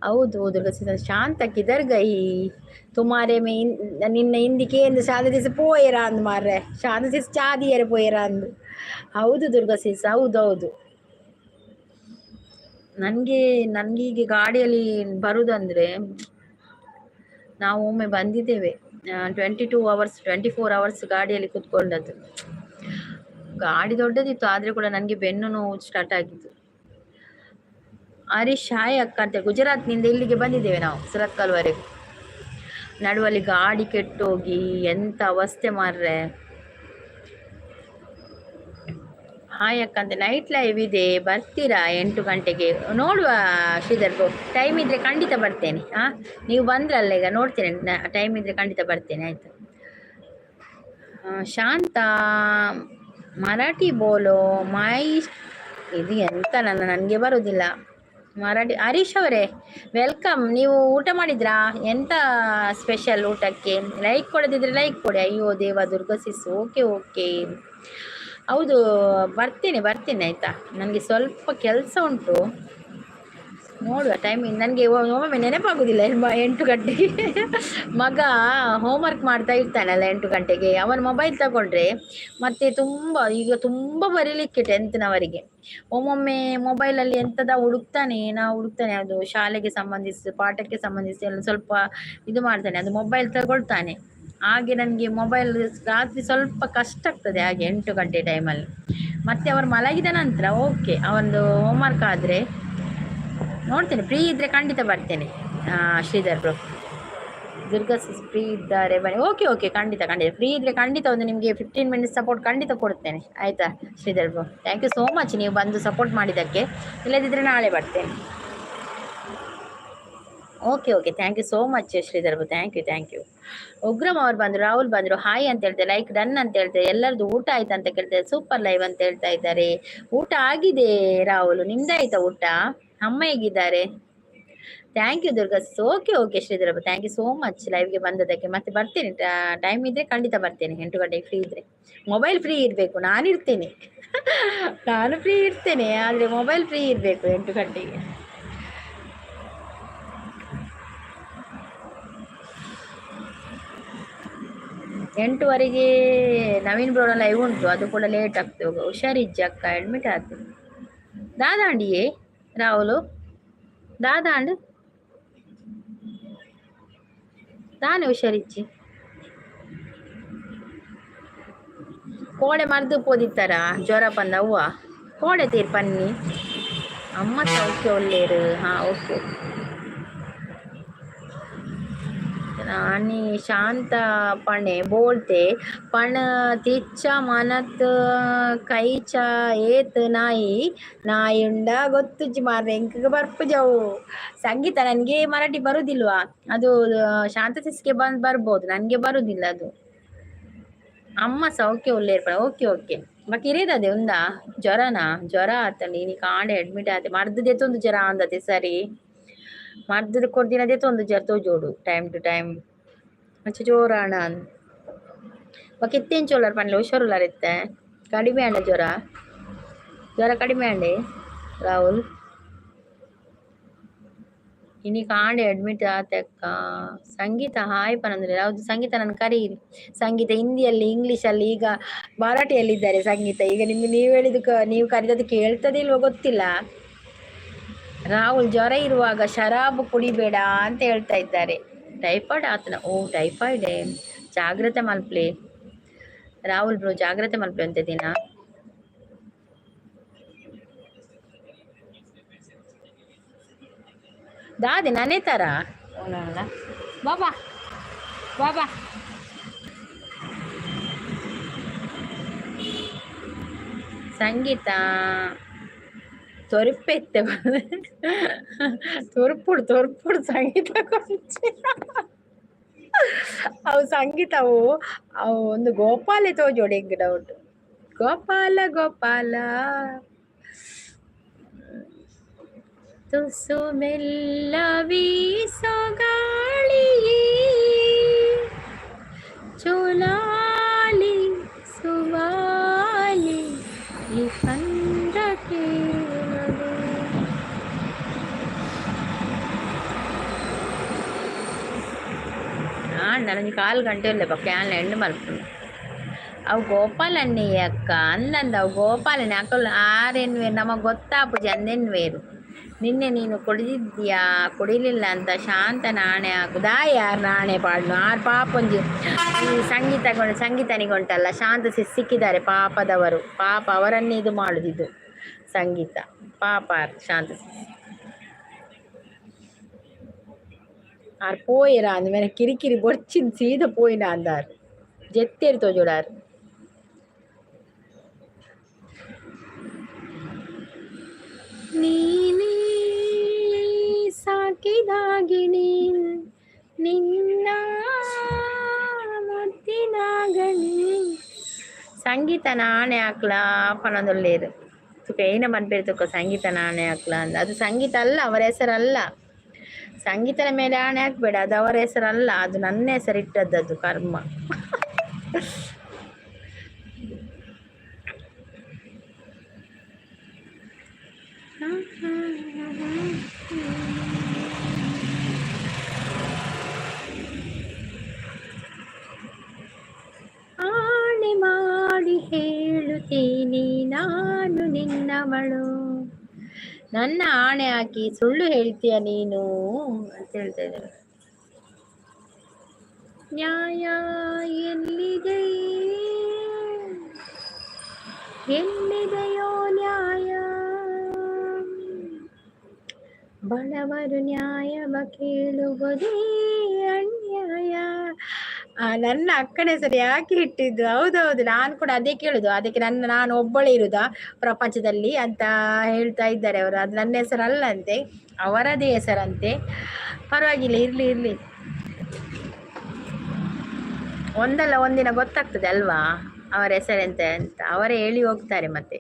ಹೌದು ದುರ್ಗಾ ಸಿಸ್. ಶಾಂತ किधर गई? तुम्हारे में ನಿನ್ನ ಹಿಂದಿಕೆ ಎಂದು ಶಾಂತ ಸಿಸ್ ಪೋಯರ ಅಂದ್ ಮಾರ್ರೆ. ಶಾಂತ ಸಿಸ್ ಚಾದಿಯರ ಪೋಯರ ಅಂದು. ಹೌದು ದುರ್ಗಾ ಸಿಸ್, ಹೌದೌದು. ನನಗೆ ನನಗೀಗ ಗಾಡಿಯಲ್ಲಿ ಬರುದಂದರೆ, ನಾವು ಒಮ್ಮೆ ಬಂದಿದ್ದೇವೆ, 22 hours, 24 hours ಗಾಡಿಯಲ್ಲಿ ಕೂತ್ಕೊಂಡದ್ದು. ಗಾಡಿ ದೊಡ್ಡದಿತ್ತು, ಆದರೆ ಕೂಡ ನನಗೆ ಬೆನ್ನು ನೋವು ಸ್ಟಾರ್ಟ್ ಆಗಿತ್ತು. ಹರೀಶ್ ಹಾಯ್ ಅಕ್ಕ ಅಂತ. ಗುಜರಾತ್ನಿಂದ ಇಲ್ಲಿಗೆ ಬಂದಿದ್ದೇವೆ ನಾವು ಸುರತ್ಕಲ್ವರೆಗೂ. ನಡುವಲ್ಲಿ ಗಾಡಿ ಕೆಟ್ಟೋಗಿ ಎಂತ ಅವಸ್ಥೆ ಮಾರ್ರೆ. ಹಾಯ್ ಅಕ್ಕ ಅಂತ. ನೈಟ್ ಲೈವ್ ಇದೆ, ಬರ್ತೀರಾ 8 ಗಂಟೆಗೆ? ನೋಡುವ ಶ್ರೀಧರ್, ಟೈಮ್ ಇದ್ದರೆ ಖಂಡಿತ ಬರ್ತೇನೆ. ಹಾಂ, ನೀವು ಬಂದ್ರಲ್ಲ ಈಗ, ನೋಡ್ತೇನೆ. ಟೈಮ್ ಇದ್ದರೆ ಖಂಡಿತ ಬರ್ತೇನೆ, ಆಯಿತು. ಶಾಂತ, ಮರಾಠಿ ಬೋಲೋ ಮೈ. ಇದು ಎಂತ ನನಗೆ ಬರೋದಿಲ್ಲ ಮರಾಠಿ. ಹರೀಶ್ ಅವರೇ, welcome. ನೀವು ಊಟ ಮಾಡಿದ್ರಾ? ಎಂತ ಸ್ಪೆಷಲ್ ಊಟಕ್ಕೆ? ಲೈಕ್ ಕೊಡದಿದ್ರೆ ಲೈಕ್ ಕೊಡಿ. ಅಯ್ಯೋ ದೇವ. Durga sis, okay okay. ಹೌದು, ಬರ್ತೇನೆ ಬರ್ತೇನೆ, ಆಯಿತಾ? ನನಗೆ ಸ್ವಲ್ಪ ಕೆಲಸ ಉಂಟು. ನೋಡುವ ಟೈಮಿಂಗ್. ನನಗೆ ಒಮ್ಮೊಮ್ಮೆ ನೆನಪಾಗೋದಿಲ್ಲ. 8 ಗಂಟೆಗೆ ಮಗ ಹೋಮ್ವರ್ಕ್ ಮಾಡ್ತಾ ಇರ್ತಾನಲ್ಲ 8 ಗಂಟೆಗೆ, ಅವನ ಮೊಬೈಲ್ ತಗೊಂಡ್ರೆ ಮತ್ತೆ ತುಂಬ, ಈಗ ತುಂಬ ಬರೀಲಿಕ್ಕೆ ಟೆಂತ್ನವರಿಗೆ. ಒಮ್ಮೊಮ್ಮೆ ಮೊಬೈಲಲ್ಲಿ ಎಂತದ ಹುಡುಕ್ತಾನೆ, ನಾವು ಹುಡುಕ್ತಾನೆ, ಅದು ಶಾಲೆಗೆ ಸಂಬಂಧಿಸಿ, ಪಾಠಕ್ಕೆ ಸಂಬಂಧಿಸಿ ಎಲ್ಲ ಸ್ವಲ್ಪ ಇದು ಮಾಡ್ತಾನೆ, ಅದು ಮೊಬೈಲ್ ತಗೊಳ್ತಾನೆ. ಹಾಗೆ ನನಗೆ ಮೊಬೈಲ್ ರಾತ್ರಿ ಸ್ವಲ್ಪ ಕಷ್ಟ ಆಗ್ತದೆ. ಹಾಗೆ 8 ಗಂಟೆ ಟೈಮಲ್ಲಿ ಮತ್ತೆ ಅವರು ಮಲಗಿದ ನಂತರ ಓಕೆ. ಅವನದು ಹೋಮ್ವರ್ಕ್ ಆದರೆ ನೋಡ್ತೇನೆ. ಫ್ರೀ ಇದ್ದರೆ ಖಂಡಿತ ಬರ್ತೇನೆ. ಶ್ರೀಧರ್ ಬ್ರೋ, ದುರ್ಗಾ ಸಿಸ್ ಫ್ರೀ ಇದ್ದಾರೆ ಬನ್ನಿ. ಓಕೆ ಓಕೆ, ಖಂಡಿತ ಖಂಡಿತ. ಫ್ರೀ ಇದ್ದರೆ ಖಂಡಿತ ಒಂದು ನಿಮಗೆ 15 ಮಿನಿಟ್ಸ್ ಸಪೋರ್ಟ್ ಖಂಡಿತ ಕೊಡ್ತೇನೆ, ಆಯಿತಾ Sridhar bro? Thank you so much ನೀವು ಬಂದು ಸಪೋರ್ಟ್ ಮಾಡಿದ್ದಕ್ಕೆ. ಇಲ್ಲದಿದ್ದರೆ ನಾಳೆ ಬರ್ತೇನೆ. Okay okay, thank you so much Sridhar bro, thank you, thank you. Ugramm ಅವ್ರು ಬಂದರು, ರಾಹುಲ್ ಬಂದರು, ಹಾಯ್ ಅಂತ ಹೇಳ್ತಾರೆ, ಲೈಕ್ ಡನ್ ಅಂತ ಹೇಳ್ತಾರೆ. ಎಲ್ಲರದು ಊಟ ಆಯ್ತು ಅಂತ ಕೇಳ್ತಾರೆ, ಸೂಪರ್ ಲೈವ್ ಅಂತ ಹೇಳ್ತಾ ಇದ್ದಾರೆ. ಊಟ ಆಗಿದೆ ರಾಹುಲ್, ನಿಮ್ದಾಯ್ತಾ ಊಟ? ಅಮ್ಮ ಹೇಗಿದ್ದಾರೆ? Thank you Durga. Okay okay Sridhar, thank you so much ಲೈವ್ಗೆ ಬಂದದಕ್ಕೆ. ಮತ್ತೆ ಬರ್ತೇನೆ, ಟೈಮ್ ಇದ್ರೆ ಖಂಡಿತ ಬರ್ತೇನೆ. 8 ಗಂಟೆಗೆ ಫ್ರೀ ಇದ್ರೆ. ಮೊಬೈಲ್ ಫ್ರೀ ಇರಬೇಕು. ನಾನು ಇರ್ತೇನೆ, ನಾನು ಫ್ರೀ ಇರ್ತೇನೆ, ಆದರೆ ಮೊಬೈಲ್ ಫ್ರೀ ಇರಬೇಕು 8 ಗಂಟೆಗೆ. 8ವರೆಗೆ ನವೀನ್ ಬ್ರೋನ ಲೈವ್ ಉಂಟು, ಅದು ಕೂಡ ಲೇಟ್ ಆಗ್ತದೆ. ಹುಷಾರಿಜ್ಜಿ ಅಕ್ಕ, ಅಡ್ಮಿಟ್ ಆಯ್ತು. ದಾದಾಂಡಿಯೇ ರಾಹುಲು, ದಾದಾಂಡ್ ತಾನೇ ಹುಷಾರಿಜ್ಜಿ. ಕೋಡೆ ಮರ್ದು ಪೋದಿತ್ತಾರ ಜ್ವರ ಬಂದ ಅವ್ವ ಕೋಡೆ ತೀರ್ ಪನ್ನಿ. ಅಮ್ಮ ಸೌಖ್ಯ ಒಳ್ಳೇರು. ಹಾಂ, ಓಕೆ. आणि शांतपणे बोलते, पण तिच्या मनात काहीच येत नाही. ನಾಯುಂಡ ಗೊತ್ತುಜ್ಜಿ ಮಾರ್ರೆ, ಎಂಕ್ ಬರ್ಪುಜವು. ಸಂಗೀತ, ನನಗೆ ಮರಾಠಿ ಬರುದಿಲ್ವಾ? ಅದು ಶಾಂತ ಸಿಸ್ಗೆ ಬಂದು ಬರ್ಬೋದು, ನನಗೆ ಬರುದಿಲ್ಲ ಅದು. ಅಮ್ಮ ಸೌಖ್ಯ ಉಲ್ಲೇರ್ಪಣ. ಓಕೆ ಓಕೆ, ಬಾಕಿ ಇರೇದದೆ ಉಂದಾ ಜ್ವರನಾ? ಜ್ವರ ಆತಂಡಿ, ಇನಿ ಕಾಂಡೆ ಅಡ್ಮಿಟ್ ಆತೆ. ಮರ್ದು ದೆತ್ತೊಂದು ಜ್ವರ ಅಂದತೆ, ಸರಿ ಮರ್ದು ಕೊರ್ದಿನದೇ ತೊಂದು ಜ್ವರ ತೋಜೋಡು ಟೈಮ್ ಟು ಟೈಮ್. ಅಂಚ ಜೋರಾಣ. ಬೊಕ ಇತ್ತೆ ಎಂಚ ಪನ್ಲೆ? ಹುಷಾರುಲ್ಲಾರ ಇತ್ತೆ? ಕಡಿಮೆ ಆಂಡ ಜ್ವರ? ಜ್ವರ ಕಡಿಮೆ ಆಂಡೆ ರಾಹುಲ್? ಇನಿ ಕಾಂಡೆ ಅಡ್ಮಿಟ್ ಆತೆ ಅಕ್ಕ. ಸಂಗೀತ ಹಾಯ್ ಪನಂದ್ರೆ ಹೌದು, ಸಂಗೀತ ನನ್ನ ಕರೀರಿ. ಸಂಗೀತ ಹಿಂದಿಯಲ್ಲಿ, ಇಂಗ್ಲೀಷಲ್ಲಿ, ಈಗ ಮರಾಠಿಯಲ್ಲಿ ಇದ್ದಾರೆ ಸಂಗೀತ. ಈಗ ನಿಮ್ಗೆ ನೀವು ಹೇಳಿದ, ನೀವು ಕರೆದದ್ದು ಕೇಳ್ತದೆ ಇಲ್ವೋ ಗೊತ್ತಿಲ್ಲ. ರಾಹುಲ್, ಜ್ವರ ಇರುವಾಗ ಶರಾಬು ಕುಡಿಬೇಡ ಅಂತ ಹೇಳ್ತಾ ಇದ್ದಾರೆ. ಟೈಫಾಯ್ಡ್ ಆತನ? ಓ, ಟೈಫಾಯ್ಡ್. ಜಾಗ್ರತೆ ಮಲ್ಪ್ಲಿ ರಾಹುಲ್ ಬ್ರೋ, ಜಾಗ್ರತೆ ಮಲ್ಪ್ಲಿ ಅಂತ ದಿನ. ದಾದಿ ನಾನೇ ತರ ಬಾಬಾ ಬಾಬಾ. ಸಂಗೀತ ತೊರಿಪೆತ್ತೆ, ತೊರ್ಪುಡು ತೊರ್ಪುಡು ಸಂಗೀತ ಕೊಂಚ. ಅವು ಸಂಗೀತವು ಅವು ಒಂದು ಗೋಪಾಲೆ ತೋಜೋಡು ಎಂಕ್ ಡೌಟ್. ಗೋಪಾಲ ಗೋಪಾಲ ತುಸು ಮೆಲ್ಲ ವೀಸೋ ಗಾಳಿಯೇ, ಚೋಲಾಲಿ ಸುವಾಲಿ ಈ ಕಂದ ಕೇಳಲು. ನನಗೆ ಕಾಲು ಗಂಟೆ ಇಲ್ಲ ಬೊಕ್ಕ ಯಾನ್ ಎಂಡ್ ಮಲ್ಪುನು. ಅವು ಗೋಪಾಲಣ್ಣಯ್ಯ ಅಕ್ಕ ಅಂದಂದ, ಅವು ಗೋಪಾಲನೆ ಅಕುಲು ಆರೆನ್ವೇರು ನಮಗೆ ಗೊತ್ತಾಪುಜಿ ಅಂದೆನ್ವೇರು. ನಿನ್ನೆ ನೀನು ಕುಡಿದಿದ್ಯಾ, ಕುಡಿಲಿಲ್ಲ ಅಂತ ಶಾಂತ ನಾಣೆ ಹಾಕು ಯಾರು ನಾಣೆ ಪಾಡ್ನು. ಆರು ಪಾಪ ಒಂಜಿ ಈ ಸಂಗೀತ ಸಂಗೀತನಿಗುಂಟಲ್ಲ, ಶಾಂತ ಸಿಕ್ಕಿದ್ದಾರೆ ಪಾಪದವರು. ಪಾಪ ಅವರನ್ನೇ ಇದು ಮಾಡುದಿದು ಸಂಗೀತ. ಪಾಪ ಶಾಂತ ಆರ್ ಪೋಯೆರ ಅಂದ್ ಮೇರೆ ಕಿರಿಕಿರಿ ಬೊರ್ಚಿನ್ ಸೀದ ಪೋಯಿನ ಅಂದಾರ್ ಜೆತ್ತೇರ್ ತೋಜೋಡಾರ್. ನೀನೇ ಸಾಕಿದಾಗಿಣಿ ನಿನ್ನ ಮುದ್ದಿನಾಗಣಿ. ಸಂಗೀತ ನಾಣೆ ಹಾಕ್ಲಾ ಪನೊಂದುಲ್ಲೇರು ತುಕ ಏನ ಮನ್ಪೇರು ತುಕ. ಸಂಗೀತ ನಾಣೆ ಹಾಕ್ಲಾ ಅಂದ. ಅದು ಸಂಗೀತ ಅಲ್ಲ, ಅವರ ಹೆಸರಲ್ಲ. ಸಂಗೀತನ ಮೇಲೆ ಆಣೆ ಹಾಕ್ಬೇಡ, ಅದು ಅವರ ಹೆಸರಲ್ಲ, ಅದು ನನ್ನ ಹೆಸರು ಇಟ್ಟದ್ದು, ಕರ್ಮ. ಹೇಳ್ತೀನಿ ನಾನು ನಿನ್ನವಳು. ನನ್ನ ಆಣೆ ಹಾಕಿ ಸುಳ್ಳು ಹೇಳ್ತೀಯ ನೀನು ಅಂತ ಹೇಳ್ತಾ ಇದ್ದಾರೆ. ನ್ಯಾಯ ಎಲ್ಲಿದೆ, ಎಲ್ಲಿದೆಯೋ ನ್ಯಾಯ? ಬಡವರು ನ್ಯಾಯವ ಕೇಳುವುದೇ ಅನ್ಯಾಯ. ನನ್ನ ಅಕ್ಕನ ಹೆಸರು ಯಾಕೆ ಇಟ್ಟಿದ್ದು? ಹೌದೌದು, ನಾನು ಕೂಡ ಅದೇ ಕೇಳುದು. ಅದಕ್ಕೆ ನಾನು ಒಬ್ಬಳೇ ಇರುದಾ ಪ್ರಪಂಚದಲ್ಲಿ ಅಂತ ಹೇಳ್ತಾ ಇದ್ದಾರೆ ಅವರು. ಅದು ನನ್ನ ಹೆಸರಲ್ಲಂತೆ, ಅವರದೇ ಹೆಸರಂತೆ. ಪರವಾಗಿಲ್ಲ, ಇರ್ಲಿ ಇರ್ಲಿ, ಒಂದಲ್ಲ ಒಂದಿನ ಗೊತ್ತಾಗ್ತದೆ ಅಲ್ವಾ ಅವರ ಹೆಸರೆಂತ ಅಂತ. ಅವರೇ ಹೇಳಿ ಹೋಗ್ತಾರೆ ಮತ್ತೆ.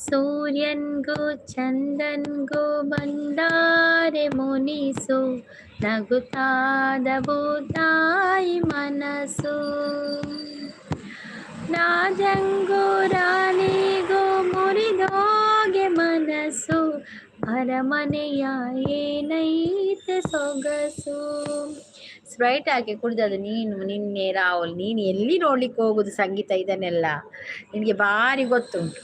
ಸೂರ್ಯನ್ಗೂ ಚಂದನ್ಗೂ ಬಂದಾರೆ ಮುನಿಸು, ನಗುತ್ತಾದವು ತಾಯಿ ಮನಸ್ಸು. ರಾಜಂಗೂ ರಾಣಿಗೂ ಮುರಿದೋಗೆ ಮನಸ್ಸು, ಅರಮನೆಯ ಏನೈತೆ ಸೊಗಸು. ಸ್ಪ್ರೈಟ್ ಹಾಕಿ ಕುಡ್ದದ್ದು ನೀನು ನಿನ್ನೆ ರಾಹುಲ್. ನೀನು ಎಲ್ಲಿ ನೋಡ್ಲಿಕ್ಕೆ ಹೋಗುದು ಸಂಗೀತ ಇದನ್ನೆಲ್ಲ? ನಿನಗೆ ಭಾರಿ ಗೊತ್ತುಂಟು.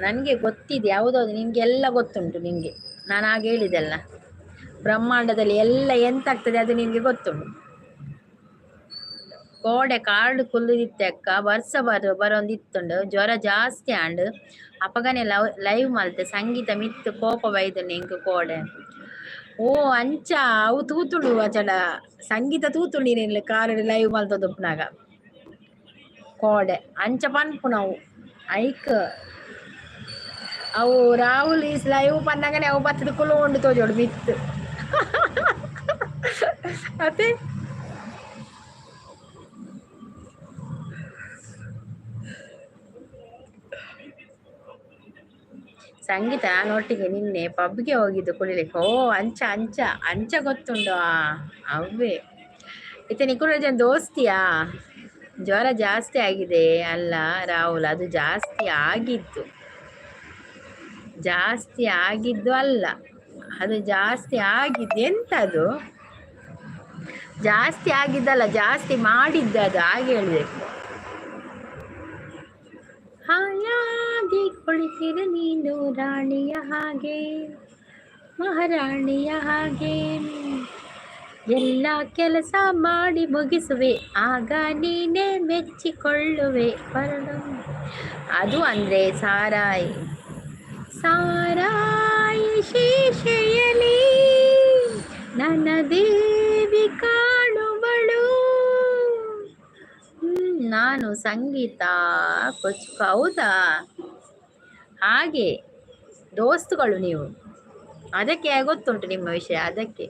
ನನಗೆ ಗೊತ್ತಿದೆ, ಹೌದೌದು, ನಿನಗೆಲ್ಲ ಗೊತ್ತುಂಟು ನಿನಗೆ. ನಾನು ಹಾಗೆ ಹೇಳಿದೆಲ್ಲ, ಬ್ರಹ್ಮಾಂಡದಲ್ಲಿ ಎಲ್ಲ ಎಂತಾಗ್ತದೆ ಅದು ನಿನಗೆ ಗೊತ್ತುಂಟು. ಕೋಡೆ ಕಾರ್ಡ್ ಕುಲ್ಲುದಿತ್ತೆ ಅಕ್ಕ, ವರ್ಷ ಬರೋಂದಿತ್ತುಂಡು, ಜ್ವರ ಜಾಸ್ತಿ ಆಂಡ್ ಅಪಗನೆ ಲೈವ್ ಮಲ್ತೆ ಸಂಗೀತ ಮಿತ್ತು ಕೋಪ ಬೈದು ನಿಂಕ್ ಕೋಡೆ. ಓ ಅಂಚ ಅವು ತೂತುಂಡು ಅಚಡ ಸಂಗೀತ ತೂತುಂಡು ನೀನು ಕಾರ್ ಲೈವ್ ಮಲ್ತೊಂದುಪ್ಪುನಾಗ ಕೋಡೆ ಅಂಚ ಪನ್ಪುನವು ಐಕ್. ಅವು ರಾಹುಲ್ is live ಪನ್ನಗನೆ ಅವು ಬತ್ತದ ಕುಲೋಂಡು ತೋಜೋಡು ಮಿತ್ತು. ಅತ್ತೆ ಸಂಗೀತ ಒಟ್ಟಿಗೆ ನಿನ್ನೆ ಪಬ್ಗೆ ಹೋಗಿದ್ದು ಕುಡಿಲಿಕ್ಕೆ. ಓ ಅಂಚ ಅಂಚ ಅಂಚ ಗೊತ್ತುಂಡು. ಅವೇ ಇತ್ತೆ ನಿಕುಲ ದೋಸ್ತಿಯಾ? ಜ್ವರ ಜಾಸ್ತಿ ಆಗಿದೆ ಅಲ್ಲ ರಾಹುಲ್? ಅದು ಜಾಸ್ತಿ ಆಗಿದ್ದು, ಜಾಸ್ತಿ ಆಗಿದ್ದು ಅಲ್ಲ, ಅದು ಜಾಸ್ತಿ ಆಗಿದ್ದು. ಎಂತದು ಜಾಸ್ತಿ ಆಗಿದ್ದಲ್ಲ, ಜಾಸ್ತಿ ಮಾಡಿದ್ದು ಅದು, ಹಾಗೆ ಹೇಳ್ಬೇಕು. ಹಾಯಾಗಿ ಕುಳಿತಿರು ನೀನು ರಾಣಿಯ ಹಾಗೆ, ಮಹಾರಾಣಿಯ ಹಾಗೆ. ಎಲ್ಲ ಕೆಲಸ ಮಾಡಿ ಮುಗಿಸುವೆ, ಆಗ ನೀನೇ ಮೆಚ್ಚಿಕೊಳ್ಳುವೆ. ಅದು ಅಂದರೆ ಸಾರಾಯಿ ಸಾರಾಯಿ ಶೀಶೆಯಲಿ ನನ್ನ ದೇವಿ ಕಾಣುವಳು. ನಾನು ಸಂಗೀತ ಕೊಚ್ಚು. ಹೌದಾ? ಹಾಗೆ ದೋಸ್ತುಗಳು ನೀವು, ಅದಕ್ಕೆ ಗೊತ್ತುಂಟು ನಿಮ್ಮ ವಿಷಯ. ಅದಕ್ಕೆ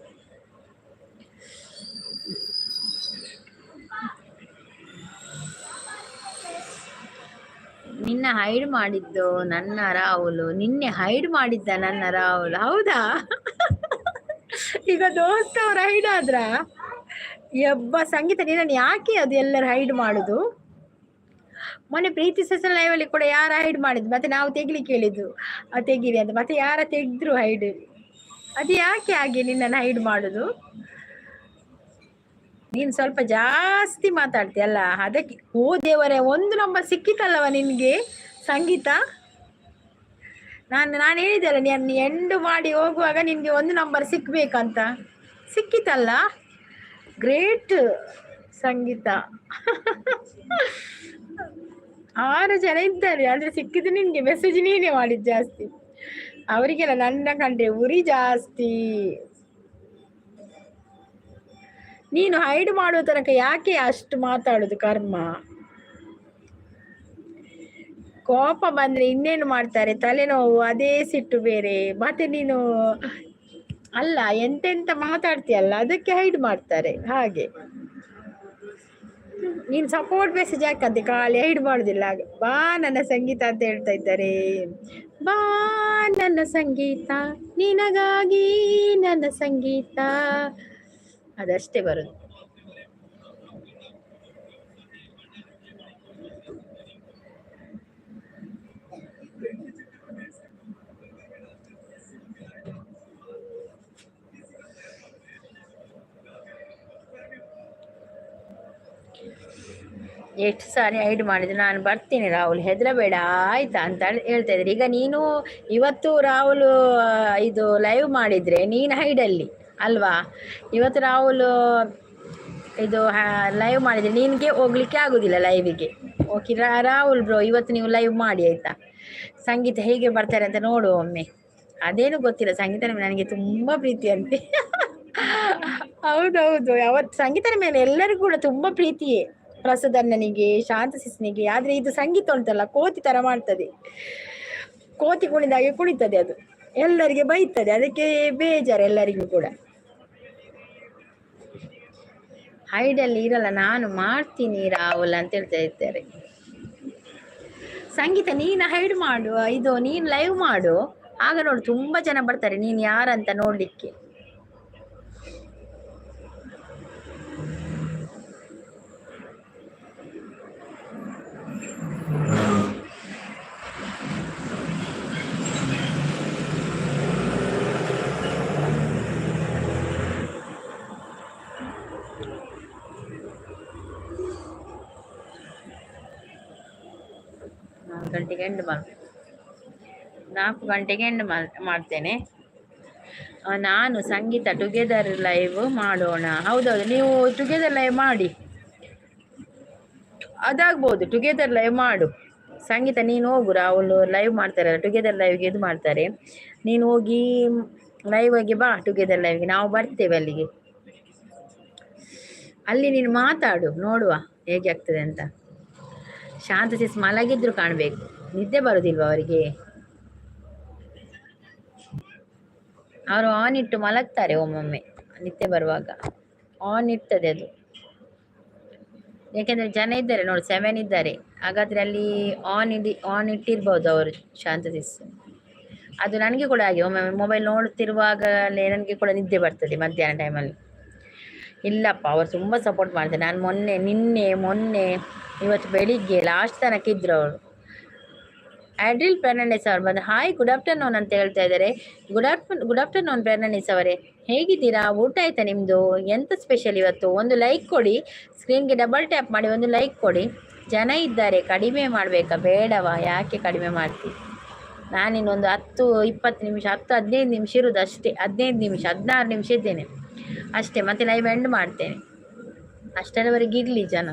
ನಿನ್ನ ಹೈಡ್ ಮಾಡಿದ್ದು ನನ್ನ ರಾಹುಲ್, ನಿನ್ನೆ ಹೈಡ್ ಮಾಡಿದ್ದ ನನ್ನ ರಾಹುಲ್. ಹೌದಾ? ಈಗ ದೋಸ್ತ ಅವ್ರು ಹೈಡ್ ಆದ್ರ? ಯಬ್ಬ ಸಂಗೀತ, ನಿನ್ನನ್ನು ಯಾಕೆ ಅದು ಎಲ್ಲರೂ ಹೈಡ್ ಮಾಡುದು? ಮೊನ್ನೆ ಪ್ರೀತಿ ಸೆಷನ್ ಲೈವ್ ಅಲ್ಲಿ ಕೂಡ ಯಾರು ಹೈಡ್ ಮಾಡಿದ್ದು? ಮತ್ತೆ ನಾವು ತೆಗಿಲಿಕ್ಕೆ ಹೇಳಿದ್ದು, ತೆಗೀರಿ ಅಂತ. ಮತ್ತೆ ಯಾರ ತೆಗ್ದ್ರು ಹೈಡ್? ಅದು ಯಾಕೆ ಹಾಗೆ ನಿನ್ನನ್ನು ಹೈಡ್ ಮಾಡುದು? ನೀನ್ ಸ್ವಲ್ಪ ಜಾಸ್ತಿ ಮಾತಾಡ್ತೀಯಲ್ಲ ಅದಕ್ಕೆ. ಓ ದೇವರೇ, ಒಂದು ನಂಬರ್ ಸಿಕ್ಕಿತಲ್ಲವ ನಿನ್ಗೆ ಸಂಗೀತ? ನಾನು ನಾನು ಹೇಳಿದೆಲ್ಲ, ನೀನು ಎಂಡು ಮಾಡಿ ಹೋಗುವಾಗ ನಿನ್ಗೆ ಒಂದು ನಂಬರ್ ಸಿಕ್ಬೇಕಂತ. ಸಿಕ್ಕಿತಲ್ಲ, ಗ್ರೇಟ್ ಸಂಗೀತ. 6 ಜನ ಇದ್ದಾರೆ, ಆದ್ರೆ ಸಿಕ್ಕಿದ್ದು ನಿನ್ಗೆ. ಮೆಸೇಜ್ ನೀನೇ ಮಾಡಿದ್ ಜಾಸ್ತಿ. ಅವರಿಗೆಲ್ಲ ನನ್ನ ಕಂಡ್ರೆ ಉರಿ ಜಾಸ್ತಿ. ನೀನು ಹೈಡ್ ಮಾಡುವ ತನಕ ಯಾಕೆ ಅಷ್ಟು ಮಾತಾಡುದು ಕರ್ಮ? ಕೋಪ ಬಂದ್ರೆ ಇನ್ನೇನು ಮಾಡ್ತಾರೆ? ತಲೆನೋವು, ಅದೇ ಸಿಟ್ಟು ಬೇರೆ. ಮತ್ತೆ ನೀನು ಅಲ್ಲ ಎಂತೆಂತ ಮಾತಾಡ್ತೀಯಲ್ಲ, ಅದಕ್ಕೆ ಹೈಡ್ ಮಾಡ್ತಾರೆ ಹಾಗೆ. ನೀನು ಸಪೋರ್ಟ್ ಮೆಸೇಜ್ ಹಾಕಂತೆ, ಖಾಲಿ ಹೈಡ್ ಮಾಡುದಿಲ್ಲ ಆಗ. ಬಾ ನನ್ನ ಸಂಗೀತ ಅಂತ ಹೇಳ್ತಾ ಇದ್ದಾರೆ. ಬಾ ನನ್ನ ಸಂಗೀತ, ನಿನಗಾಗಿ ನನ್ನ ಸಂಗೀತ, ಅದಷ್ಟೇ ಬರುದು. ಎಷ್ಟು ಸಾರಿ ಹೈಡ್ ಮಾಡಿದ್ರು ನಾನು ಬರ್ತೀನಿ ರಾಹುಲ್, ಹೆದರಬೇಡ ಆಯ್ತಾ ಅಂತ ಹೇಳ್ತಾ ಇದ್ದಾರೆ. ಈಗ ನೀನು ಇವತ್ತು ರಾಹುಲ್ ಇದು ಲೈವ್ ಮಾಡಿದರೆ ನೀನು ಹೈಡಲ್ಲಿ ಅಲ್ವಾ? ಇವತ್ತು ರಾಹುಲ್ ಇದು ಲೈವ್ ಮಾಡಿದರೆ ನಿನಗೆ ಹೋಗ್ಲಿಕ್ಕೆ ಆಗೋದಿಲ್ಲ ಲೈವಿಗೆ. ಓಕೆ ರಾಹುಲ್ ಬ್ರೋ, ಇವತ್ತು ನೀವು ಲೈವ್ ಮಾಡಿ ಆಯಿತಾ? ಸಂಗೀತ ಹೇಗೆ ಬರ್ತಾರೆ ಅಂತ ನೋಡುವ ಒಮ್ಮೆ. ಅದೇನು ಗೊತ್ತಿಲ್ಲ, ಸಂಗೀತ ನನಗೆ ತುಂಬ ಪ್ರೀತಿ ಅಂತೆ. ಹೌದೌದು, ಅವತ್ತು ಸಂಗೀತದ ಮೇಲೆ ಎಲ್ಲರಿಗೂ ಕೂಡ ತುಂಬ ಪ್ರೀತಿಯೇ, ಪ್ರಸಾದಣ್ಣನಿಗೆ, ಶಾಂತ ಸಿಸ್ನಿಗೆ. ಆದರೆ ಇದು ಸಂಗೀತ ಉಂಟಲ್ಲ, ಕೋತಿ ಥರ ಮಾಡ್ತದೆ, ಕೋತಿ ಕುಣಿದಾಗೆ ಕುಣಿತದೆ ಅದು, ಎಲ್ಲರಿಗೆ ಬೈತದೆ, ಅದಕ್ಕೆ ಬೇಜಾರು ಎಲ್ಲರಿಗೂ ಕೂಡ. ಹೈಡಲ್ಲಿ ಇರಲ್ಲ, ನಾನು ಮಾಡ್ತೀನಿ ರಾಹುಲ್ ಅಂತ ಹೇಳ್ತಾ ಇದ್ದಾರೆ. ಸಂಗೀತ ನೀನು ಹೈಡ್ ಮಾಡು, ಇದು ನೀನು ಲೈವ್ ಮಾಡು, ಆಗ ನೋಡು ತುಂಬ ಜನ ಬರ್ತಾರೆ ನೀನು ಯಾರಂತ ನೋಡ್ಲಿಕ್ಕೆ. 4 ಗಂಟೆಗೆ ಎಂಡ್ ಮಾಡ್ 4 ಗಂಟೆಗೆ ಎಂಡ್ ಮಾಡ್ತೇನೆ. ನಾನು ಸಂಗೀತ ಟುಗೆದರ್ ಲೈವ್ ಮಾಡೋಣ. ಹೌದೌದು, ನೀವು ಟುಗೆದರ್ ಲೈವ್ ಮಾಡಿ, ಅದಾಗ್ಬೋದು. ಟುಗೆದರ್ ಲೈವ್ ಮಾಡು ಸಂಗೀತ, ನೀನು ಹೋಗು. ರಾಹುಲ್ ಲೈವ್ ಮಾಡ್ತಾರಲ್ಲ ಟುಗೆದರ್ ಲೈವ್ಗೆ, ಇದು ಮಾಡ್ತಾರೆ. ನೀನು ಹೋಗಿ ಲೈವ್ಗೆ ಬಾ, ಟುಗೆದರ್ ಲೈವ್ಗೆ ನಾವು ಬರ್ತೇವೆ ಅಲ್ಲಿಗೆ. ಅಲ್ಲಿ ನೀನು ಮಾತಾಡು, ನೋಡುವ ಹೇಗೆ ಆಗ್ತದೆ ಅಂತ. ಶಾಂತ ಸಿಸ್ ಮಲಗಿದ್ರು ಕಾಣಬೇಕು, ನಿದ್ದೆ ಬರುದಿಲ್ವ ಅವರಿಗೆ? ಅವರು ಆನ್ ಇಟ್ಟು ಮಲಗ್ತಾರೆ ಒಮ್ಮೊಮ್ಮೆ, ನಿದ್ದೆ ಬರುವಾಗ ಆನ್ ಇರ್ತದೆ ಅದು. ಯಾಕೆಂದ್ರೆ ಜನ ಇದ್ದಾರೆ ನೋಡು, 7 ಇದ್ದಾರೆ. ಹಾಗಾದ್ರೆ ಅಲ್ಲಿ ಆನ್ ಇಟ್ಟಿರ್ಬೋದು ಅವರು ಶಾಂತ ಸಿಸ್. ಅದು ನನಗೆ ಕೂಡ ಹಾಗೆ, ಒಮ್ಮೊಮ್ಮೆ ಮೊಬೈಲ್ ನೋಡುತ್ತಿರುವಾಗಲೇ ನನಗೆ ಕೂಡ ನಿದ್ದೆ ಬರ್ತದೆ ಮಧ್ಯಾಹ್ನ ಟೈಮಲ್ಲಿ. ಇಲ್ಲಪ್ಪ, ಅವರು ತುಂಬ ಸಪೋರ್ಟ್ ಮಾಡ್ತಾರೆ. ನಾನು ಮೊನ್ನೆ, ನಿನ್ನೆ, ಮೊನ್ನೆ, ಇವತ್ತು ಬೆಳಿಗ್ಗೆ ಲಾಸ್ಟ್ ತನಕ ಇದ್ರು ಅವರು. ಆಡ್ರಿಲ್ ಫೆರ್ನಾಂಡಿಸ್ ಅವರು ಬಂದು ಹಾಯ್ ಗುಡ್ ಆಫ್ಟರ್ನೂನ್ ಅಂತ ಹೇಳ್ತಾ ಇದ್ದಾರೆ. ಗುಡ್ ಆಫ್ಟರ್ನೂನ್ ಫೆರ್ನಾಂಡಿಸ್ ಅವರೇ, ಹೇಗಿದ್ದೀರಾ? ಊಟ ಆಯ್ತಾ ನಿಮ್ಮದು? ಎಂತ ಸ್ಪೆಷಲ್ ಇವತ್ತು? ಒಂದು ಲೈಕ್ ಕೊಡಿ, ಸ್ಕ್ರೀನ್ಗೆ ಡಬಲ್ ಟ್ಯಾಪ್ ಮಾಡಿ ಒಂದು ಲೈಕ್ ಕೊಡಿ. ಜನ ಇದ್ದಾರೆ, ಕಡಿಮೆ ಮಾಡಬೇಕಾ ಬೇಡವಾ? ಯಾಕೆ ಕಡಿಮೆ ಮಾಡ್ತೀವಿ? ನಾನಿನ್ನೊಂದು 10-20 ನಿಮಿಷ, 10-15 ನಿಮಿಷ ಇರೋದು ಅಷ್ಟೇ. 15 ನಿಮಿಷ, 16 ನಿಮಿಷ ಇದ್ದೇನೆ ಅಷ್ಟೇ, ಮತ್ತೆ ಲೈವ್ ಎಂಡ್ ಮಾಡ್ತೇನೆ. ಅಷ್ಟರವರೆಗೆ ಇರಲಿ ಜನ.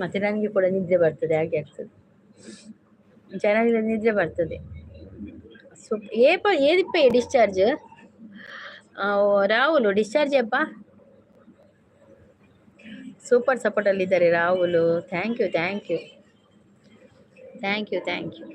ಮತ್ತೆ ನನಗೆ ಕೂಡ ನಿದ್ರೆ ಬರ್ತದೆ, ಹಾಗೆ ಆಗ್ತದೆ. ಚೆನ್ನಾಗಿದ್ರೆ ನಿದ್ರೆ ಬರ್ತದೆ. ಸೂಪ್ ಏಪ ಏದಿಪ್ಪ ಡಿಸ್ಚಾರ್ಜ್ ರಾಹುಲ್ ಡಿಸ್ಚಾರ್ಜ್ ಅಪ್ಪ. ಸೂಪರ್ ಸಪೋರ್ಟಲ್ಲಿದ್ದಾರೆ Rahul. Thank you, thank you, thank you, thank you.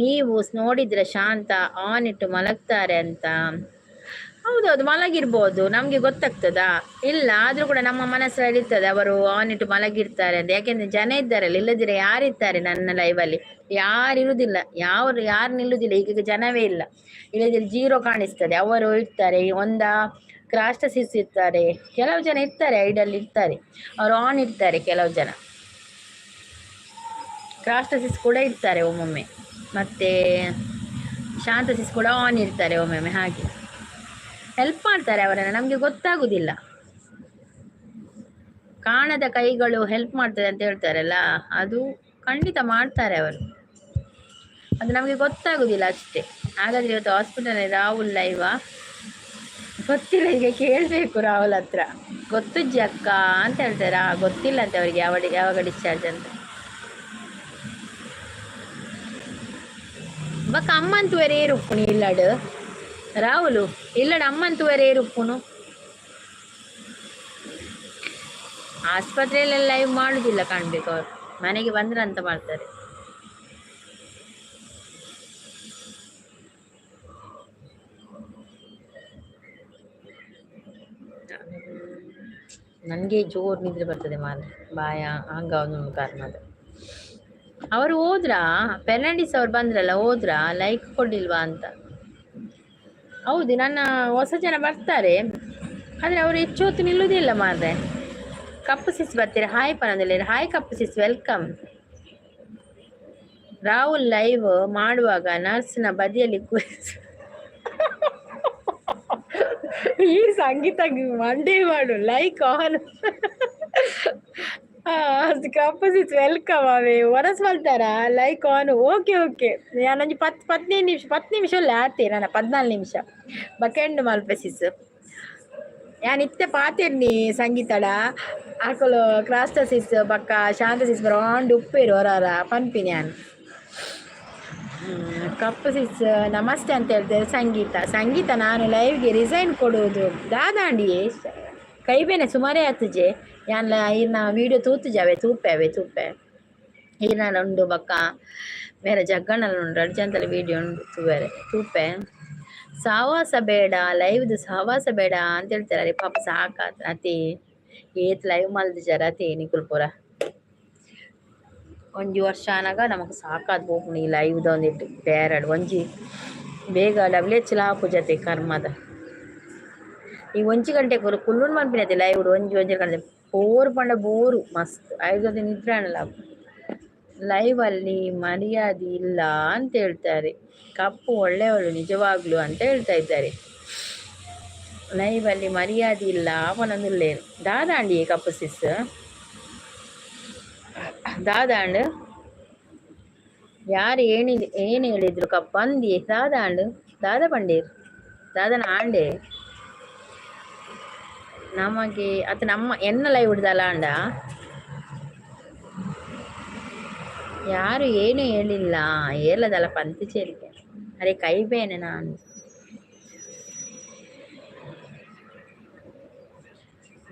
ನೀವು ನೋಡಿದ್ರೆ ಶಾಂತ ಆನ್ ಇಟ್ಟು ಮಲಗ್ತಾರೆ ಅಂತ. ಹೌದೌದು, ಮಲಗಿರ್ಬೋದು, ನಮಗೆ ಗೊತ್ತಾಗ್ತದಾ? ಇಲ್ಲ, ಆದರೂ ಕೂಡ ನಮ್ಮ ಮನಸ್ಸಲ್ಲಿ ಇರ್ತದೆ ಅವರು ಆನ್ ಇಟ್ಟು ಮಲಗಿರ್ತಾರೆ ಅಂತ. ಯಾಕೆಂದ್ರೆ ಜನ ಇದ್ದಾರಲ್ಲ, ಇಲ್ಲದಿದ್ರೆ ಯಾರಿರ್ತಾರೆ ನನ್ನ ಲೈವಲ್ಲಿ? ಯಾರಿರುವುದಿಲ್ಲ, ಯಾರು ನಿಲ್ಲುವುದಿಲ್ಲ. ಈಗ ಜನವೇ ಇಲ್ಲ, ಇಲ್ಲದಿದ್ರೆ ಜೀರೋ ಕಾಣಿಸ್ತದೆ. ಅವರು ಇರ್ತಾರೆ, ಒಂದ ಕ್ರಾಸ್ಟಸಿಸ್ ಇರ್ತಾರೆ, ಕೆಲವು ಜನ ಇರ್ತಾರೆ, ಐಡಲ್ ಇರ್ತಾರೆ, ಅವರು ಆನ್ ಇರ್ತಾರೆ. ಕೆಲವು ಜನ ಕ್ರಾಸ್ಟಸಿಸ್ ಕೂಡ ಇರ್ತಾರೆ ಒಮ್ಮೊಮ್ಮೆ, ಮತ್ತು ಶಾಂತಸಿಸ್ ಕೂಡ ಆನ್ ಇರ್ತಾರೆ ಒಮ್ಮೊಮ್ಮೆ. ಹಾಗೆ ಹೆಲ್ಪ್ ಮಾಡ್ತಾರೆ ಅವರನ್ನು, ನಮಗೆ ಗೊತ್ತಾಗುದಿಲ್ಲ. ಕಾಣದ ಕೈಗಳು ಹೆಲ್ಪ್ ಮಾಡ್ತದೆ ಅಂತ ಹೇಳ್ತಾರಲ್ಲ, ಅದು ಖಂಡಿತ ಮಾಡ್ತಾರೆ ಅವರು, ಅದು ನಮಗೆ ಗೊತ್ತಾಗುದಿಲ್ಲ ಅಷ್ಟೇ. ಹಾಗಾದ್ರೆ ಇವತ್ತು ಹಾಸ್ಪಿಟಲ್ ರಾಹುಲ್ ಲೈವಾ? ಗೊತ್ತಿಲ್ಲ, ಈಗ ಕೇಳಬೇಕು ರಾಹುಲ್ ಹತ್ರ. ಗೊತ್ತುಜ್ಜಿ ಅಕ್ಕ ಅಂತ ಹೇಳ್ತಾರೆ. ಗೊತ್ತಿಲ್ಲ ಅಂತ ಅವರಿಗೆ ಯಾವಾಗ ಡಿಸ್ಚಾರ್ಜ್ ಅಂತ. ಬೊಕ್ಕ ಅಮ್ಮಂತುವೆರೆ ಏರುಪ್ಪುನಿ ಇಲ್ಲಡ್. ರಾಹುಲು ಇಲ್ಲಡ ಅಮ್ಮನ್ ತೂವರೆ ಏರುಪ್ಪುನು ಆಸ್ಪತ್ರೆಯಲ್ಲೆಲ್ಲ ಲೈವ್ ಮಾಡುದಿಲ್ಲ ಕಾಣ್ಬೇಕು ಅವರು. ಮನೆಗೆ ಬಂದ್ರೆ ಅಂತ ಮಾಡ್ತಾರೆ. ನನಗೆ ಜೋರು ನಿದ್ರೆ ಬರ್ತದೆ ಮಾರ್ರೆ, ಬಾಯ ಹಂಗ ಒಂದು ಕಾರಣ. ಅವರು ಹೋದ್ರಾ? ಫೆರ್ನಾಂಡಿಸ್ ಅವ್ರು ಬಂದ್ರಲ್ಲ, ಹೋದ್ರಾ? ಲೈಕ್ ಕೊಡ್ಲಿಲ್ವಾ ಅಂತ. ಹೌದು, ನನ್ನ ಹೊಸ ಜನ ಬರ್ತಾರೆ, ಆದರೆ ಅವರು ಹೆಚ್ಚು ಹೊತ್ತು ನಿಲ್ಲುವುದಿಲ್ಲ ಮಾರ್ರೆ. ಕಪ್ಪು ಸಿಸ್ ಬರ್ತೀರಾ? ಹಾಯ್ ಪನಂದಲ್ಲಿ, ಹಾಯ್ ಕಪ್ಪು ಸಿಸ್, welcome. Rahul live ಮಾಡುವಾಗ ನರ್ಸ್ನ ಬದಿಯಲ್ಲಿ ಕೂರಿಸಿ ಈ ಸಂಗೀತ ಮಂಡಿ ಮಾಡು ಲೈಕ್ ಆನ್. ಕಪ್ಪು ಸಿಸ್ welcome. ಅವೇ ವರಸ್ ಮಲ್ತಾರ ಲೈಕ್ ಆನ್. ಓಕೆ ಓಕೆ, ನಾನೊಂಜಿ 10-15 ನಿಮಿಷ, 10 ನಿಮಿಷ ಅಲ್ಲ ಆತೆ, ನನ್ನ 14 ನಿಮಿಷ ಬಕೆಂಡು ಮಲ್ಪೆ ಸಿಸ್. ಯಾನ್ ಇತ್ತೆ ಪಾತಿರ್ನಿ ಸಂಗೀತಡ ಆಕಲು ಕ್ರಾಸ್ತ ಸಿಸ್ ಬಕ್ಕ ಶಾಂತ ಸಿಸ್ ಬರೋಂಡು ಉಪ್ಪೇರು ಹೊರ ಪನ್ಪಿನಿ ಯಾನ್. ಕಪ್ಪು ಸಿಸ್ ನಮಸ್ತೆ ಅಂತ ಹೇಳ್ತಾರೆ ಸಂಗೀತ. ಸಂಗೀತ ನಾನು ಲೈವ್ಗೆ ರಿಸೈನ್ ಕೊಡುವುದು ದಾದಾಂಡಿಯೇ ಕೈಬೇನೆ ಸುಮಾರೇ ಆತುಜೆ. ಯಾನ್ಲ ಈರ್ನ ವೀಡಿಯೋ ತೂತುಜಾವೆ ತೂಪೆ ಅವೆ ತೂಪೆ ಈರ್ನ ಉಂಡು ಬಕ್ಕ ಬೇರೆ ಜಗ್ಗಣ್ಣಲ್ಲಿ ಉಂಡು ರಡ್ಡ್ ಜನತಲ ವೀಡಿಯೋ ಉಂಡು ತೂವೆರೆ ತೂಪೆ. ಸಾವಾಸ ಬೇಡ ಲೈವ್ದು ಸಹವಾಸ ಬೇಡ ಅಂತ ಹೇಳ್ತಾರೆ. ಅರೆ ಪಾಪ ಸಾಕಾತ ಅತಿ ಏತ್ ಲೈವ್ ಮಲ್ದಿಜಾರ ಅತಿ ನಿಕುಲ್ ಪೂರ. ಒಂಜಿ ವರ್ಷ ಆನಗ ನಮಕ್ ಸಾಕಾದ್ ಪೋಪುಂಡು ಈ ಲೈವ್ದ ಒಂದಿಟ್ಟು ಬೇರಡ್ ಒಂಜಿ ಬೇಗ ಡಬ್ಲ್ಯೂ ಎಚ್ ಲ ಆಪುಜತೆ ಕರ್ಮದ. ಈ ಒಂಜಿ ಗಂಟೆ ಕುಲ್ಲುನ್ ಮನ್ಪಿನತೆ ಲೈವ್ ಒಂಜಿ ಒಂಜಿ ಗಂಟೆ ಬೋರ್ ಪಂಡ ಬೋರು ಮಸ್ತ್ ಐದು ನಿದ್ರೆ ಆಂಡಲ. ಲೈವ್ ಅಲ್ಲಿ ಮರ್ಯಾದೆ ಇಲ್ಲ ಅಂತ ಹೇಳ್ತಾರೆ. ಕಪ್ಪು ಒಳ್ಳೆಯವಳು ನಿಜವಾಗ್ಲು ಅಂತ ಹೇಳ್ತಾ ಇದ್ದಾರೆ. ಲೈವ್ ಅಲ್ಲಿ ಮರ್ಯಾದೆ ಇಲ್ಲ ಪನೊಂದುಲ್ಲೇರು. ದಾದಾಂಡಿಯೇ ಕಪ್ಪು ಸಿಸ್ ದಾದಾಂಡ್ ಯಾರು ಏನು ಹೇಳಿದ್ರು ಕಪ್ಪು ಅಂದಿ ದಾದಾಂಡ್ ದಾದ ಪಂಡೇರ್ ದಾದನ ಆಂಡೆ ನಮಗೆ ಅದು ನಮ್ಮ ಎನ್ನ ಲೈವ್ ಹಿಡ್ದಲ್ಲ ಅಂಡ. ಯಾರು ಏನು ಹೇಳಿಲ್ಲ ಹೇಳದಲ್ಲ ಪಂತಿಚೇರಿಗೆ. ಅರೆ ಕೈಬೇನೆ ನಾನು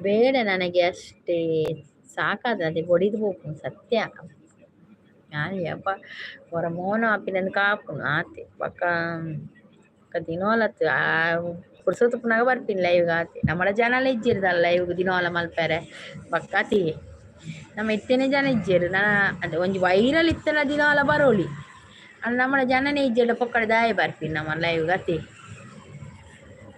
ಬೇಡ ನನಗೆ ಅಷ್ಟೇ ಸಾಕಾದ ಅದೇ ಬೊಡಿದು ಪೋಪುಂಡು ಸತ್ಯ. ಯಾನ್ ಯಪ್ಪ ಹೊರ ಮೋನ ಆಪಿನಂದು ಕಾಪುಂಡು ಆತೆ ಬೊಕ್ಕ ದಿನೋಲತ್ತು ಆ ಪುರ್ಸೊತ್ತು ಉಪ್ಪುನಗ ಬರ್ಪಿನಿ ಲೈವ್ಗೆ ಆತೆ. ನಮ್ಮಡ ಜನಲ ಇಜ್ಜೆರ್ ಲೈವ್ಗೆ ದಿನೋಲ ಮಲ್ಪೆರೆ ಬೊಕ್ಕ ಅತಿ ನಮ್ಮ ಇತ್ತನೆ ಜನ ಇಜ್ಜೆರ್ ನನ ಅದೇ ಒಂಜಿ ವೈರಲ್ ಇತ್ತನ ದಿನೋಲ ಬರೋಲಿ ಅಂಡ ನಮ್ಮಡ ಜನನೇ ಇಜ್ಜೆರ್ಡ ಪೊಕ್ಕಡೆ ದಾಯೆ ಬರ್ಪಿನಿ ನಮ್ಮ ಲೈವ್ಗೆ ಅತಿ.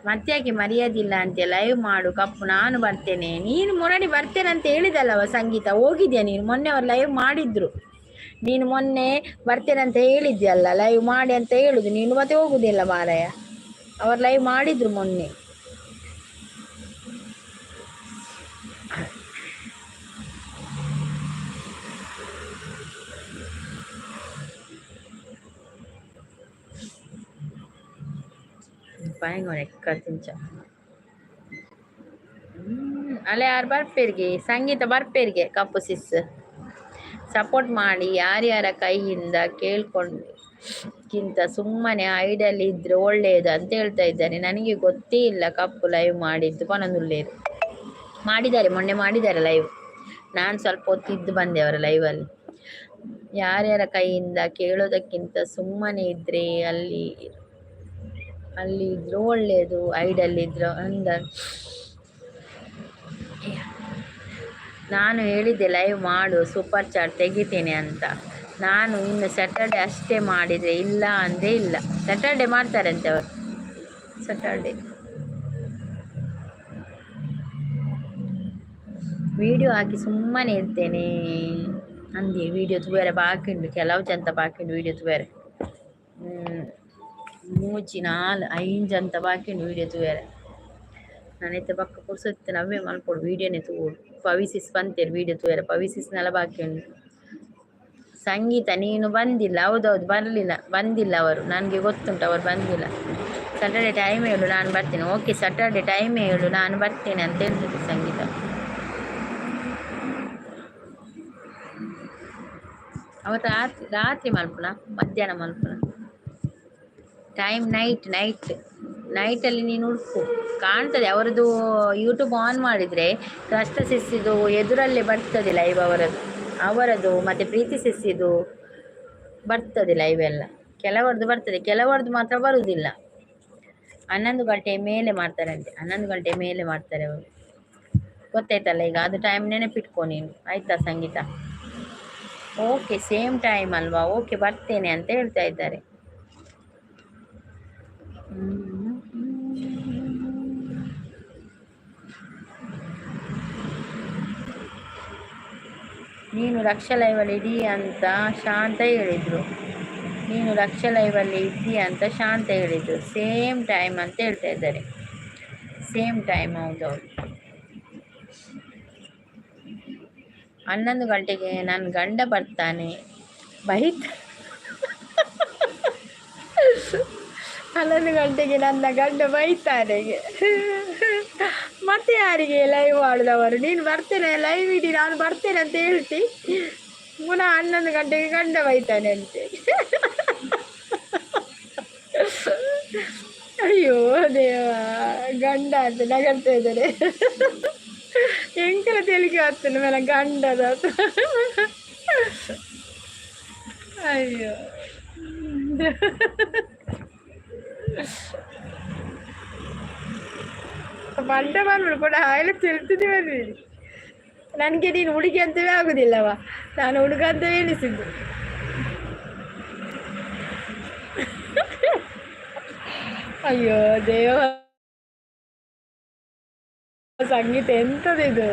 ಮತ್ತೆ ಯಾಕೆ ಮರ್ಯಾದಿಲ್ಲ ಅಂತೆ ಲೈವ್ ಮಾಡು ಕಪ್ಪು ನಾನು ಬರ್ತೇನೆ. ನೀನು ಮೊರಡಿ ಬರ್ತೇನೆ ಅಂತ ಹೇಳಿದಲ್ಲವ ಸಂಗೀತ, ಹೋಗಿದ್ಯಾ ನೀನು? ಮೊನ್ನೆ ಅವ್ರು ಲೈವ್ ಮಾಡಿದ್ರು, ನೀನು ಮೊನ್ನೆ ಬರ್ತೇನೆ ಅಂತ ಹೇಳಿದ್ಯಲ್ಲ ಲೈವ್ ಮಾಡಿ ಅಂತ ಹೇಳುದು, ನೀನು ಮತ್ತೆ ಹೋಗುದಿಲ್ಲ ಮಾರಾಯ. ಅವರು ಲೈವ್ ಮಾಡಿದ್ರು ಮೊನ್ನೆ. ಎಕ್ಕದಿಂಚ ಅಲ್ಲೇ ಯಾರು ಬರ್ಪೇರಿಗೆ ಸಂಗೀತ ಬರ್ಪೇರಿಗೆ ಕಪ್ಪು ಸಿಸ್ ಸಪೋರ್ಟ್ ಮಾಡಿ. ಯಾರ್ಯಾರ ಕೈಯಿಂದ ಕೇಳ್ಕೊಂಡ್ಕಿಂತ ಸುಮ್ಮನೆ ಐಡಲ್ ಇದ್ರೆ ಒಳ್ಳೆಯದು ಅಂತ ಹೇಳ್ತಾ ಇದ್ದಾರೆ. ನನಗೆ ಗೊತ್ತೇ ಇಲ್ಲ ಕಪ್ಪು ಲೈವ್ ಮಾಡಿದ್ದು ಪನೊಂದುಲ್ಲೇರು ಮಾಡಿದ್ದಾರೆ, ಮೊನ್ನೆ ಮಾಡಿದ್ದಾರೆ ಲೈವ್. ನಾನು ಸ್ವಲ್ಪ ಹೊತ್ತು ಇದ್ದು ಬಂದೆ ಅವರ ಲೈವಲ್ಲಿ. ಯಾರ್ಯಾರ ಕೈಯಿಂದ ಕೇಳೋದಕ್ಕಿಂತ ಸುಮ್ಮನೆ ಇದ್ರೆ ಅಲ್ಲಿ ಅಲ್ಲಿ ಇದ್ರು ಒಳ್ಳೆಯದು ಐಡಲ್ ಇದ್ರು ಅಂದ. ನಾನು ಹೇಳಿದ್ದೆ ಲೈವ್ ಮಾಡು ಸೂಪರ್ ಚಾಟ್ ತೆಗಿತೇನೆ ಅಂತ. ನಾನು ಇನ್ನು ಸ್ಯಾಟರ್ಡೆ ಅಷ್ಟೇ ಮಾಡಿದರೆ ಇಲ್ಲ ಅಂದೇ ಇಲ್ಲ. ಸ್ಯಾಟರ್ಡೆ ಮಾಡ್ತಾರಂತೆ ಅವರು. ಸ್ಯಾಟರ್ಡೆ ವಿಡಿಯೋ ಹಾಕಿ ಸುಮ್ಮನೆ ಇರ್ತೇನೆ ಅಂದೆ. ವಿಡಿಯೋ ತೂಯರೆ ಬಾಕಿ ಉಂಟು, ಕೆಲವು ಜಂತ ಬಾಕಿ ಉಂಟು ವಿಡಿಯೋ ತೂಯರೆ. 3 4 5 ಜಂತ ಬಾಕಿ ಉಂಟು ವಿಡಿಯೋ ತೂಯರೆ. ನಾನೈತೆ ಬಕ್ಕ ಪುರ್ಸೊತ್ತು ನವ್ವೇ ಮಲ್ಪೊಡು ವಿಡಿಯೋನೇ ತೂವೊಡು. ಪವಿಸಿಸ್ ಬಂತೇರು ವಿಡಿಯೋ ತೂಯರೆ, ಪವಿಸಿಸ್ನೆಲ್ಲ ಬಾಕಿ ಉಂಟು. ಸಂಗೀತ ನೀನು ಬಂದಿಲ್ಲ? ಹೌದೌದು ಬರಲಿಲ್ಲ, ಬಂದಿಲ್ಲ ಅವರು, ನನಗೆ ಗೊತ್ತುಂಟು ಅವರು ಬಂದಿಲ್ಲ. ಸ್ಯಾಟರ್ಡೆ ಟೈಮ್ ಹೇಳು ನಾನು ಬರ್ತೇನೆ. ಓಕೆ ಸ್ಯಾಟರ್ಡೆ ಟೈಮ್ ಹೇಳು ನಾನು ಬರ್ತೇನೆ ಅಂತ ಹೇಳ್ತದೆ ಸಂಗೀತ. ಅವತ್ತು ರಾತ್ರಿ ರಾತ್ರಿ ಮಲ್ಪುನ ಮಧ್ಯಾಹ್ನ ಮಲ್ಪುನ ಟೈಮ್ ನೈಟ್ ನೈಟ್ ನೈಟಲ್ಲಿ ನೀನು ಹುಡುಕು, ಕಾಣ್ತದೆ. ಅವರದ್ದು ಯೂಟ್ಯೂಬ್ ಆನ್ ಮಾಡಿದರೆ ಕಷ್ಟ ಸಿಸ್ಸಿದು ಎದುರಲ್ಲೇ ಬರ್ತದೆ ಲೈವ್ ಅವರದ್ದು. ಅವರದು ಮತ್ತು ಪ್ರೀತಿ ಸಿಸ್ಸಿದು ಬರ್ತದೆ ಲೈವ್ ಎಲ್ಲ. ಕೆಲವರದ್ದು ಬರ್ತದೆ, ಕೆಲವರದ್ದು ಮಾತ್ರ ಬರುವುದಿಲ್ಲ. 11 ಗಂಟೆ ಮೇಲೆ ಮಾಡ್ತಾರಂತೆ, 11 ಗಂಟೆ ಮೇಲೆ ಮಾಡ್ತಾರೆ ಅವರು. ಗೊತ್ತಾಯ್ತಲ್ಲ ಈಗ? ಅದು ಟೈಮ್ ನೆನಪಿಟ್ಕೊ ನೀನು, ಆಯಿತಾ ಸಂಗೀತ? ಓಕೆ, ಸೇಮ್ ಟೈಮ್ ಅಲ್ವಾ? ಓಕೆ, ಬರ್ತೇನೆ ಅಂತ ಹೇಳ್ತಾ ಇದ್ದಾರೆ. ನೀನು ರಕ್ಷ ಲೈವಲ್ಲಿ ಇದ್ದೀ ಅಂತ ಶಾಂತ ಹೇಳಿದರು. ನೀನು ರಕ್ಷ ಲೈವಲ್ಲಿ ಇದ್ದೀಯ ಅಂತ ಶಾಂತ ಹೇಳಿದರು. ಸೇಮ್ ಟೈಮ್ ಅಂತ ಹೇಳ್ತಾ ಇದ್ದಾರೆ. ಸೇಮ್ ಟೈಮ್, ಹೌದೌದು. 11 ಗಂಟೆಗೆ ನನ್ನ ಗಂಡ ಬರ್ತಾನೆ, ಬೈತ. 11 ಗಂಟೆಗೆ ನನ್ನ ಗಂಡ ಬೈತಾನೆ. ಮತ್ತೆ ಯಾರಿಗೆ ಲೈವ್ ಮಾಡುದವರು? ನೀನು ಬರ್ತೇನೆ ಲೈವ್ ಇಡಿ, ನಾನು ಬರ್ತೇನೆ ಅಂತ ಹೇಳ್ತಿ, ಪುನಃ 11 ಗಂಟೆಗೆ ಗಂಡ ಬೈತಾನೆ ಅಂತೆ. ಅಯ್ಯೋ ದೇವ, ಗಂಡ ಅಂತ ನಗಡ್ತಾ ಇದ್ದಾರೆ. ಎಂಕಲ ತೆಲಿಗೆ ಆಗ್ತದೆ ಮೇಲೆ ಗಂಡದ. ಅಯ್ಯೋ, ಬಂಡ ಬಂದ್ಬಿಡು ಕೂಡ ಹಾಗೆ ತಿಳ್ತಿದ್ದೆ ಬಂದ್ಬಿಡಿ. ನನಗೆ ನೀನು ಹುಡುಗಿ ಅಂತವೇ ಆಗುದಿಲ್ಲವ, ನಾನು ಹುಡುಗ ಅಂತವೇ ಎನಿಸಿದ್ದು. ಅಯ್ಯೋ ದೇವ, ಸಂಗೀತ ಎಂತದಿದು?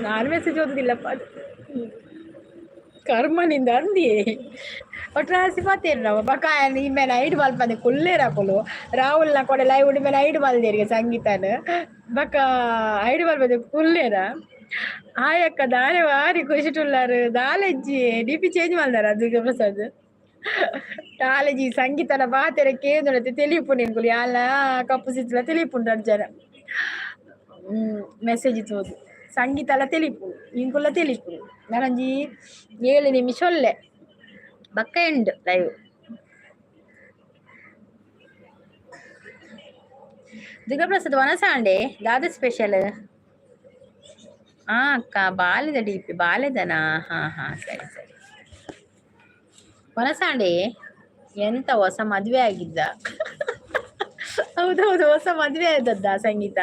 ನಾನು ಮೆಸೇಜ್ ಓದುದಿಲ್ಲಪ್ಪ, ಅದು ಕರ್ಮನಿಂದ ಅಂದಿಯೇ. ಒಟ್ರಾಸಿ ಪಾತೇರು ನಾವು ಬಕ ಇಮ್ಮೆನ ಐಡ್ ಮಲ್ಪಂದೆ ಕುಲ್ಲೇರ ಅಕುಲು. ರಾಹುಲ್ನ ಕೊಡೆ ಲೈವ್ ಉಡಿ ಮೇಲೆ ಐಡ್ ಮಲ್ದೇರಿಗೆ ಸಂಗೀತನ ಬಕ ಐಡ್ ಮಲ್ಪಂದೆ ಕುಲ್ಲೇರ. ಆಯಕ್ಕ ದಾನೆ ವಾರಿ ಖುಷಿ ಟುಲ್ಲಾರು ದಾಲೆಜ್ಜಿ ಡಿಪಿ ಚೇಂಜ್ ಮಲ್ದಾರ ದುರ್ಗಾ ಪ್ರಸಾದ್. ಕಾಲೇಜಿ ಸಂಗೀತನ ಪಾತೆರ ಕೇಂದ್ರ ತಿಳಿಪು ನಿಂಕುಲು ಯಾಲ ಕಪ್ಪು ಸಿತ್ಲ ತಿಳಿಪುಂಡು ಜನ ಮೆಸೇಜ್ ತೋದು ಸಂಗೀತ ಎಲ್ಲ ತಿಳಿಪು ಇಂಕುಲ ತಿಳಿಪು. ನನಂಜಿ 7 ನಿಮಿಷ ಒಲ್ಲೆ ಬಕ್ಕ ಎಂಡ್ ಲೈವ್. ದುರ್ಗಾಪ್ರಸಾದ್ ವನಸಾಂಡೆ ದಾದ ಸ್ಪೆಷಲ್? ಆ ಅಕ್ಕ ಬಾಲ್ಯದ ಡಿ ಪಿ ಬಾಲ್ಯದನಾ? ಹಾಂ ಹಾಂ, ಸರಿ ಸರಿ. ವನಸಾಂಡೆ ಎಂತ ಹೊಸ ಮದುವೆ ಆಗಿದ್ದ? ಹೌದೌದು, ಹೊಸ ಮದುವೆ ಆದದ್ದ ಸಂಗೀತ?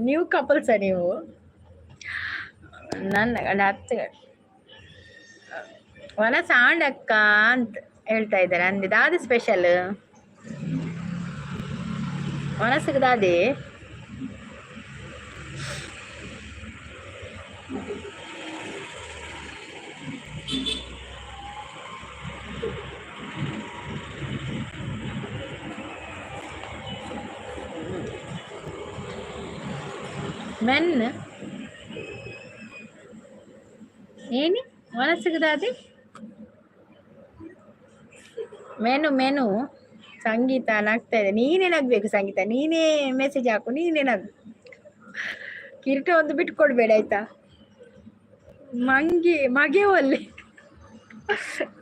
ನ್ಯೂ ಕಪಲ್ಸ ನೀವು? ನನ್ನ ಗಂಡ 10 ವನಸಾಂಡಕ್ಕ ಅಂತ ಹೇಳ್ತಾ ಇದ್ದಾರೆ. ಅಂದೆ ದಾದಿ ಸ್ಪೆಷಲ್ ವನಸುಗೆ ದಾದಿ? ಮೆನ್ ಏನಿ ವನಸುಗೆ ದಾದಿ ಮೆನು ಮೆನು? ಸಂಗೀತ ನಗ್ತಾ ಇದೆ. ನೀನೇ ನಗ್ಬೇಕು ಸಂಗೀತ, ನೀನೇ ಮೆಸೇಜ್ ಹಾಕು, ನೀನೇ ನಗು. ಕಿರೀಟ ಒಂದು ಬಿಟ್ಟು ಕೊಡ್ಬೇಡ ಆಯ್ತಾ? ಮಂಗಿ ಮಗೆ ಒಲ್ಲೆ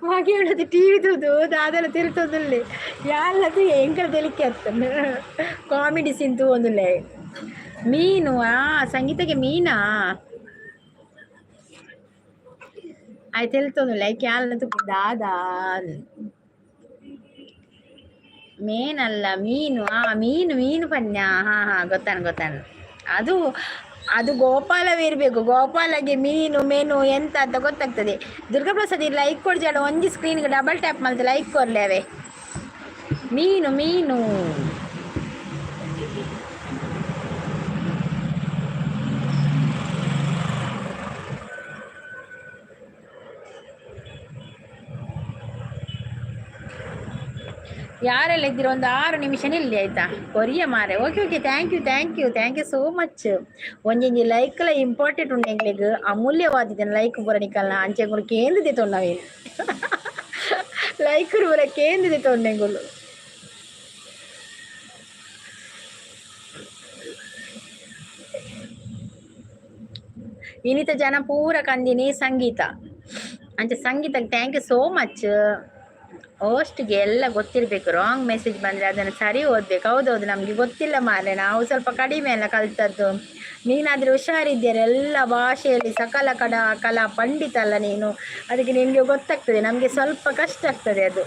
ಮಗೆ ಹೇಳೋದು ಟಿವಿ ತೂದು ದಾದಲ ತಿರುತೊಂದುಲ್ಲೆ ಯಾಲ್ಲದು ಎಂಕಲ ತೆಲಿಕೆ ಆಗ್ತದೆ. ಕಾಮಿಡಿ ಸೀನ್ ತೂವೊಂದುಲ್ಲೆ. ಮೀನು ಆ ಸಂಗೀತಕ್ಕೆ ಮೀನಾ ಆಯ್ತು ತೆಲ್ತೊಂದುಲ್ಲೆ ಐಕ್ ಯಾಲ್ನ ತುಪ್ಪು ದಾದಾ ಮೇನಲ್ಲ ಮೀನು. ಆ ಮೀನು ಮೀನು ಪನ್ಯ. ಹಾ ಹಾ, ಗೊತ್ತಾನ ಗೊತ್ತಾನ. ಅದು ಅದು ಗೋಪಾಲವೇ ಇರಬೇಕು. ಗೋಪಾಲಗೆ ಮೀನು ಮೇನು ಎಂತ ಅಂತ ಗೊತ್ತಾಗ್ತದೆ. ದುರ್ಗಾಪ್ರಸಾದ್ ಲೈಕ್ ಕೊಡ್ಜಾಡ ಒಂಜಿ ಸ್ಕ್ರೀನ್ಗೆ ಡಬಲ್ ಟ್ಯಾಪ್ ಮಲ್ತೆ ಲೈಕ್ ಕೊರ್ಲೆ ಅವೇ. ಮೀನು ಮೀನು ಯಾರೆಲ್ಲ ಇದ್ದೀರ? ಒಂದು 6 ನಿಮಿಷ ನಿಲ್ಲಿ ಆಯ್ತಾ? ಕೊರಿಯ ಮಾರೆ. Okay okay, thank you thank you thank you so much. ಒಂಜೊಂಜಿ ಲೈಕ್ಲ ಇಂಪಾರ್ಟೆಂಟ್ ಉಂಡು ಎಂಕ್ಲೆಗ್, ಅಮೂಲ್ಯವಾದಿದ್ದೇನೆ ಲೈಕ್ ಪೂರ ನಿಕಲ್ನ. ಅಂಚೆ ಎಂಕುಲು ಕೇಂದ್ರದೆ ತೊಂಡವೇನು ಲೈಕ್ ಪೂರ ಕೇಂದ್ರದೆ ತೊಂಡೆ ಎಂಕುಲು. ಇನಿತ ಜನ ಪೂರ ಕಂದಿನಿ ಸಂಗೀತ. ಅಂಚ ಸಂಗೀತಕ್ಕೆ thank you so much. ಹೋಸ್ಟ್ಗೆ ಎಲ್ಲ ಗೊತ್ತಿರಬೇಕು, ರಾಂಗ್ ಮೆಸೇಜ್ ಬಂದರೆ ಅದನ್ನು ಸರಿ ಓದಬೇಕು. ಹೌದೌದು, ನಮಗೆ ಗೊತ್ತಿಲ್ಲ ಮಾರ್ರೆ, ನಾವು ಸ್ವಲ್ಪ ಕಡಿಮೆ ಅಲ್ಲ ಕಲ್ತದ್ದು. ನೀನಾದರೆ ಹುಷಾರಿದ್ದೀರ, ಎಲ್ಲ ಭಾಷೆಯಲ್ಲಿ ಸಕಲ ಕಡ ಕಲಾ ಪಂಡಿತ ಅಲ್ಲ ನೀನು, ಅದಕ್ಕೆ ನಿನಗೆ ಗೊತ್ತಾಗ್ತದೆ, ನಮಗೆ ಸ್ವಲ್ಪ ಕಷ್ಟ ಆಗ್ತದೆ ಅದು.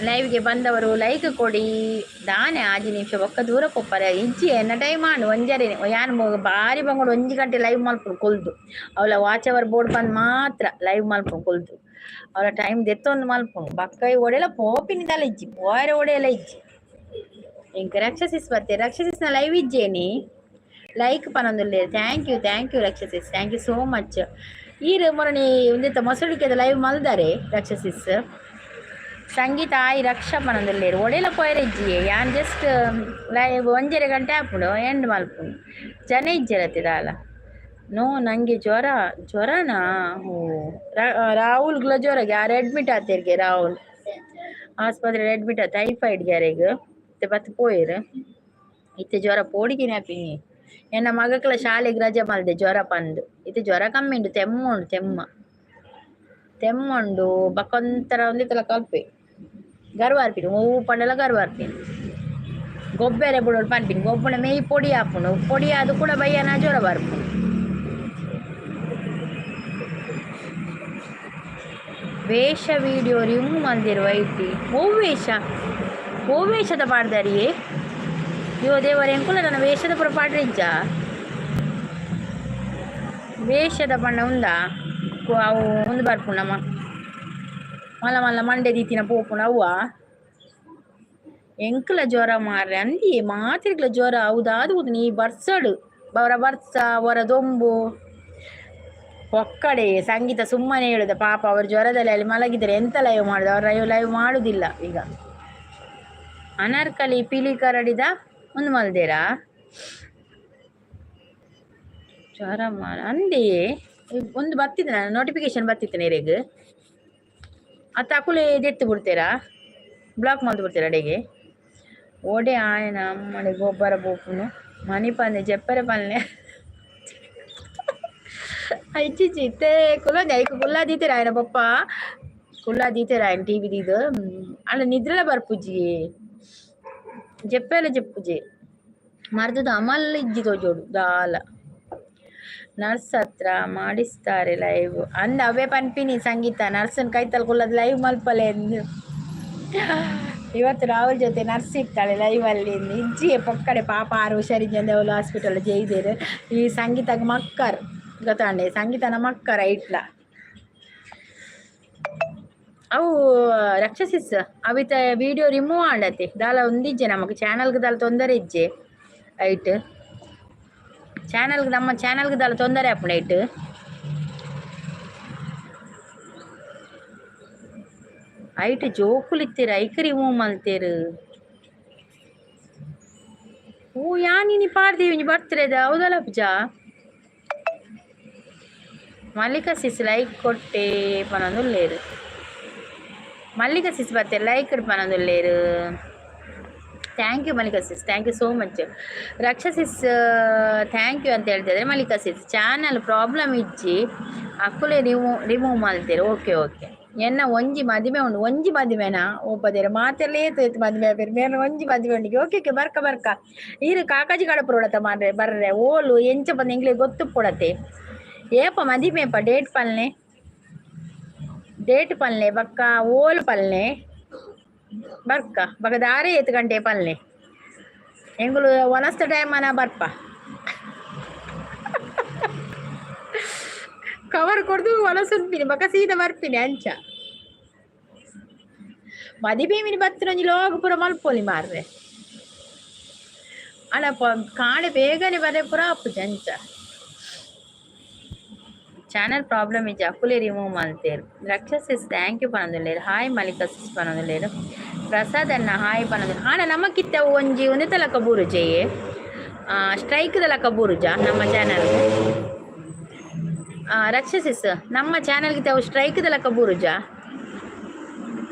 ಲೈವ್ಗೆ ಬಂದವರು ಲೈಕ್ ಕೊಡಿ. ದಾನೆ ಆಜಿ ನಿಮಿಷ ಬೊಕ್ಕ ದೂರ ಪೋಪರೆ ಇಜ್ಜಿ ಎನ್ನ ಟೈಮ್ ಆಂಡ್ ಒಂಜರೆ ಯಾನ್ ಬಾರಿ ಬಂಗೋಡು 1 ಗಂಟೆ ಲೈವ್ ಮಲ್ಪುನು ಕೊಲ್ದು. ಅವಳ ವಾಚ್ ಅವರ್ ಬೋರ್ಡ್ ಬಂದು ಮಾತ್ರ ಲೈವ್ ಮಲ್ಪುನು ಕೊಲ್ದು. ಅವಳ ಟೈಮ್ ದೆತ್ತೊಂದು ಮಲ್ಪುನು ಬಕ್ಕ ಒಡೆಲ ಪೋಪಿನಿ ದಾಲ ಇಜ್ಜಿ, ಪೋಯರೆ ಒಡೆಯಲ ಇಜ್ಜಿ. ಇಂಕ ರಕ್ಷಸಿಸ್ ಬತ್ತೆ, ರಕ್ಷಸಿಸ್ನ ಲೈವ್ ಇಜ್ಜೇನಿ ಲೈಕ್ ಪನೊಂದುಲ್ಲೆರ್. Thank you, thank you Raksha sis, thank you so much. ಈರ್ ಮೊರಣಿ ಉಂದೆತ ಮೊಸಳಿಕೆದ ಲೈವ್ ಮಲ್ದಾರೆ ರಕ್ಷಸಿಸ್. ಸಂಗೀತ ಆಯ್ ರಕ್ಷಾ ಪನೊಂದುಲ್ಲೆರ್. ಒಡೆಲ ಪೋಯರೆ ಇಜ್ಜಿಯೇ, ಯಾನ್ ಜಸ್ಟ್ ಲೈವ್ 1.5 ಗಂಟೆ ಆಪುಂಡು ಎಂಡ್ ಮಲ್ಪುನು. ಜನ ಇಜ್ಜೆರತೆ ದಾಲ. ನೋ ನಂಗೆ ಜ್ವರ, ಜ್ವರನಾ? ಓ ರಾಹುಲ್ಗ್ಲ ಜ್ವರಗೆ ಯಾರು ಅಡ್ಮಿಟ್ ಆತೇರ್ಗೆ, ರಾಹುಲ್ ಆಸ್ಪತ್ರೆ ಅಡ್ಮಿಟ್ ಆತ ಟೈಫಾಯ್ಡ್ ಗ್ಯಾರೆಗ್ ಇತ್ತೆ ಬತ್ತ್ ಪೋಯೆರ್. ಇತ್ತೆ ಜ್ವರ ಪೋಡಿಗೆನೆ ಆಪಿನಿ. ಎನ್ನ ಮಗಕ್ಲ ಶಾಲೆಗ್ ರಜೆ ಮಲ್ದೆ ಜ್ವರ ಪಂದ್. ಇತ್ತೆ ಜ್ವರ ಕಮ್ಮಿ ಉಂಡು, ತೆಮ್ಮ ಉಂಡು, ತೆಮ್ಮ ತೆಮ್ಮ ಉಂಡು. ಬಕೊಂತರ ಒಂದಿತ್ತಲ ಕಲ್ಪೆ ಗರ್ವಾರ್ಪಿನಿ, ಒವು ಪಂಡಲ ಗರ್ವಾರ್ಪಿನಿ. ಗೊಬ್ಬೆರೆ ಬುಡೋಡು ಪನ್ಪಿನಿ, ಗೊಬ್ಬುನ ಮೇಯ್ ಪೊಡಿ ಆಪುಂಡು, ಪೊಡಿ ಆದ್ ಕೂಡ ಬಯ್ಯನ ಜ್ವರ ಬರ್ಪುಂಡು. ವೇಷ ವಿಡಿಯೋ ರಿಮೂವ್ ಮಲ್ದೆರ್ ವೈಟಿ. ಒವು ವೇಷ? ಒವು ವೇಷದ ಪಾಡ್ದಾರಿಯೇ? ಅಯ್ಯೋ ದೇವರೇ, ಎಂಕುಲ ನನ್ನ ವೇಷದ ಪೂರ ಪಾಡ್ರಿಜ್ಜ. ವೇಷದ ಪಂಡ ಉಂದಾ ಅವು ಉಂದು ಬರ್ಪುಂಡಮ್ಮ, ಮಲ್ಲ ಮಲ್ಲ ಮಂಡೆ ದೀತಿನ ಪೋಪುಂಡು ಅವ್ವ. ಎಂಕ್ಲ ಜ್ವರ ಮಾರ್ರೆ ಅಂದಿಯೇ ಮಾತ್ರೆಗ್ಲ ಜ್ವರ ಹೌದಾದು ನೀ ಬರ್ಸಡು ಬರ ಬರ್ಸ ಹೊರ ದೊಂಬು ಒಕ್ಕಡೆ. ಸಂಗೀತ ಸುಮ್ಮನೆ ಹೇಳುದ ಪಾಪ, ಅವರು ಜ್ವರದಲ್ಲಿ ಅಲ್ಲಿ ಮಲಗಿದರೆ ಎಂತ ಲೈವ್ ಮಾಡುದು? ಅವ್ರು ಲೈವ್ ಲೈವ್ ಮಾಡುದಿಲ್ಲ ಈಗ. ಅನಾರ್ಕಲಿ ಪಿಲಿ ಕರಡಿದ ಒಂದು ಮಲ್ದೇರಾ ಜ್ವರ ಮಾರ ಅಂದೆಯೇ. ಒಂದು ಬತ್ತಿದ ನೋಟಿಫಿಕೇಶನ್ ಬತ್ತಿತ್ತು ನೇರೆಗ್. ಅತ್ತ ಅಕುಲೆ ದೆತ್ತು ಬಿಡ್ತೀರಾ, ಬ್ಲಾಕ್ ಮಲ್ತು ಬಿಡ್ತೀರಾ ಅಡೆಗೆ. ಓಡೆ ಆಯನ ಅಮ್ಮಡೆ ಗೊಬ್ಬರ ಬೋಪುನು ಮನಿಪಂದೆ ಜೆಪ್ಪರೆ ಪಲ್ಲೆ ಇಚ್ಚಿಚ್ಚಿ ಇತ್ತೆ ಕುಲ್ಲೊಂದೆ ಐಕ್ ಕುಲ್ಲ ದೀತೆರ್ ಆಯನ ಪೊಪ್ಪ ಕುಲ್ಲ ದೀತೆರ್ ಆಯನ ಟಿವಿ ದೀದ್. ಆಂಡ ನಿದ್ರೆಲ ಬರ್ಪುಜಿ, ಜೆಪ್ಪೆಲ ಜೆಪ್ಪುಜಿ. ಮರ್ದದ ಅಮಲ್ ಇಜ್ಜಿ ತೋಜೋಡು ದಾಲ. ನರ್ಸ್ ಹತ್ರ ಮಾಡಿಸ್ತಾರೆ ಲೈವ್ ಅಂದ್ ಅವೇ ಪನ್ಪಿನಿ ಸಂಗೀತ, ನರ್ಸನ್ ಕೈತಲ್ ಕುಲ್ಲದ್ ಲೈವ್ ಮಲ್ಪಲೆ ಎಂದು. ಇವತ್ತು ರಾಹುಲ್ ಜೊತೆ ನರ್ಸ್ ಇರ್ತಾಳೆ ಲೈವ್ ಅಲ್ಲಿ. ಇಜ್ಜಿಯೇ ಪೊಕ್ಕಡೆ ಪಾಪ ಆರು ಹುಷಾರಿಜ್ಜಂದೆ ಅವಳು ಹಾಸ್ಪಿಟಲ್ ಜೈದೇರು. ಈ ಸಂಗೀತಗ್ ಮಕ್ಕರ್ ಗೊತ್ತಾಂಡೆ, ಸಂಗೀತನ ಮಕ್ಕರ ಇಟ್ಲ. ಅವು ರಕ್ಷಸಿಸ್ ಅವಿತ ವಿಡಿಯೋ ರಿಮೂವ್ ಆಂಡತೆ ದಾಲ ಒಂದಿಜ್ಜೆ ನಮಕ್ ಚಾನಲ್ಗೆ ದಾಲ ತೊಂದರೆ ಇಜ್ಜೆ ಐಟ್ ಚಾನಲ್ಗೆ, ನಮ್ಮ ಚಾನಲ್ಗೆ ದಾಲ ತೊಂದರೆ ಆಪುಂಡು ಐಟ್. ಐಟ್ ಜೋಕುಲು ಇತ್ತೆರ್ ಐಕ್ ರಿಮೂವ್ ಮಲ್ತೆರ್. ಓ ಯಾನ್ ಇನಿ ಪಾಡ್ದೀವಿ ಒಂಜಿ ಬರ್ತಡೆದ ಹೌದಲ್ಲ ಪೂಜಾ? ಮಲ್ಲಿಕಾ ಸಿಸ್ ಲೈಕ್ ಕೊಟ್ಟೆ ಪನೊಂದುಲ್ಲೆರ್. ಮಲ್ಲಿಕಾ ಸಿಸ್ ಬತ್ತೆರ್ ಲೈಕ್ ಪನೊಂದುಲ್ಲೆರ್. Thank you Mallika sis, thank you so much. Raksha sis thank you ಅಂತ ಹೇಳ್ತಿದ್ದಾರೆ ಮಲ್ಲಿಕಾ ಸಿಸ್. ಚಾನಲ್ ಪ್ರಾಬ್ಲಮ್ ಇಜ್ಜಿ, ಅಕುಲೆ ರಿಮೂವ್ ರಿಮೂವ್ ಮಲ್ತೆರ್. Okay okay. ಎನ್ನ ಒಂಜಿ ಮದಿಮೆ ಉಂಡು, ಒಂಜಿ ಮದಿಮೆನಾ ಒಬ್ಬದೇರ ಮಾತೆಲ್ಲ ಏತು ಮದಿಮೆ ಆಪೆರ್ ಮೇರ್ನ ಒಂಜಿ ಮದಿಮೆ ಉಂಡಿಗೆ. Okay okay, ಬರ್ಕ ಬರ್ಕ. ಈರು ಕಾಕಾಜಿ ಕಡಪುರೋಡತ ಮಾರ್ರೆ ಬರ್ರೆ ಓಲು ಎಂಚ ಬಂದು ಎಂಗ್ಲಿಗ್ ಗೊತ್ತು ಪೊಡತೆ. ಏಪ ಮದಿಮೆಪ ಡೇಟ್ ಪಲ್ನೆ, ಡೇಟ್ ಪಲ್ನೆ ಬಕ್ಕ ಓಲು ಪಲ್ನೆ ಬರ್ಕ ಬಕ ದಾರೆ ಏತ್ ಗಂಟೆ ಪಲ್ನೆ. ಎಂಗುಲು ವನಸ್ತ ಟೈಮ್ ಅನ ಬರ್ಪ. ಕವರ್ ಕೊಡ್ದು ವನಸ್ ಉನ್ಪಿನಿ ಬಕ ಸೀದಾ ಬರ್ಪಿನಿ ಅಂಚ. ಮದಿಮೆ ಬತ್ತಿನ ಒಂಜಿ ಲಾಗ್ ಪೂರ ಮಲ್ಪೊಲಿ ಮಾರ್ರೆ. ಅಲ್ಲ ಕಾಣೆ ಬೇಗನೆ ಬರೆ ಪೂರ ಆಪುಜಿ ಅಂಚ. ಚಾನಲ್ ಪ್ರಾಬ್ಲಮ್ ಇಜ್ಜಿ, ಅಕುಲೆ ರಿಮೂವ್ ಮಲ್ತೆರ್. ರಕ್ಷಾ ಸಿಸ್ thank you ಪನೊಂದುಲ್ಲೆರ್. ಹಾಯ್ ಮಲ್ಲಿಕಾ ಸಿಸ್ ಪನೊಂದುಲ್ಲೆರ್. ಪ್ರಸಾದ್ ಅಣ್ಣ ಹಾಯ್ ಪನೊಂದುಲ್ಲೆರ್. ಆಂಡ ನಮಕಿತ್ತೆ ಒಂಜಿ ಒಂದೆತ ಲೆಕ್ಕ ಬೂರುಜೆಯೇ, ಸ್ಟ್ರೈಕ್ ದ ಲೆಕ್ಕ ಬೂರುಜ ನಮ್ಮ ಚಾನಲ್? ರಕ್ಷಾ ಸಿಸ್ ನಮ್ಮ ಚಾನಲ್ಗೆ ಅವು ಸ್ಟ್ರೈಕ್ ದ ಲೆಕ್ಕ ಬೂರುಜ?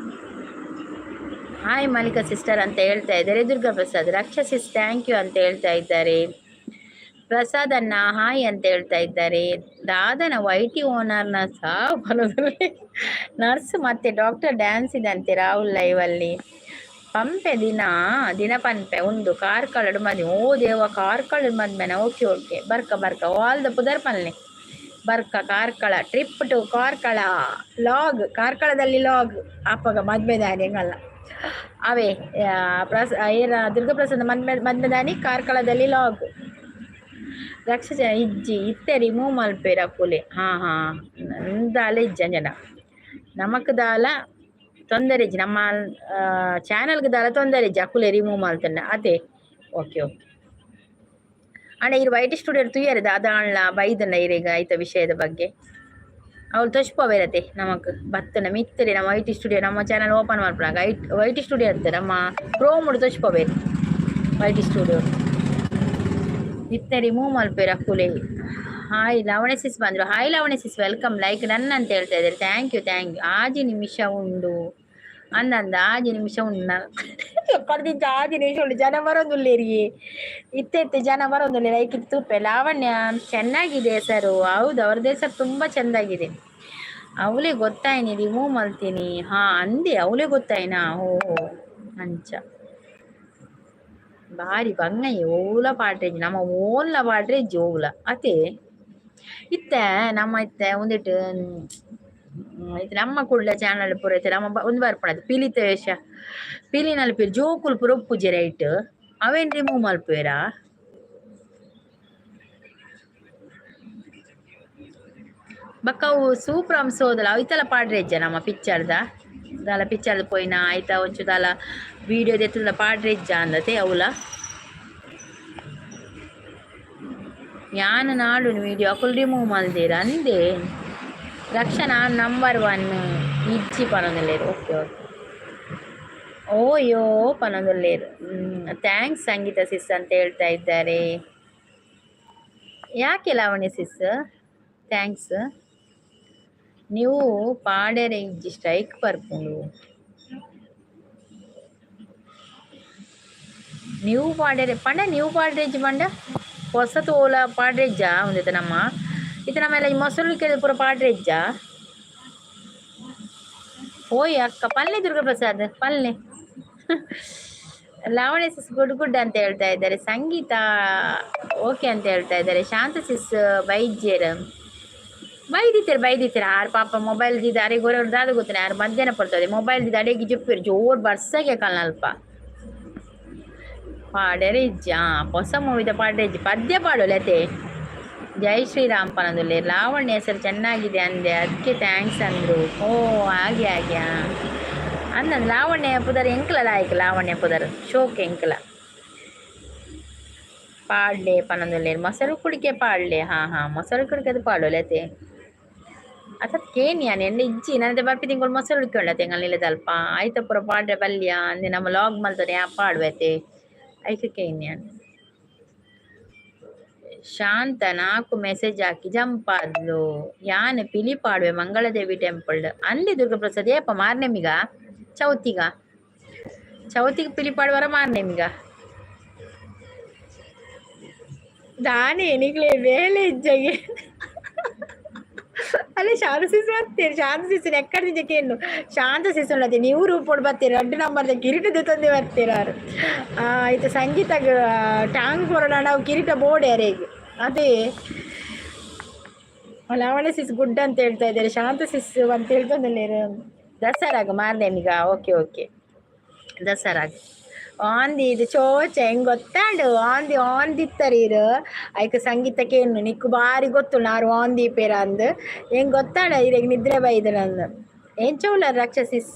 ಹಾಯ್ ಮಲ್ಲಿಕಾ ಸಿಸ್ಟರ್ ಅಂತ ಹೇಳ್ತಾ ಇದ್ದಾರೆ Durga Prasad. Raksha sis thank you ಅಂತ ಹೇಳ್ತಾ ಇದ್ದಾರೆ. ಪ್ರಸಾದನ್ನ ಹಾಯ್ ಅಂತ ಹೇಳ್ತಾ ಇದ್ದಾರೆ. ದಾದನ ವೈಟಿ ಓನರ್ನ ಸಹ ಬರೋದ್ರಲ್ಲಿ ನರ್ಸ್ ಮತ್ತೆ ಡಾಕ್ಟರ್ ಡ್ಯಾನ್ಸ್ ಇದಂತೆ ರಾಹುಲ್ ಲೈವ್ ಅಲ್ಲಿ. ಪಂಪೆ ದಿನ ದಿನ ಪನ್ಪೆ ಉಂಡು ಕಾರ್ಕಳಡ್ ಮದ್ಮೆ. ಓ ದೇವ, ಕಾರ್ಕಳಡ್ ಮದ್ಮೆನ? ಓಕೆ ಓಕೆ, ಬರ್ಕ ಬರ್ಕ, ಆಲ್ the ಪುದರ್ ಪನ್ಲೆ. ಬರ್ಕ ಕಾರ್ಕಳ, ಟ್ರಿಪ್ ಟು ಕಾರ್ಕಳ ಲಾಗ್, ಕಾರ್ಕಳದಲ್ಲಿ ಲಾಗ್ ಅಪ್ಪಗ ಮದ್ಮೆದಾನಿ ಎಂಗಲ್ಲ ಅವೇ ಪ್ರಸ ಏರ ದುರ್ಗಾಪ್ರಸಾದ ಮದ್ಮೆ, ಮದ್ಮೆದಾನಿ ಕಾರ್ಕಳದಲ್ಲಿ ಲಾಗ್. ರಕ್ಷ ಇಜ್ಜಿ ಇತ್ತೆ ರಿಮೂವ್ ಮಲ್ಪೇರ ಅಕುಲೆ. ಹಾಂ ಹಾಂ, ದಾಲ ಇಜ್ಜ ಜನ ನಮಕ್ ದಾಲ ತೊಂದರೆ ಇಜ್ಜಿ, ನಮ್ಮ ಚಾನಲ್ಗೆ ದಾಲ ತೊಂದರೆ ಇಜ್ಜಿ, ಅಕುಲೆ ರಿಮೂವ್ ಮಲ್ತಂಡ ಅದೇ. ಓಕೆ ಓಕೆ ಅಣ್ಣ, ಇರು ವೈಟ್ ಸ್ಟುಡಿಯೋ ತುಯ್ಯರೆ ದಾದ ಬೈದಣ್ಣ ಇರೇಗ ಆಯ್ತ ವಿಷಯದ ಬಗ್ಗೆ ಅವಳು ತೊಚ್ಪವೇರತೆ. ನಮಕ್ ಬತ್ತನ ಮಿತ್ತರೆ ನಮ್ಮ ವೈಟ್ ಸ್ಟುಡಿಯೋ, ನಮ್ಮ ಚಾನಲ್ ಓಪನ್ ಮಾಡ್ಪುನಾಗ ಐಟ್ ವೈಟ್ ಸ್ಟುಡಿಯೋ ಅಂತ ನಮ್ಮ ಕ್ರೋಮ್ ತೊಚ್ಪವೇರು. ವೈಟ್ ಸ್ಟುಡಿಯೋ ಇತ್ತೆ ರಿಮೂವ್ ಮಲ್ಪೇರು ಅಕುಲೆ. ಹಾಯ್ ಲಾವಣ್ಯ ಸಿಸ್ ಬಂದರು. Hi Lavanya sis, welcome. Like ನನ್ನ ಅಂತ ಹೇಳ್ತಾ ಇದ್ದಾರೆ. Thank you, thank you. ಆಜಿ ನಿಮಿಷ ಉಂಡು ಅಂದಂದ, ಆಜಿ ನಿಮಿಷ ಉಂಡು ಕಡ್ದಿಂಚ, ಆಜಿ ನಿಮಿಷ ಉಂಡು. ಜನ ಬರೋದುಲ್ಲೇರಿಗೆ ಇತ್ತೆ ಇತ್ತೆ ಜನ ಬರೋದಿಲ್ಲ. ಲೈಕ್ ಇದು ತೂಪೆ. ಲಾವಣ್ಯ ಚೆನ್ನಾಗಿದೆ ಸರ್. ಹೌದು, ಅವ್ರದ್ದೇ ಸರ್, ತುಂಬ ಚೆಂದಾಗಿದೆ. ಅವಳೇ ಗೊತ್ತಾಯ್ನಿ ರಿಮೂವ್ ಮಲ್ತೀನಿ. ಹಾ, ಅಂದೆ ಅವಳೇ ಗೊತ್ತಾಯ್ನಾ? ಓಹೋ, ಅಂಚ ಬಾರಿ ಬಂಗಯ್ಯ. ಓಲ ಪಾಡ್ರೆ ನಮ್ಮ ಓಲ್ಲ ಪಾಡ್ರೆ ಜೋವುಲ ಅತೆ. ಇತ್ತೆ ನಮ್ಮ ಇತ್ತೆ ಒಂದಿಟ್ಟು ಇತ್ತೆ ನಮ್ಮ ಕುಡ್ಲ ಚಾನಲ್ ಪೂರ ಇತ್ತೆ ನಮ್ಮ ಒಂದು ಬರ್ಪಣದು ಪಿಲಿತ ವೇಷ, ಪಿಲಿನಲ್ಲಿ ಪಿಲಿ ಜೋಕುಲು ಪೂರ ಉಪ್ಪುಜೆ ರೈಟ್, ಅವೇನ್ ರಿಮೂವ್ ಮಲ್ಪುವೆರಾ? ಬೊಕ್ಕ ಅವು ಸೂಪರ್ ಅಂಸೋದಲ್ಲ, ಅವು ಇತ್ತಲ ಪಾಡ್ರೆ ಇಜ್ಜ ನಮ್ಮ ಪಿಕ್ಚರ್ದ ದಾಲ ಪಿಕ್ಚರ್ದ ಪೋಯಿನ ಆಯ್ತಾ ಒಂಚು ದಾಲ ವೀಡಿಯೋ ದೆತ್ತುಂಡ ಪಾಡ್ರೆ ಇಜ್ಜ ಅಂದತೆ ಅವುಲ. ಯಾನ್ ನಾಡುನು ವೀಡಿಯೋ ಅಕುಲು ರಿಮೂವ್ ಮಲ್ದೆರ್ ಅಂದೆ. ರಕ್ಷಣಾ ನಂಬರ್ ಒನ್ ಇಜ್ಜಿ ಪನೊಂದುಲ್ಲೆರ್. ಓಕೆ ಓಕೆ, ಓಯೋ ಪನೊಂದುಲ್ಲೆರ್. Thanks ಸಂಗೀತ ಸಿಸ್ ಅಂತ ಹೇಳ್ತಾ ಇದ್ದಾರೆ. ಯಾಕೆ ಲಾವಣ್ಯ ಸಿಸ್ thanks? ನೀವು ಪಾಡೆರೆ ಇಜ್ಜಿ, ಸ್ಟ್ರೈಕ್ ಬರ್ಪುಂಡು. ನೀವು ಪಾಡೆರೆ ಪಂಡ, ನೀವು ಪಾಡ್ರೆ ಇಜ್ಜಿ ಪಂಡ ಹೊಸತು ಓಲ ಪಾಡ್ರೆ ಇಜ್ಜಾ ಒಂದಿತ್ತ ನಮ್ಮ ಇತ್ತ ನಮ್ಮೆಲ್ಲ ಈ ಮೊಸರು ಕೇಳಿದ ಪೂರ ಪಾಡ್ರೆ ಇಜ್ಜಾ? ಓಯ್ ಅಕ್ಕ ಪಲ್ಲೆ ದುರ್ಗಾಪ್ರಸಾದ್ ಪಲ್ಲೆ. ಲಾವಣ್ಯ ಸಿಸ್ ಗುಡ್ ಗುಡ್ ಅಂತ ಹೇಳ್ತಾ ಇದ್ದಾರೆ. ಸಂಗೀತ ಓಕೆ ಅಂತ ಹೇಳ್ತಾ ಇದ್ದಾರೆ. ಶಾಂತ ಸಿಸ್ ಬೈಜ್ಯರ್ ಬೈದಿತ್ತಾರೆ ಬೈದಿತ್ತಾರೆ. ಆರು ಪಾಪ ಮೊಬೈಲ್ ದಿದ್ದ ಅರೆಗೆ ಗೊರ ದಾದ ಗೊತ್ತನೆ ಆರು ಮಧ್ಯಾಹ್ನ ಪಡ್ತದೆ ಮೊಬೈಲ್ ದಿದ್ದ ಅಡೆಗೆ ಜುಪ್ಪಿರು ಜೋರ್ ಬರ್ಸಗೆ ಕಲ್ನಲ್ಪ ಪಾಡೆರೆ ಇಜ್ಜ. ಹೊಸ ಮೂವಿದ ಪಾಡ್ರೆ ಇಜ್ಜಿ, ಪದ್ಯ ಪಾಡೋಲೆ ಅತೆ. ಜೈ ಶ್ರೀರಾಮ್ ಪನದುಲ್ಲೆ. ಲಾವಣ್ಯ ಹೆಸರು ಚೆನ್ನಾಗಿದೆ ಅಂದೆ, ಅದಕ್ಕೆ thanks ಅಂದರು. ಓ ಹಾಗೆ ಹಾಗೆ ಅಂದ ಲಾವಣ್ಯ ಪುದರ್ ಎಂಕ್ಲ ಲಾಯ್ಕ್ ಲಾವಣ್ಯ ಪುದರ್ ಶೋಕ್ ಎಂಕ್ಲ ಪಾಡ್ಲೆ ಪನೊಂದುಲ್ಲೆ. ಮೊಸರು ಕುಡಿಕೆ ಪಾಡ್ಲೆ. ಹಾಂ ಹಾಂ, ಮೊಸರು ಕುಡಿಕೆ ಅದು ಪಾಡೋಲೆ ಅತೆ. ಅತ್ತ ಕೇನಿಯಾನೆ ಎಣ್ಣೆ ಇಜ್ಜಿ ನನದೆ ಬರ್ಪಿ ತಿಂಗಳು ಮೊಸರು ಉಡ್ಕೊಂಡ ತಿಂಗಳ ಅಲ್ಪ ಆಯ್ತ ಪೂರ ಪಾಡ್ರೆ ಬಲ್ಯ ಅಂದೆ. ನಮ್ಮ ಲಾಗ್ ಮಲ್ತದೆ ಯಾ ಪಾಡುವೆ ಐಕೆ ಕೇನ್ಯಾನ್. ಶಾಂತ ನಾಲ್ಕು ಮೆಸೇಜ್ ಹಾಕಿ ಜಂಪ್ ಆದ್ಲು. ಯಾನೆ ಪಿಲಿ ಪಾಡುವೆ ಮಂಗಳದೇವಿ ಟೆಂಪಲ್ ಅಲ್ಲಿ ದುರ್ಗಾಪ್ರಸಾದ್. ಏಪ ಮಾರ್ನೆಮಿಗ ಚೌತಿಗ? ಚೌತಿಗೆ ಪಿಲಿ ಪಾಡುವರ ಮಾರ್ನೆಮಿಗ? ದಾನೆ ನಿಕ್ಲೆ ಬೇಲೆ ಇಜ್ಜಗೆ ಅಲ್ಲ. ಶಾಂತ ಸಿಸ್ ಬರ್ತೀರಿ, ಶಾಂತ ಸಿಸ್ ಎಕ್ಕಡ ನಿಜಕ್ಕೇನು ಶಾಂತ ಸಿಸ್ ಉಳ್ಳದೆ ನೀವು ರೂಪೋಡು ಬರ್ತೀರಿ. ರಡ್ಡು ನಂಬರ್ದ ಕಿರೀಟದ ತಂದೆ ಬರ್ತೀರ ಆಯ್ತು. ಸಂಗೀತ ಟಾಂಗ್ ಕೊರೋಣ ನಾವು ಕಿರೀಟ ಬೋರ್ಡ್ ಯಾರಿಗೆ ಅದೇ. ಲಾವಣ್ಯ ಸಿಸ್ ಗುಡ್ ಅಂತ ಹೇಳ್ತಾ ಇದ್ದಾರೆ. ಶಾಂತ ಸಿಸ್ ಅಂತ ಹೇಳ್ಕೊಂಡಲ್ಲ. ದಸರಾಗ ಮಾರ್ನೇಮಿಗ? ಓಕೆ ಓಕೆ, ದಸರಾಗ ಆಂದಿ ಇದು ಚೋಚ ಹೆಂಗ್ ಗೊತ್ತಾಂಡು ಆಂದಿ ಆಂದಿತ್ತರೀರು ಐಕ್ ಸಂಗೀತಕ್ಕೆ ಏನು ನಿಕ್ಕು ಬಾರಿ ಗೊತ್ತು ನಾರು ಆಂದಿ ಪೇರ ಅಂದ್ ಹೆಂಗ್ ಗೊತ್ತಾಡ ಇರೆಗ್ ನಿದ್ರೆ ಬೈದ ನಂದು. ಏನ್ ಚೌಲ ರಾಕ್ಷಸಿಸ್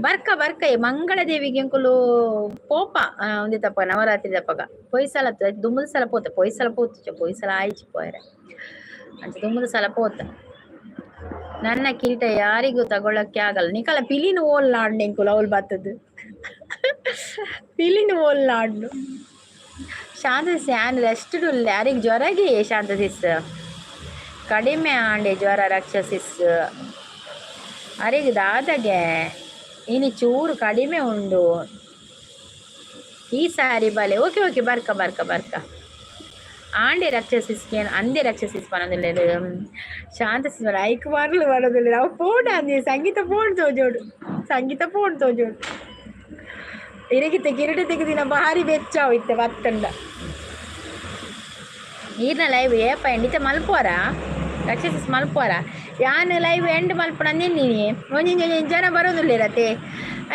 ಬರ್ಕ ಬರ್ಕ. ಮಂಗಳದೇವಿಗೆ ಎಂಕುಲು ಪೋಪ ಒಂದಿ ತಪ್ಪ ನವರಾತ್ರಿ ತಪ್ಪಗ ಪೊಯ್ ಸಲ ದುಮ್ಮದ ಸಲ ಪೋತ, ಪೊಯ್ ಸಲ ಪೋತು, ಪೊಯ್ ಸಲ ಆಯ್ಚಿ ಪೋಯರೆ ಅಂಚ ದುಮ್ಮದ ಸಲ ಪೋತ. ನನ್ನ ಕಿರೀಟ ಯಾರಿಗೂ ತಗೊಳಕ್ಕೆ ಆಗಲ್ಲ. ನಿಕಲ ಪಿಲಿನ ಓಲ್ ನಾಡ್ ಎಂಕುಲು ಅವಳು ಬತ್ತದು ಪಿಲಿನ ಓಲ್ ನಾಡ್ನು. ಶಾಂತ ಸ್ಯಾನ್ ರೆಸ್ಟ್ ಯಾರಿಗೆ ಜ್ವರಗೆ? ಶಾಂತ ಸಿಸ್ ಕಡಿಮೆ ಆಂಡೆ ಜ್ವರ ರಕ್ಷಸಿಸ್ ಅರೆಗೆ ದಾದಗೆ ಇನಿ ಚೂರು ಕಡಿಮೆ ಉಂಡು ಈ ಸಾರಿ ಬಲೆ. Okay okay, ಬರ್ಕ ಬರ್ಕ ಬರ್ಕ. ಆಂಡೆ ರಕ್ಷಸಿಸ್ಕೆ ಅಂದೆ ರಕ್ಷಸಿಸ್ ಪನೊಂದುಲ್ಲೆರ್. ಶಾಂತ ಸಿಸ್ ಐಕ್ ಮರ್ಲು ಪನೊಂದುಲ್ಲೆರ್. ಅವು ಫೋನ್ ಅಂದೆ ಸಂಗೀತ ಫೋನ್ ತೋಜೋಡು, ಸಂಗೀತ ಫೋನ್ ತೋಜೋಡು. ಇರೆಗಿತ್ತೆ ಕಿರೀಟ ತೆಗೆದಿನ ಭಾರಿ ಬೆಚ್ಚಾವು ಇತ್ತೆ ಬತ್ತಂಡ. ಈರ್ನ ಲೈವ್ ಏಪ ಎಂಡ್ ಇತ್ತೆ ಮಲ್ಪುವರಾ ರಕ್ಷಸಿಸ್ ಮಲ್ಪುವರಾ? ಯಾನ್ ಲೈವ್ ಎಂಡ್ ಮಲ್ಪುನ ನಿನ್ನಿನಿ ಒಂಜೊಂಜಿ ಒಂಜೊಂಜಿ ಜನ ಬರೋದಿಲ್ಲೇರತೆ.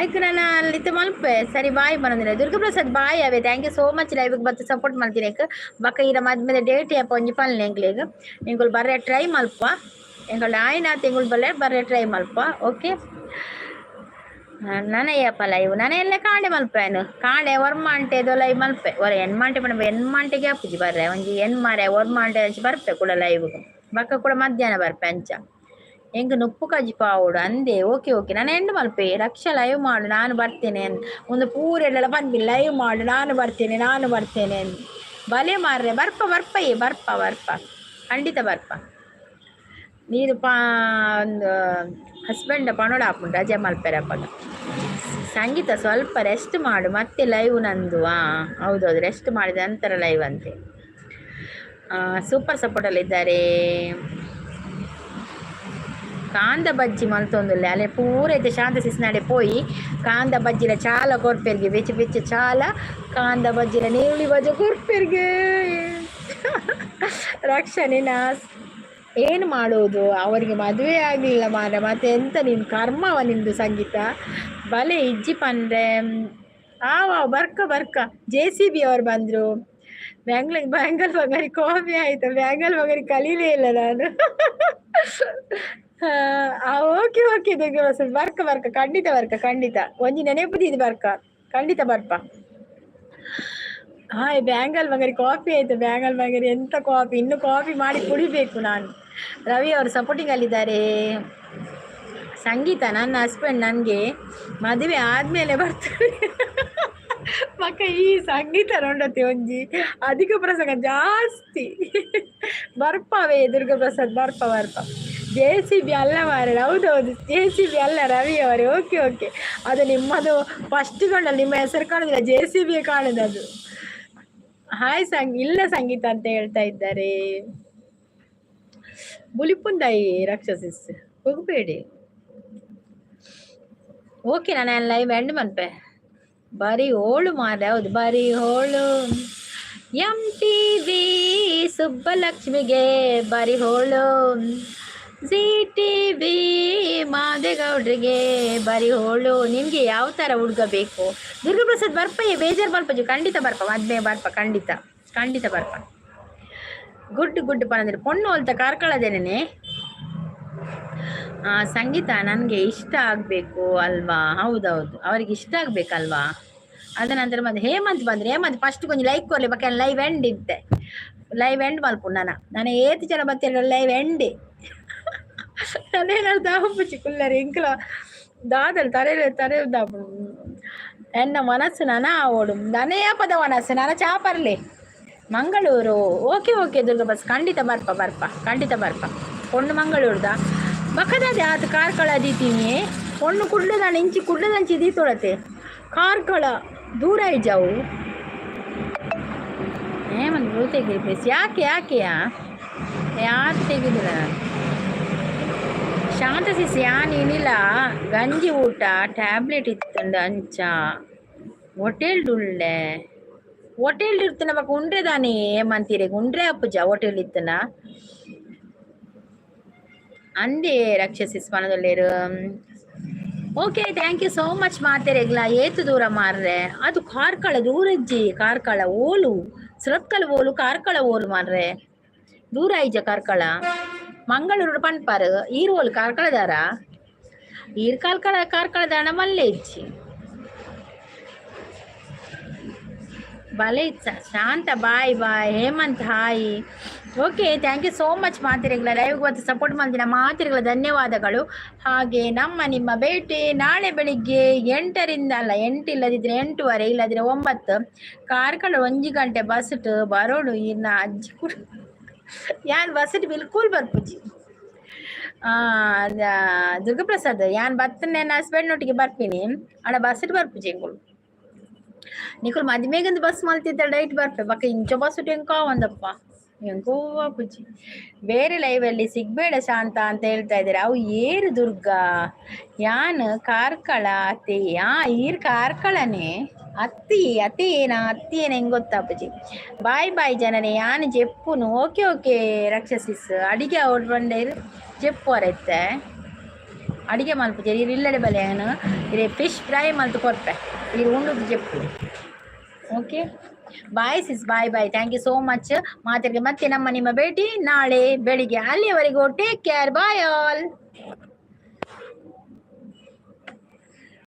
ಐಕ್ ನಾನು ಇತ್ತೆ ಮಲ್ಪೆ. ಸರಿ, ಬಾಯ್ ಪನೊಂದಿಲ್ಲ. ದುರ್ಗಪ್ರಸಾದ್, ಬಾಯ್ ಅವೇ. Thank you so much ಲೈವ್ಗೆ ಬತ್ತು ಸಪೋರ್ಟ್ ಮಲ್ತಿನೇಕ್. ಬೊಕ್ಕ ಈರ ಮದ್ಮೆದ ಡೇಟ್ ಏಪ ಒಂಜಿ ಪನ್ಲೆ ಎಂಕ್ಲೆಗ್. ಎಂಕುಲು ಬರ್ರೆ ಟ್ರೈ ಮಲ್ಪ. ಎಂಕುಲು ಆಯ್ನಾತ್ ಎಂಕುಲು ಬಲ್ಲೆ ಬರ್ರೆ ಟ್ರೈ ಮಲ್ಪ. ಓಕೆ. ನನ ಏಪ ಲೈವ್? ನನ ಎಲ್ಲ ಕಾಂಡೆ ಮಲ್ಪೇನು. ಕಾಂಡೆ ಒರ್ಮಾಂಟೆದೋ ಲೈವ್ ಮಲ್ಪೆ. ಒರ ಎನ್ಮಾಂಟೆ ಪಂಡ ಎನ್ಮಾಂಟೆಗೆ ಆಪುಜಿ ಬರ್ರೆ. ಒಂಜಿ ಎನ್ಮಾರೆ ಒರ್ಮಾಂಟೆ ಅಂಚ ಬರ್ಪೆ ಕೂಡ ಲೈವ್. ಬೊಕ್ಕ ಕೂಡ ಮಧ್ಯಾಹ್ನ ಬರ್ಪೆ ಅಂಚ. ಎಂಕ್ ನುಪ್ಪು ಕಜ್ಜಿ ಪಾವೊಡು ಅಂದೆ. ಓಕೆ ಓಕೆ, ನಾನು ಎಂಡ್ ಮಲ್ಪೆ. ರಕ್ಷಾ, ಲೈವ್ ಮಾಡು, ನಾನು ಬರ್ತೇನೆ. ಒಂದು ಪೂರೆಲ್ಲ ಪನ್ಪಿ, ಲೈವ್ ಮಾಡು, ನಾನು ಬರ್ತೇನೆ, ನಾನು ಬರ್ತೇನೆ. ಬಲೆ ಮಾರ್ರೆ, ಬರ್ಪ ಬರ್ಪಯ್ಯ, ಬರ್ಪ ಬರ್ಪ, ಖಂಡಿತ ಬರ್ಪ. ನೀರು ಪಾ ಒಂದು ಹಸ್ಬೆಂಡ್ ಪನೋಡ ಆಪುಂಡು, ರಜೆ ಮಲ್ಪೆರೆ ಅಪಗ. ಸಂಗೀತ, ಸ್ವಲ್ಪ ರೆಸ್ಟ್ ಮಾಡು, ಮತ್ತೆ ಲೈವ್ ನಂದು. ಹಾಂ, ಹೌದೌದು, ರೆಸ್ಟ್ ಮಾಡಿದ ನಂತರ ಲೈವ್ ಅಂತೆ. ಸೂಪರ್ ಸಪೋರ್ಟಲ್ಲಿದ್ದಾರೆ. ಕಾಂದ ಬಜ್ಜಿ ಮಲ್ತೊಂದುಲ್ಲೆ. ಅಲೆ ಪೂರ ಇತ್ತೆ ಶಾಂತ ಸಿಸ್ನಾಡೆ ಪೋಯಿ ಕಾಂದ ಬಜ್ಜಿಲ ಚಾಲ ಕೊರ್ಪೆರ್ಗೆ. ಬೆಚ್ಚ ಬೆಚ್ಚ ಚಾಲ, ಕಾಂದ ಬಜ್ಜಿಲ ನೀರುಳ್ಳಿ ಬಜ್ಜಿ ಕೊರ್ಪೆರ್ಗೆ. ರಕ್ಷಣೆ ಏನು ಮಾಡೋದು? ಅವರಿಗೆ ಮದುವೆ ಆಗಲಿಲ್ಲ ಮಾರ್ರೆ, ಮತ್ತೆ ಎಂತ ನೀನು ಕರ್ಮವ ನಿಂದು? ಸಂಗೀತ ಬಲೆ ಇಜ್ಜಿ ಪಂಡ್ರೆ ಆ ಬರ್ಕ ಬರ್ಕ. ಜೆಸಿಬಿ ಅವರು ಬಂದರು. ಬ್ಯಾಂಗ್ಳೂರ್ ಬ್ಯಾಂಗಲ್ ಬಂಗಾರಿ ಕಾಫಿ ಆಯ್ತು. ಬ್ಯಾಂಗಲ್ ಬಂಗಾರಿ ಕಲೀಲೇ ಇಲ್ಲ ನಾನು. ಓಕೆ ಓಕೆ, ಬರ್ಕ ಬರ್ಕ, ಖಂಡಿತ ಬರ್ಕ, ಖಂಡಿತ. ಒಂಜಿ ನೆನಪುದಿದ್ದು ಬರ್ಕ, ಖಂಡಿತ ಬರ್ಪ. ಹಾಯ್, ಬ್ಯಾಂಗಲ್ ಬಂಗಾರಿ ಕಾಫಿ ಆಯ್ತು. ಬ್ಯಾಂಗಲ್ ಬಂಗಾರಿ ಎಂತ ಕಾಫಿ? ಇನ್ನು ಕಾಫಿ ಮಾಡಿ ಕುಡಿಬೇಕು ನಾನು. ರವಿ ಅವರು ಸಪೋರ್ಟಿಂಗ್ ಅಲ್ಲಿದ್ದಾರೆ. ಸಂಗೀತ, ನನ್ನ ಹಸ್ಬೆಂಡ್ ನನಗೆ ಮದುವೆ ಆದ್ಮೇಲೆ ಬರ್ತಾರೆ. ಮಕ್ಕ ಈ ಸಂಗೀತ ನೋಡತ್ತೆ ಒಂಜಿ ಅಧಿಕ ಪ್ರಸಂಗ ಜಾಸ್ತಿ. ಬರ್ಪವೇ ದುರ್ಗಾ ಪ್ರಸಾದ್, ಬರ್ಪ ಬರ್ಪ. ಜೆಸಿಬಿ ಅಲ್ಲ ಮಾರ್ರೆ. ಹೌದೌದು, ಜೆಸಿಬಿ ಅಲ್ಲ ರವಿ ಅವರೇ. ಓಕೆ ಓಕೆ, ಅದು ನಿಮ್ಮದು ಫಸ್ಟ್ ಕೊಂಡಲ್ಲಿ ನಿಮ್ಮ ಹೆಸರು ಕಾಣುದಿಲ್ಲ, ಜೆಸಿಬಿ ಕಾಣುದು ಅದು. ಹಾಯ್ ಸಂಗ್ ಇಲ್ಲ ಸಂಗೀತ ಅಂತ ಹೇಳ್ತಾ ಇದ್ದಾರೆ. ಬುಲಿಪುಂದಾಯಿ ರಾಕ್ಷಸಿಸ್ ಹೋಗಬೇಡಿ. ಓಕೆ, ನಾನು ಲೈವ್ ಎಂಡ್ ಮನ್ಪೆ. ಬರೀ ಓಳು ಮಾರ್ರೆ. ಹೌದು, ಬರೀ ಹೋಳು. ಎಂಟಿವಿ ಸುಬ್ಬಲಕ್ಷ್ಮಿಗೆ ಬರಿ ಹೋಳು. ಜಿ ಟಿವಿ ಮಾದೇಗೌಡ್ರಿಗೆ ಬರಿ ಹೋಳು. ನಿಮಗೆ ಯಾವ ಥರ ಹುಡುಗ ಬೇಕು? ದುರ್ಗಾಪ್ರಸಾದ್, ಬರ್ಪಯ್ಯ, ಬೇಜಾರು ಬರ್ಪಜು. ಖಂಡಿತ ಬರ್ಪ, ಮದ್ವೆ ಬರ್ಪ, ಖಂಡಿತ ಖಂಡಿತ ಬರ್ಪ. ಗುಡ್ ಗುಡ್ ಪನಂದ್ರೆ ಪೊಣ್ಣು ಹೊಲ್ತ ಕಾರ್ಕಳದೇನೆ. ಸಂಗೀತ, ನನಗೆ ಇಷ್ಟ ಆಗಬೇಕು ಅಲ್ವಾ? ಹೌದೌದು, ಅವರಿಗೆ ಇಷ್ಟ ಆಗ್ಬೇಕಲ್ವಾ? ಅದ ನಂತರ ಮತ್ತೆ ಹೇಮಂತ್ ಬಂದ್ರೆ, ಹೇಮಂತ್ ಫಸ್ಟ್ ಕೊಂಚ ಲೈಕ್ ಕೊರ್ಲಿ. ಬೊಕ್ಕ ಲೈವ್ ಎಂಡ್ ಇತ್ತೆ, ಲೈವ್ ಎಂಡ್ ಮಲ್ಪು. ನಾನು ನಾನು ಏತ್ ಜನ ಬತ್ತೇನೆ, ಲೈವ್ ಎಂಡ್. ನಾನೇನಾದ್ರು ದಾಪುಜಿ ಕುಲ್ಲರಿ. ಎಂಕ್ಲ ದಾದಲ್ ತರೆ ತರೆ ದಾಪು. ಎನ್ನ ಮನಸ್ಸು ನನ ಆವೋಡು ನನೇ ಪದ ಮನಸ್ಸು ನನ ಚಾಪರ್ಲೆ. Mangaluru. Okay okay Durga bus, ಖಂಡಿತ ಬರ್ಪ ಬರ್ಪ, ಖಂಡಿತ ಬರ್ಪ. ಪೊಣ್ಣು ಮಂಗಳೂರ್ದ ಬಕ್ಕದಾದೆ ಆತ ಕಾರ್ಕಳ ದೀತೀನಿ. ಪೊಣ್ಣು ಕುಡ್ಲದಾಣ ಇಂಚಿ ಕುಡ್ಲದಂಚಿ ದೀತೊಳತೆ. ಕಾರ್ಕಳ ದೂರ ಇಜ್ಜಾವು. ಹೇಮಂತ್ ಬ್ಲೂ ತೆಗಿ ಪ್ಲೀಸ್. ಯಾಕೆ ಯಾಕೆಯಾ? ಯಾರು ತೆಗೆದಿಲ್ಲ ನಾನು. ಶಾಂತ ಸಿಸ್, ಯಾನ್ ಇನಿಲ ಗಂಜಿ ಊಟ ಟ್ಯಾಬ್ಲೆಟ್ ಇತ್ತಂಡ ಅಂಚ ಹೋಟೆಲ್ ಉಳ್ಳೆ. ಹೋಟೆಲ್ ಇರ್ತನ ಬೊಕ ಉಂಡ್ರೆ ದಾನೆ ಹೇಮಂತೀರೆ? ಉಂಡ್ರೆ ಅಪ್ಪುಜ ಹೋಟೆಲ್ ಇತ್ತನ ಅಂದೇ ರಕ್ಷಸಿಸ್ ಪನದೊಲ್ಲೇರು. Okay, thank you so much ಮಾತೆರೆಗ್ಲ. ಏತು ದೂರ ಮಾರ್ರೆ ಅದು? ಕಾರ್ಕಳ ದೂರಜ್ಜಿ. ಕಾರ್ಕಳ ಓಲು? ಸುರತ್ಕಲ್ ಓಲು? ಕಾರ್ಕಳ ಓಲು ಮಾರ್ರೆ? ದೂರ ಐಜ ಕಾರ್ಕಳ. ಮಂಗಳೂರು ಪನ್ಪಾರು. ಈರ್ ಓಲು? ಕಾರ್ಕಳದಾರ ಈರ್? ಕಾರ್ಕಳ ಕಾರ್ಕಳದಾಣ ಮಲ್ಲೆ ಇಜ್ಜಿ. ಬಲೆ Shantha, bye bye. Hemanth, hi. Okay, thank you so much ಮಾತಿರಿಗಳ. ಲೈವ್ಗೆ ಬಂದು ಸಪೋರ್ಟ್ ಮಾಡ್ತೀನಿ ಮಾತಿರಿಗಳ ಧನ್ಯವಾದಗಳು. ಹಾಗೆ ನಮ್ಮ ನಿಮ್ಮ ಭೇಟಿ ನಾಳೆ ಬೆಳಿಗ್ಗೆ 8ರಿಂದ ಅಲ್ಲ, 8 ಇಲ್ಲದಿದ್ರೆ 8:30, ಇಲ್ಲದಿದ್ರೆ 9. ಕಾರ್ಕಳ ಒಂಜಿ ಗಂಟೆ ಬಸ್ಟ್ ಬರೋಡು. ಇನ್ನ ಅಜ್ಜಿ ಕೂಡ ಯಾನ್ ಬಸ್ಟ್ ಬಿಲ್ಕುಲ್ ಬರ್ಪುಜಿ. ದುರ್ಗಪ್ರಸಾದ್, ಯಾನ್ ಬತ್ತನೆ ನನ್ನ ಹಸ್ಬೆಂಡ್ ನೊಟ್ಟಿಗೆ ಬರ್ತೀನಿ ಅಡ. ಬಸ್ಟ್ ಬರ್ಪುಜಿ ಎಂಕುಲು. ನಿಕುಲು ಮದಿಮೆಗಂದು ಬಸ್ ಮಲ್ತಿದ್ದ ಡೈಟ್ ಬರ್ಪೆ. ಬಕ್ಕ ಇಂಚ ಬಸ್ ಎಂಕಾವಂದಪ್ಪ, ಎಂಕೋ ಪುಜಿ. ಬೇರೆ ಲೈವಲ್ಲಿ ಸಿಗ್ಬೇಡ ಶಾಂತ ಅಂತ ಹೇಳ್ತಾ ಇದ್ದಾರೆ. ಅವು ಏರು ದುರ್ಗಾ? ಯಾನ್ ಕಾರ್ಕಳ ಅತ್ತೆ. ಆ ಈರ್ ಕಾರ್ಕಳನೆ ಅತ್ತಿ? ಅತ್ತೆ ಏನ, ಅತ್ತಿ ಏನ ಹೆಂಗ್ ಗೊತ್ತಾಪುಜಿ. ಬಾಯ್ ಬಾಯ್ ಜನನೇ, ಯಾನ್ ಜೆಪ್ಪುನು. Okay okay ರಕ್ಷಸಿಸ್. ಅಡಿಗೆ ಅವ್ರು ಬಂಡೇರು ಜೆಪ್ಪು ಅರೈತೆ. ಅಡಿಗೆ ಮಲ್ಪುಜೆ ಇರು. ಇಲ್ಲಡೆ ಬಲೆ ಏನು ಇರೆ ಫಿಶ್ ಫ್ರೈ ಮಲ್ತು ಕೊರ್ಪೆ. ಇರು ಉಂಡುದು Jeppu. Okay, bye sis, bye bye. Thank you so much ಮಾತಿಗೆ. ಮತ್ತೆ ನಮ್ಮ ನಿಮ್ಮ ಭೇಟಿ ನಾಳೆ ಬೆಳಿಗ್ಗೆ. ಅಲ್ಲಿಯವರೆಗೂ ಟೇಕ್ ಕೇರ್, ಬಾಯ್ ಆಲ್.